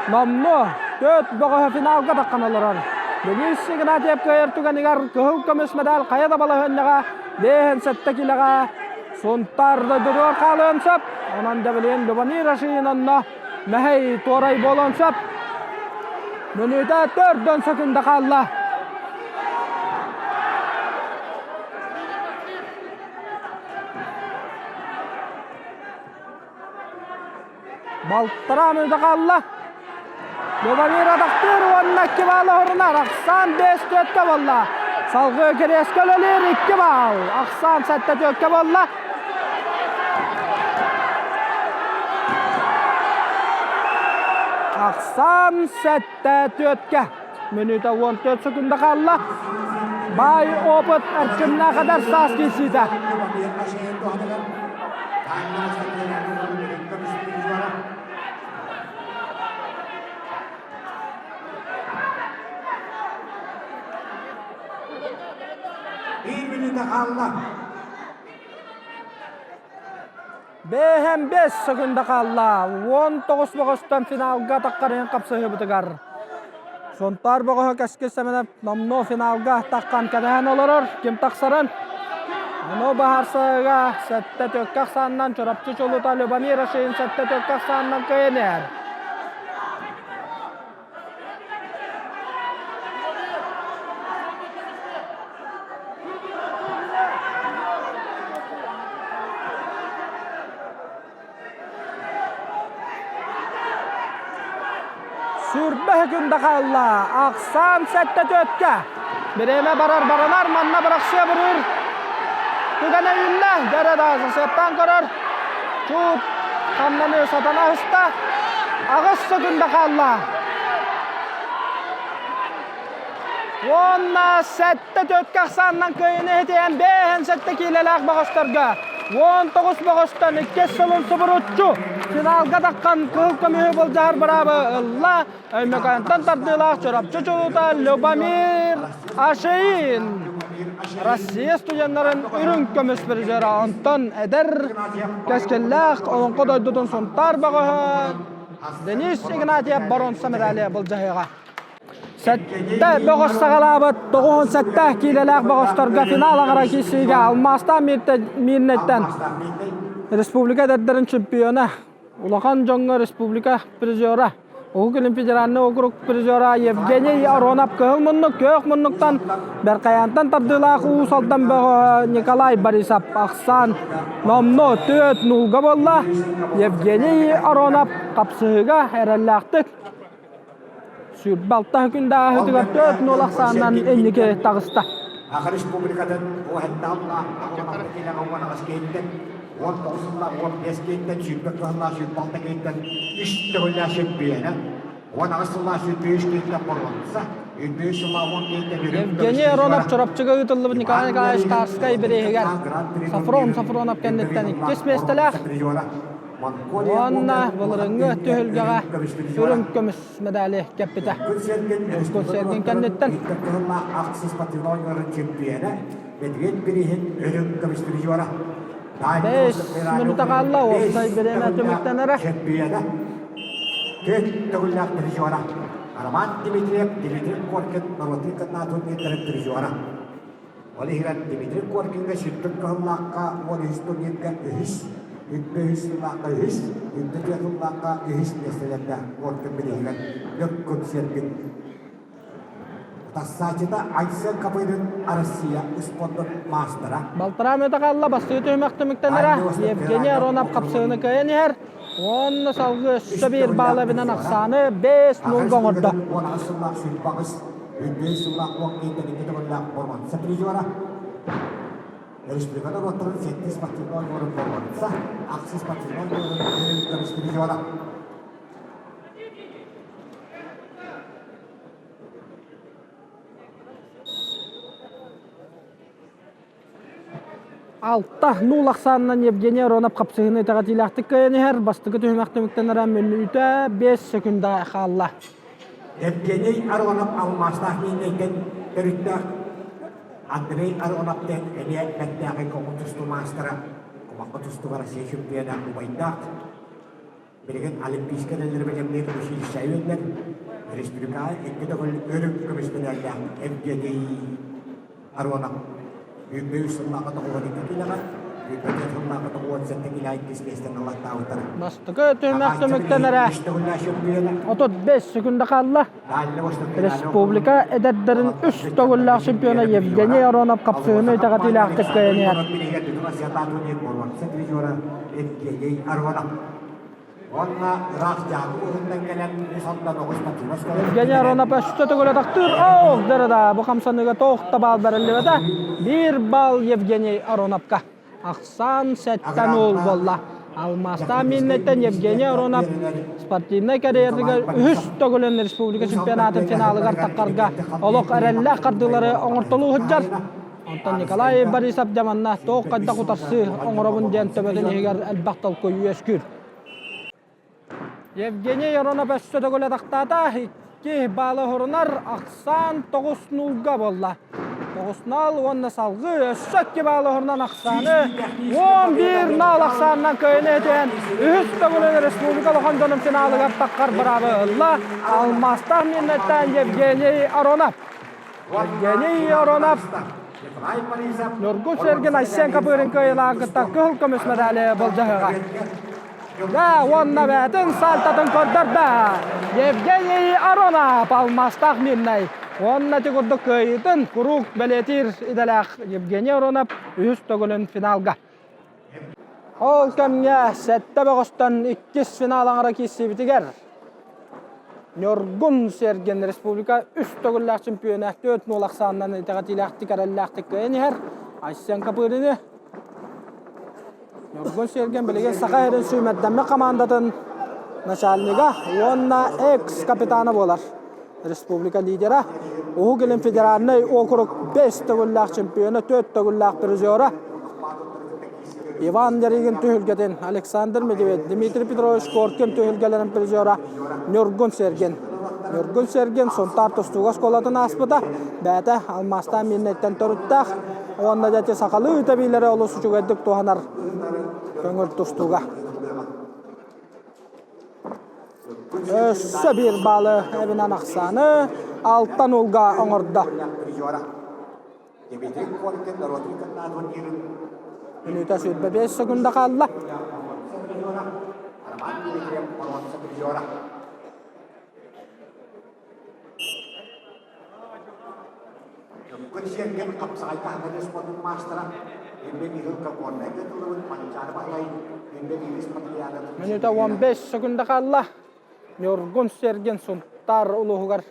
номнуо төрт бөҕөһө финалга таххан олорор. Денис Игнатьев кыайар түгэнигэр кыһыл көмүс медаль хайа да балаһыанньаҕа 57 килэҕэ Сунтаар дойдутугар хаалыан сөп. Онон Дэбилиэн Любомир Ашиин онно мэһэй туорай буолуон сөп. Мүнүүтэ төрдөн сөкүндэ хаалла. Балтараа мүнүүтэ хаалла. Любомир атахтыыр уонна икки баал оһорунар. Ахсаан бэс түөккэ буолла. Салгыы Кириэскэ үлэлиир икки баал. Ахсаан сэттэ түөккэ буолла. Ахсаан сэттэ түөккэ. Мүнүүтэ 14 секунда хаалла. Баай опыт эрчимнээх эдэр саас киирсиитэ. Биир мүнүүтэ хаалла. Бэһэн бэс секунда хаалла. 19 бөҕөстөн финалга таххарыйан хапсыһыыбытыгар. Сунтаар бөҕөһө Кэскил Сэмэнэп номнуо финалга таххан кэтэһэн олорор. Ким тахсарын? Ону баһарсыга сэттэ төккө ахсаанынан Чурапчы чулута Любомир Ашин сэттэ төккө ахсаанынан кыайан Сүүрбэ күндэ хаалла. Ахсаан сэттэ түөткэ. Бириэмэ барар баранар, манна бырахсыа бырыыр. Түгэнэ үүннэ. Дьэрэ да сыаттаан көрөр. Чуут хамнаны сатана ыста. Аҕыс секунда хаалла. Уонна сэттэ төрткэ ахсаанынан кыайыыны иһитиһэн бэһэн сэттэ киилэлээх бөҕөстөргө 19 бөҕөстөн иккис сылын субуруччу финалга таххан кыһыл көмүһү былдьаһар быраабы ылла Өймөкөөнтөн тардыылаах Чурапчы чулуута Любомир Ашеин Россия студеннарын үрүҥ көмүс призера онтон эдэр кэскиллээх Олоҥхо дойдутун Сунтаар бөҕөһө Денис Игнатьев боруонса медали былдьаһыаҕа. Сэттэ бөҕөс саҕалаабыт 97 киилэлээх бөҕөстөргө финал аҕара киирсиигэ Алмаастаах Мирнэттэн республика эдэрдэрин чемпиона, улахан дьоҥҥо республика призера, Уһук Илин федеральнай округ призера Евгений Аронов кыһыл муннук, күөх муннуктан Бэркайаантан тардыылаах Уус Алдан бөҕөһө Николай Борисов ахсаан номнуо түөрт нуулга буолла. Евгений Аронов хапсыһыыга эрэллээхтик Сүүрбэ алта күн ааһыытыгар төрт нуол ахсаанынан инники таҕыста. Саха Республикатын уһаттаалла аҕалаахта киилэҕэ уон аҕыс киһиттэн, уон тоҕус сыллаах уон биэс киһиттэн, сүүрбэ кыһыллаах сүүрбэ алта киһиттэн үс төгүллээх чемпиона, уон аҕыс сыллаах сүүрбэ үс киһиттэн боруонса, сүүрбэ үс сыллаах уон киһиттэн үрүҥ Евгений Аронов Чурапчыга ыытыллыбыт Николай Николаевич Тарскай бирииһигэр Сафрон Сафронов кэнниттэн иккис миэстэлээх Уонна былырыҥҥы түһүлгэҕэ үрүҥ көмүс медали кэппитэ. Ускул Сергин кэнниттэн. Бэс минута хаалла, уопсай бириэмэ түмүктэнэрэ. Роман Дмитриев Дмитрий Коркин норуотун кытаатын турнирдарын призера. Ол иһигэр Дмитрий Коркинга сирдик кыһыллаахха 13 турнирга үһүс, үрдэ үһүс сыллаахха үһүс, үрдэ тыа сыллаахха үһүс миэстэлэрдээх Коркин билиһигэр Лөккүн сиэрбит. Тассааччыта Айсен Копырин Россия успуордун маастара. Балтараа мүнүүтэ хаалла бастыы түһүмэх түмүктэнэрэ Евгений Аронов хапсыыны кыайан иһэр. Уонна салгыы өссө биир баалы эбинэн ахсааны 5-0 оҥордо. 18 сыллаах сүүрбэҕис, 25 сыллаах уон киинтэн төгүллээх боруонса призера. Республика норуоттарын сэттис спортивнай оонньууларын боруонса, ахсыс спортивнай оонньууларын көмүс призера. Алта нуул ахсаанынан Евгений Аронов хапсыһыыны итэҕэтиилээхтик кыайан иһэр. Бастакы түһүмэх түмүктэнэрэ мүнүүтэ 5 секунда хаалла. Евгений Аронов алмаастаах мииннэйтэн төрүттээх Андрей Аронов диэн эмиэ бэртээхэй көҥүл тустуу маастара, кумахха тустууга Россия чемпиона убайдаах. Билигин Олимпийскай эрэллэри бэлэмниир училище үөннэр республикаҕа икки төгүл өрүк көмүс мэдээллээх Евгений Аронов 23 сыллаахха 92 киилэҕэ, 24 сыллаахха 97 киилэ иккис миэстэни ылаттаабыттар. Бастакы түһүмэх түмүктэнэрэ 35 секунда хаалла. Республика эдэрдэрин үс төгүллээх чемпиона Евгений Аронов хапсыһыыны итэҕэтиилээхтик кыайан иһэр. Евгений Аронов өссө төгүлэ тахтыыр. Оох дырыда бу хамсаныыга тоох да баал бэриллибэтэ. Биир балл Евгений Ароновка. Ахсаан сэттэн уол буолла. Алмаастаах Миннэттэн Евгений Аронов спортивнай карьератыгар үһүс төгүлүн республика чемпионатын финалыгар таххарга олох эрэллээх хардыылары оҥортолуу сылдьар. Онтон Николай Борисов дьэ манна туох хайдах утарсыы оҥоробун диэн төбөтүн иһигэр элбэх толкуй үөскүүр. Евгений Аронов өссө төгүл атахтаата. Икки баалы уһурунар ахсаан 9-0-га буолла. 9-0 уонна салгыы өссө икки баалы уһурунан ахсааны 11-0 ахсаанынан кыайан этэн үһүс төгүлүн республика улахан дьонун финалыгар таххар быраабы ылла. Алмаастаах Миннэттэн Евгений Аронов. Евгений Аронов Ньургун Сергин Айсен Копырин кыайыылаах кытта кыһыл көмүс медали былдьаһыаҕа. Да, уонна бэйэтин саалтатын көрдөрдө. Евгений Аронов алмаастаах мирнэй. Уонна ити курдук кыайыытын куруук бэлиэтиир идэлээх Евгений Аронов үһүс төгүлүн финалга. Ол кэмҥэ сэттэ бөҕөстөн иккис финал аҥара киирсибитигэр Ньургун Сергин республика үс төгүллээх чемпиона 4-0 ахсаанынан итэҕэтиилээхтик эрэллээхтик кыайан иһэр. Айсен Копырины Ньургун Сергин билигин Саха сирин сүүмэрдэммит хамаандатын начальнига уонна экс-капитана буолар. Республика лидера, Уһук Илин федеральнай округ 5 төгүллээх чемпиона, 4 төгүллээх призера Иван Ярыгин түһүлгэтин Александр Медведь, Дмитрий Петрович Коркин түһүлгэлэрин призера Ньургун Сергин. Ньургун Сергин Сунтаар тустууга оскуолатын ааспыта, бэйэтэ алмаастаан миирнэйтэн төрүттээх уонна дьэ сахалыы үтэбиилэри олус үчүгэйдик туһанар көҥүл тустууга. Өссө биир баалы эбинэн ахсааны алтан уулга оҥордо. Мүнүүтэ 25 секунда хаалла. Мүнүүтэ 15 секунда хаалла. Ньургун Сергин Сунтаар улууһугар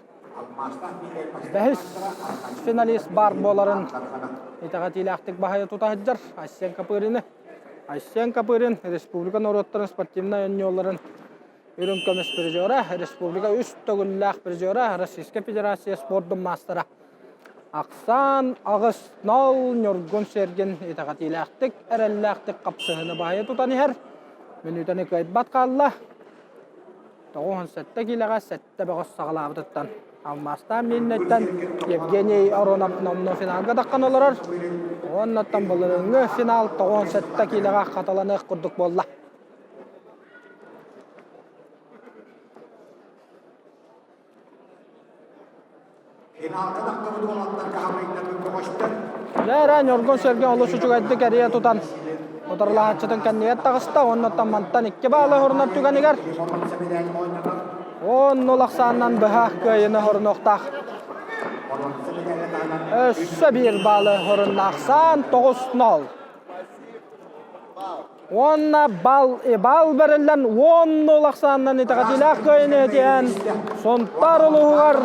бэһис финалист баар буоларын итэҕэтиилээхтик баһыйа тута сылдьар Айсен Копырины. Айсен Копырин республика норуоттарын спортивнай оонньууларын үрүҥ көмүс призера, республика үс төгүллээх призера, Российскай Федерация спордун маастара. Ахсаан 8-0 Ньургун Сергин итэҕэтиилээхтик, эрэллээхтик хапсыһыны баһыйа тутан иһэр. Мүнүүтэни кыайбат хаалла. 97 киилэҕэ сэттэ бөҕөс саҕалаабытыттан алмаастаан Миирнэйтэн Евгений Аронов номнуо финалга таххан олорор. Уоннаттан былырыыҥҥы финал 97 киилэҕэ хатыланыах курдук буолла. Дьэ, Ньургун Сэргэ олус үчүгэйдик эрийэ тутан утарылаһааччытын кэннигэр таҕыста уонна мантан икки баалы хорунар түгэнигэр 10-0 ахсаанынан быһа кыайыыны хорунуохтаах. Өссө биир баалы хорунна ахсаан 9-0. Уонна бал, бал бэриллэн 10-0 ахсаанынан итэҕэтиилээх кыайыыны этиһэн Сунтаар улууһугар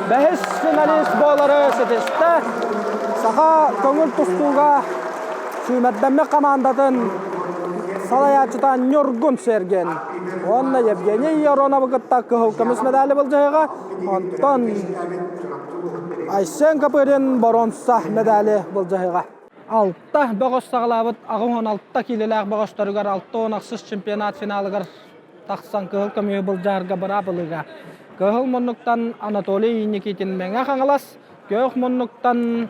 бэһис финалист буолары ситистэ. Саха көҥүл тустууга сүүмэрдэммит хамаандатын салайааччыта Ньургун Сергин уонна Евгений Яроновы кытта кыһыл көмүс медали былдьаһыга, онтон Айсен Копырин боруонса медали былдьаһыга. Алта бөҕөс саҕалаабыт 86 киилэлээх бөҕөстөрүгэр 68 чемпионат финалыгар тахсан кыһыл көмүһү былдьаһарга быраап ылыыга. Кыһыл муннуктан Анатолий Никитин Мэҥэ Хаҥалас, күөх муннуктан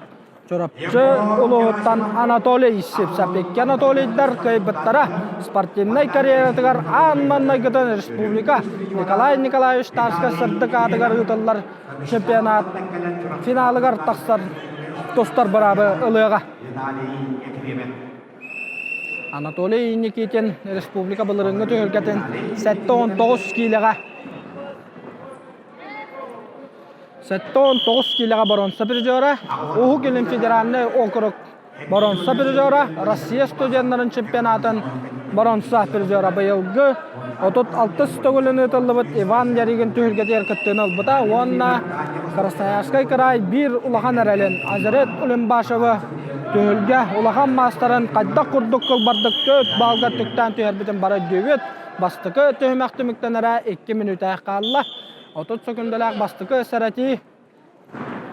Чурапчы улууһуттан Анатолий Сивцев икки Анатолийдар кыайбыттара спортивнай карьератыгар аан маҥнайгытын республика Николай Николаевич Тарскай сырдык аатыгар ыытыллар чемпионат финалыгар тахсар тустар быраабы ылыаҕа. Анатолий Никитин республика былырыыҥҥы түһүлгэтин 79 киилэҕэ 79 киилэҕэ боруонса призера, Уһук Илин федеральнай округ боруонса призера, Россия студеннарын чемпионатын боруонса призера быйылгы 36 төгүлүн ыытыллыбыт Иван Ярыгин түһүлгэтигэр кыттыыны ылбыта уонна Красноярскай кыраай биир улахан эрэлин Азарет Улембашевы түһүлгэ улахан маастарын хайдах курдук кылбардык төрт баалга түктээн түһэрбитин бары өйдүүбүт. Бастакы түһүмэх түмүктэнэрэ 2 мүнүүтэ хаалла. 30 сөкүндэлээх бастакы сэрэтии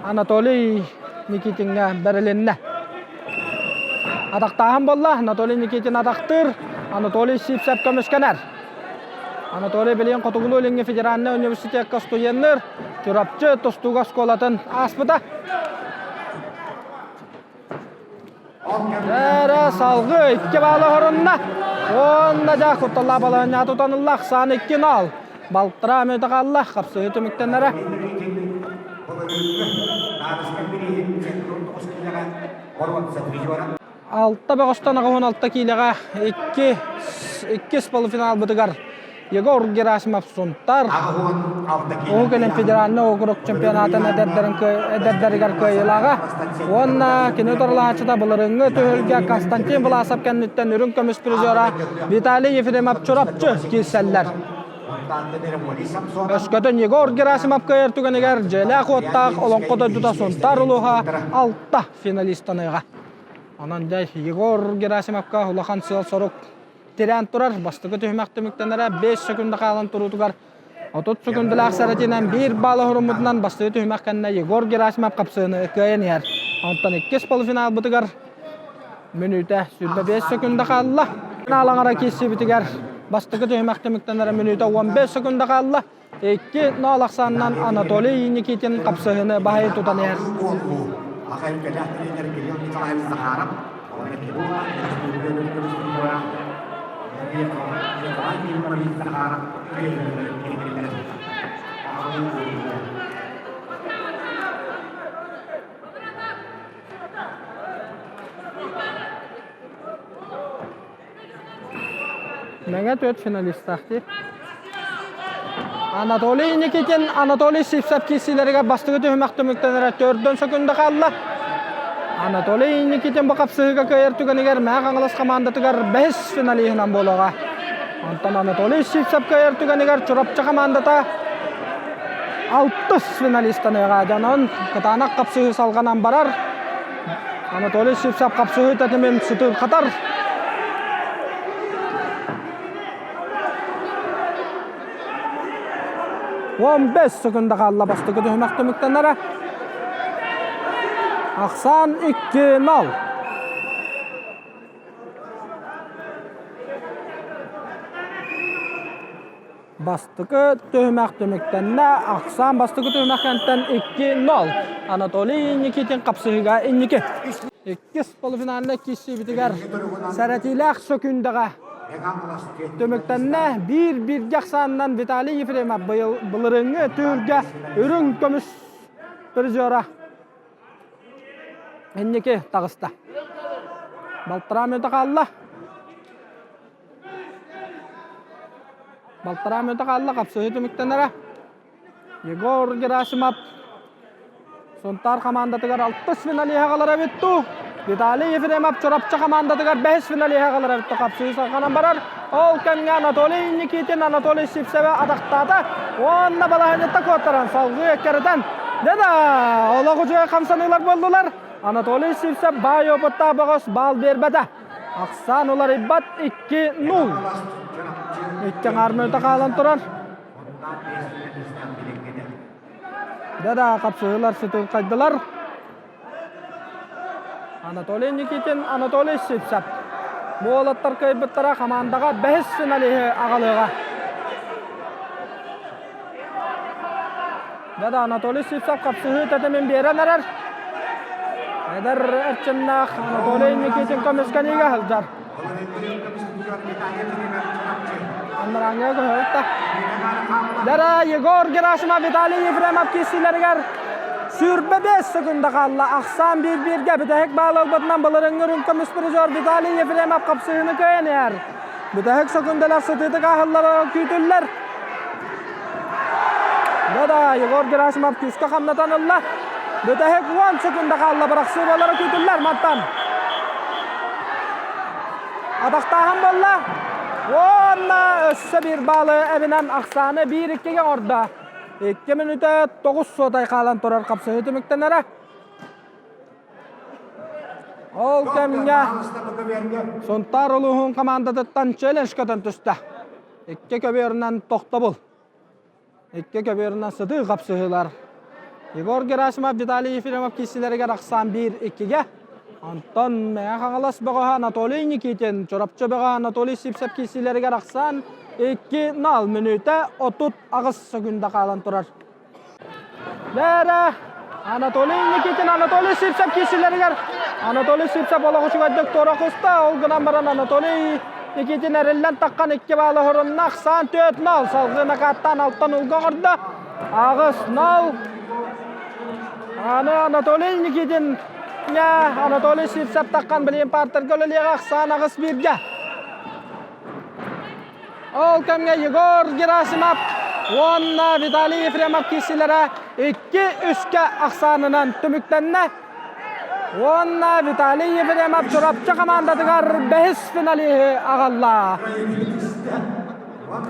Анатолий Никитиҥҥэ бэрилиннэ. Атахтааһын буолла. Анатолий Никитин атахтыыр. Анатолий Сивцев көмүскэнэр. Анатолий билигин Хотугулуу-Илиҥҥи федеральнай университекка студенныыр. Чурапчы тустууга оскуолатын ааспыта. Эрэ салгыы икки баалы хорунна. Уонна дьэ кутталлаах балаһыанньаҕа тутанылла ахсаан 2-0. Балтараа мүнүүтэ хаалла. Хапсыһыы түмүктэнэрэ. Алта бөҕөстөн 86 киилэҕэ икки иккис полуфиналбытыгар Егор Герасимов Сунтар Уһук Илин федеральнай округ чемпионатын эдэрдэригэр кыайыылааҕа уонна кини утарылааччыта былырыыҥҥы түһүлгэ Константин Власов кэнниттэн үрүҥ көмүс призера Виталий Ефремов Чурапчы киирсэллэр. Өскөтүн Егор Герасимов кыайар түгэнигэр дьиэлээх-уоттаах Олоҥхо дойдута Сунтаар улууһа алта финалистаныаҕа. Онон дьэ Егор Герасимовка улахан сыал-сорук тирээн турар. Бастакы түһүмэх түмүктэнэрэ 5 секунда хаалан туруутугар 30 секундалаах сэрэтиинэн биир баал оһоруммутунан бастакы түһүмэх кэннэ Егор Герасимов хапсыыны кыайан иһэр. Онтон иккис полуфиналбытыгар мүнүүтэ 25 секунда хаалла. Финал аҥара киирсибитигэр бастакы түһүмэх түмүктэнэрэ мүнүүтэ 15 секунда хаалла. 2-0 ахсаанынан Анатолий Никитин хапсыһыыны баһыйа тутан иһэр. Мэҥэ түөрт финалистаах дии. Анатолий Никитин, Анатолий Сивцев киирсиилэригэр бастакы түһүмэх түмүктэнэрэ төрдөн сөкүндэ хаалла. Анатолий Никитин бу хапсыһыыга кыайар түгэнигэр Мэҥэ Хаҥалас хамаандатыгар бэһис финалиһынан буолуоҕа. Онтон Анатолий Сивцев кыайар түгэнигэр Чурапчы хамаандата алтыс финалистаныаҕа. Дьонон кытаанах хапсыһыы салҕанан барар. Анатолий Сивцев хапсыһыы тэтимин сытыырхатар. 15 секунда хаалла бастакы түһүмэх түмүктэнэрэ. Ахсаан 2-0. Бастакы түһүмэх түмүктэннэ. Ахсаан бастакы түһүмэх кэнниттэн 2-0. Анатолий Никитин хапсыһыыга инники. Иккис полуфинальнай киирсиибитигэр сэрэтиилээх сөкүүндэҕэ түмүктэннэ. Биир бииргэ ахсаанынан Виталий Ефремов быйыл былырыыҥҥы түһүлгэ үрүҥ көмүс. призера инники таҕыста. Балтараа мүнүүтэ хаалла. Балтараа мүнүүтэ хаалла, хапсыһыы түмүктэнэрэ. Егор Герасимов Сунтаар хамаандатыгар алтыс финалиһа аҕалара эбит дуу? Виталий Ефремов Чурапчы хамаандатыгар бэһис финалиһа аҕалара эбит дуу? Хапсыы салҕанан барар. Ол кэмҥэ Анатолий Никитин Анатолий Сивцевы атахтаата уонна балаһыанньатта куоттаран салгыы эккирэтэн дьэ да олох үчүгэй хамсаныылар буоллулар. Анатолий Сивцев баай опыттаах бөҕөс баал биэрбэтэ. Ахсаан уларыйбат 2-0. Икки аҥаар мүнүүтэ хаалан турар. Да-да, хапсыһыылар сытыылхайдылар. Анатолий Никитин, Анатолий Сивцев. Бу уолаттар кыайбыттара хамаандаҕа бэһис финалиһы аҕалыаҕа. Да-да, Анатолий Сивцев хапсыһыы тэтимин биэрэн эрэр. Эдэр эрчимнээх Анатолий Никитин көмүскэниигэ сылдьар. Анарааҥҥа көһөрүттэ. Дара Егор Герасимов Виталий Ефремов киирсиилэригэр 25 секунда хаалла. Ахсаан биир-бииргэ бүтэһик баал ылбытынан былырыҥҥы үрүҥ көмүс призер Виталий Ефремов хапсыһыыны кыайан иһэр. Бүтэһик секундалар сытыытык ааһыллара күүтүллэр. Да-да, Егор Герасимов күүскэ хамнатан ылла. Бүтэһик 10 секунда хаалла бырахсыы буолара күүтүллэр мантан. Атахтааһын буолла. Уонна өссө биир баалы эбинэн ахсааны 1-2-гэ оҥордо. 2 мүнүүтэ 9 суотай хаалан турар хапсыһыы түмүктэнэрэ. Ол кэмҥэ Сунтаар улууһун хамаандатыттан челлендж көтөн түстэ. Икки көбүөрүнэн тохтобул. Икки көбүөрүнэн сытыы хапсыһыылар. Егор Герасимов, Виталий Ефремов киирсиилэригэр ахсаан 1-2-гэ. Онтон Мэҥэ Хаҥалас бөҕөһө Анатолий Никитин, Чурапчы бөҕөһө Анатолий Сивцев киирсиилэригэр ахсаан 2-0 мүнүүтэ 38 секунда хаалан турар. Бээрэ, Анатолий Никитин, Анатолий Сивцев киирсиилэригэр Анатолий Сивцев олох үчүгэйдик туора куста. Ол гынан баран Анатолий Никитин эриллэн таххан икки баалы хорунна. Ахсаан 4-0. Салгыы накааттаан алтан улга оҥордо. 8-0. Аны Анатолий Никитин Анатолий Сивцев таххан билигин партерга үлэлиэҕэ ахсаан аҕыс бииргэ. Ол кэмҥэ Егор Герасимов уонна Виталий Ефремов киирсиилэрэ 2-3-кэ ахсаанынан түмүктэннэ. Уонна Виталий Ефремов Чурапчы хамаандатыгар бэһис финалиһы аҕалла.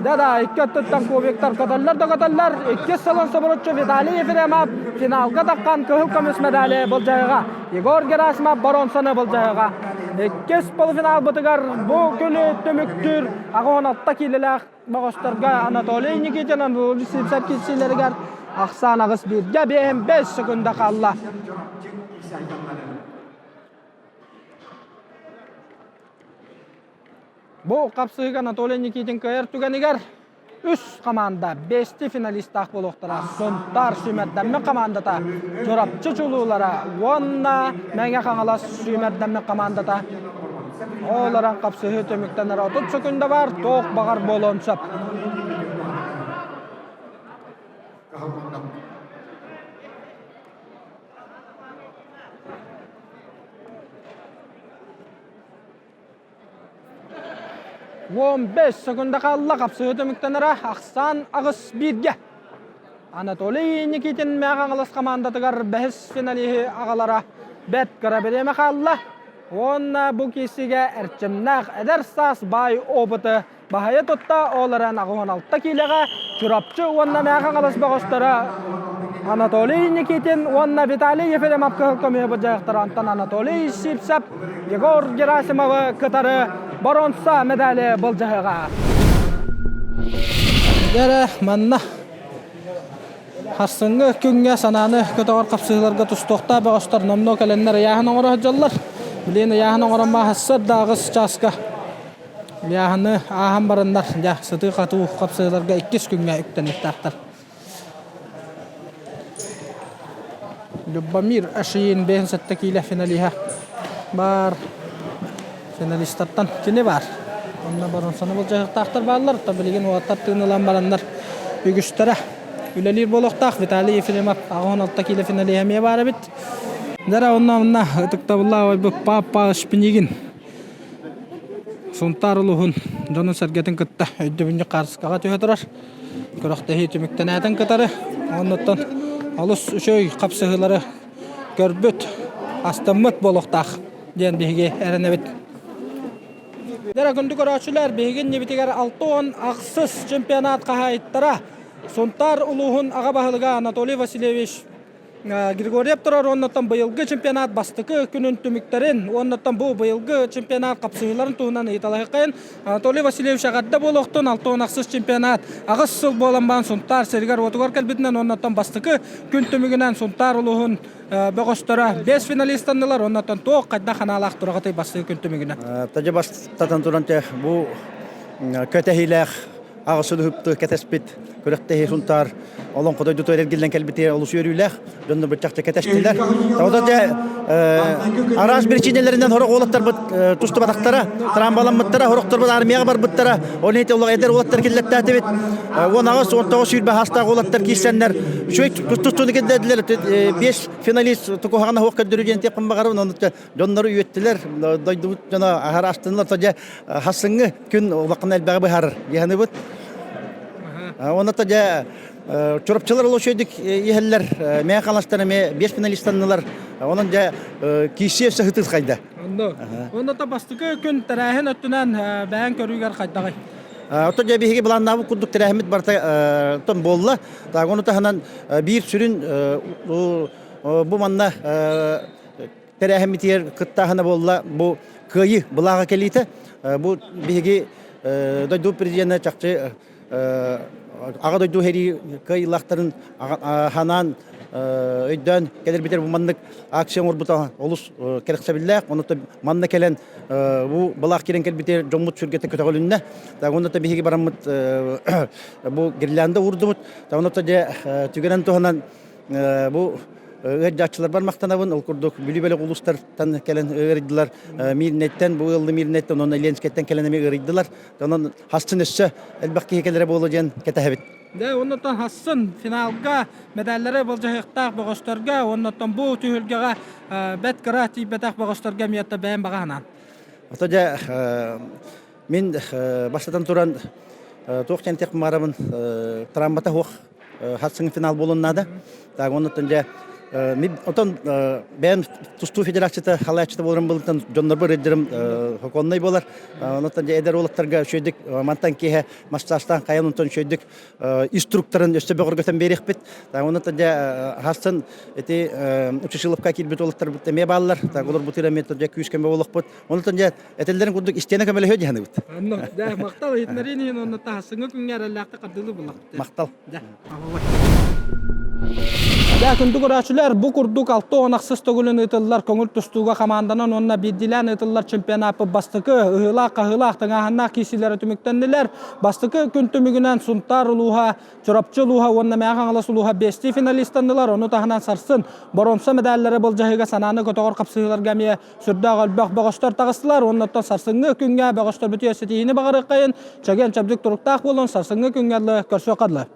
Да-да, икки өттүттэн кубиктар көтөллөр да көтөллөр. Иккис сылын субуруччу Виталий Ефремов финалга таххан кыһыл көмүс медали былдьаһыга. Егор Герасимов боруонсаны былдьаһыга. Иккис полуфиналбытыгар бу күнү түмүктүүр 86 киилэлээх бөҕөстөргө Анатолий Никитин, Анатолий Сивцев киирсиилэригэр ахсаан аҕыс бииргэ биэһин бэс секунда хаалла. Бу хапсыһыыга Анатолий Никитин кыайар түгэнигэр үс хамаанда бэсти финалистаах буолуохтара. Сунтаар сүүмэрдэммит хамаандата Чурапчы чулуулара уонна Мэҥэ Хаҥалас сүүмэрдэммит хамаандата. Олорон хапсыһыы түмүктэнэр 30 секунда бар, туох баҕар буолуон сөп. 15 секунда хаалла хапсыһыы түмүктэнэрэ ахсаан аҕыс бииргэ. Анатолий Никитин Мэҥэ Хаҥалас хамаандатыгар бэһис финалиһы аҕалара бэрт кыра бириэмэ хаалла. Уонна бу киирсиигэ эрчимнээх эдэр саас баай опыты баһыйа тутта, ол эрэн 86 киилэҕэ Чурапчы уонна Мэҥэ Хаҥалас бөҕөстөрө Анатолий Никитин уонна Виталий Ефремов кыһыл көмүһү былдьаһыахтара. Онтон Анатолий Сивцев Егор Герасимовы кытары боруонса медали былдьаһыаҕа. Дьэ манна Харсыҥҥы күҥҥэ санааны көтөҕөр хапсыһыыларга тустуохтаах бөҕөстөр номнуо кэлэннэр ыйааһын оҥоро сылдьаллар. Билигин ыйааһын оҥорон мааһассар да аҕыс чааска Ыйааһыны ааһан бараннар, дьэ, сытыы-хатыы хапсыһыыларга иккис күҥҥэ үктэниэхтээхтэр. Любомир Ашиин 57 киилэ финалиһа баар. Финалистартан кини баар. Онно боруонсаны былдьаһыахтаахтар бааллар. Оттон билигин уолаттар тыын ылан бараннар үгүстэрэ. үлэлиир буолуохтаах. Виталий Ефремов 86 киилэ финалиһа эмиэ баар эбит. Дара онно онно ытыктабыллаах ойбут Папа Шпинигин Сунтаар улууһун дьонун-сэргэтин кытта өйдөбүнньүк хаартыскаҕа түһэ турар. Күрэхтэһии түмүктэнээтин кытары оннуттан олус үчүгэй хапсыһыылары көрбүт, астыммыт буолуохтаах диэн биһиги эрэнэбит. Дэрэ күндү көрөөччүлэр, биһиги иннибитигэр 68 чемпионат хаһаайыттара Сунтаар улууһун аҕа баһылыга Анатолий Васильевич Григорьев турар уоннаттан быйылгы чемпионат бастакы күнүн түмүктэрин уоннаттан бу быйылгы чемпионат хапсыһыыларын туһунан ыйыталаһыаххайын. Анатолий Васильевич эҕэрдэ буолуохтун 68 чемпионат аҕыс сыл буолан баран Сунтаар сиригэр-уотугар кэлбитинэн уоннаттан бастакы күн түмүгүнэн Сунтаар улууһун бөҕөстөрө бес финалистаннылар уоннаттан туох хайдах ханаалаах тураҕытый бастакы күн түмүгүнэн? Тажа бастатан туран бу көтөһиилээх аҕыс сыл кэтэспит күрэхтэһии Сунтаар Олоҥхо дойдутугар эргиллэн кэлбитигэр олус үөрүүлээх дьоннор быччахча кэтэстилэр. Тоҕо дьэ араас биричиинэлэринэн сорох уолаттарбыт тустубатахтара, трамбаламмыттара, сорохторбут армияҕа барбыттара. Ол иһин олох эдэр уолаттар киллэртээтибит. 18, 19 сүүрбэ саастаах уолаттар киирсэннэр үчүгэй тустууну киллэрдилэр. Биэс финалист тукуһаҕана суох көрдөрүү диэн тиэхпин баҕарабын. Ону дьоннору үөттүлэр, дойдубут дьоно аһара астыннылар. Дьэ хассыҥҥы күн улахан элбэҕи быһаарар диэханыбыт. Онно дьэ Чурапчылар олус үчүгэйдик иһэллэр, мээ халастар эмиэ биэс финалистаннылар. Онон дьэ киирсии өссө сытыы хайда. Онно. Онно та бастакы күн тэрээһин өттүнэн бэйэҥ көрүүгэр хайдаҕый? Оттон дьэ биһиги былааннаабыт курдук тэрээһиммит барыта тон буолла. Так ону таһынан биир сүрүн бу манна тэрээһиммитигэр кыттааһына буолла бу кыайыы былааҕа кэлиитэ. Бу биһиги дойду президенэ чахчы аҕа дойду сэрии кыайыылаахтарын ханаан өйдөөн кэлэрбитигэр бу маннык акция оҥорбута олус кэрэхсэбиллээх. Онон манна кэлэн бу былаах киирэн кэлбитигэр дьоммут сүргэтэ көтөҕүлүннэ. Онон биһиги бараммыт бу гирлянда уурдубут. Онон дьэ түгэнэн туһанан Бу ыалдьааччыларбар махтанабын. Ол курдук Бүлүү бөлөх улуустартан кэлэн ыарыйдылар. Миирнэйтэн, бу ыаллы Миирнэйтэн, уонна Ленскэйтэн кэлэн эмиэ ыарыйдылар. Онон хассын өссө элбэх киһи кэлэрэ буолуо диэн кэтэһэбит. Дьэ, оннуттан хассын финалга медаллары былдьаһыахтаах бөҕөстөргө, оннуттан бу түһүлгэҕэ бэт кыра тиийбэтэх бөҕөстөргө эмиэ бэйэм баҕа санаам. Ото дьэ, мин бастатан туран туох диэн этиэхпин баҕарабын, травмата суох хатсыҥ финал буолуон наада. Так, оннуттан дьэ отон бэйэм тустуу федерацията халааччыта буоларым былытан дьоннорбор ыддырым хоконнай буолар. Оннуттан дьэ эдэр уолаттарга үчүгэйдик мантан киэһэ массажтаан хайан онтон үчүгэйдик инструкторын өссө бөҕөргөтөн биэриэхпит. Так, оннуттан дьэ хассын ити Учишиловка киирбит уолаттарбыт эмиэ бааллар. Так, олор бутыра эмиэ дьэ күүс көмө буолуохпут. Оннуттан дьэ Этэллэрин курдук истиэнэ көмөлөһүө дии саныыбыт. Онно, дьэ, махтал иһитиннэриин иһин уонна таһассыҥҥы күҥҥэ эрэллээхтик хардыылыы буллахпыт. Махтал. Дьэ, Дьэ, күндү көрөөччүлэр, бу курдук 66 төгүлүн ыытыллар көҥүл тустууга хамаанданан уонна биирдиилээн ыытыллар чемпионаппыт бастакы ыһыылаах-хаһыылаах тыҥааһыннаах киирсиилэрэ түмүктэннилэр. Бастакы күн түмүгүнэн Сунтаар улууһа Чурапчы улууһа уонна Мэҥэ Хаҥалас улууһа биэстии финалистаннылар. Ону таһынан сарсын боруонса медаллары былдьаһыыга санааны көтөҕөр хапсыһыыларга эмиэ сүрдээх элбэх бөҕөстөр таҕыстылар. Уонна оттон сарсыҥҥы күҥҥэ бөҕөстөрбүтүгэр ситиһиини баҕарыаххайын, чэгиэн-чэбдик туруктаах буолун, сарсыҥҥы күҥҥэ көрсүөххэ дылы.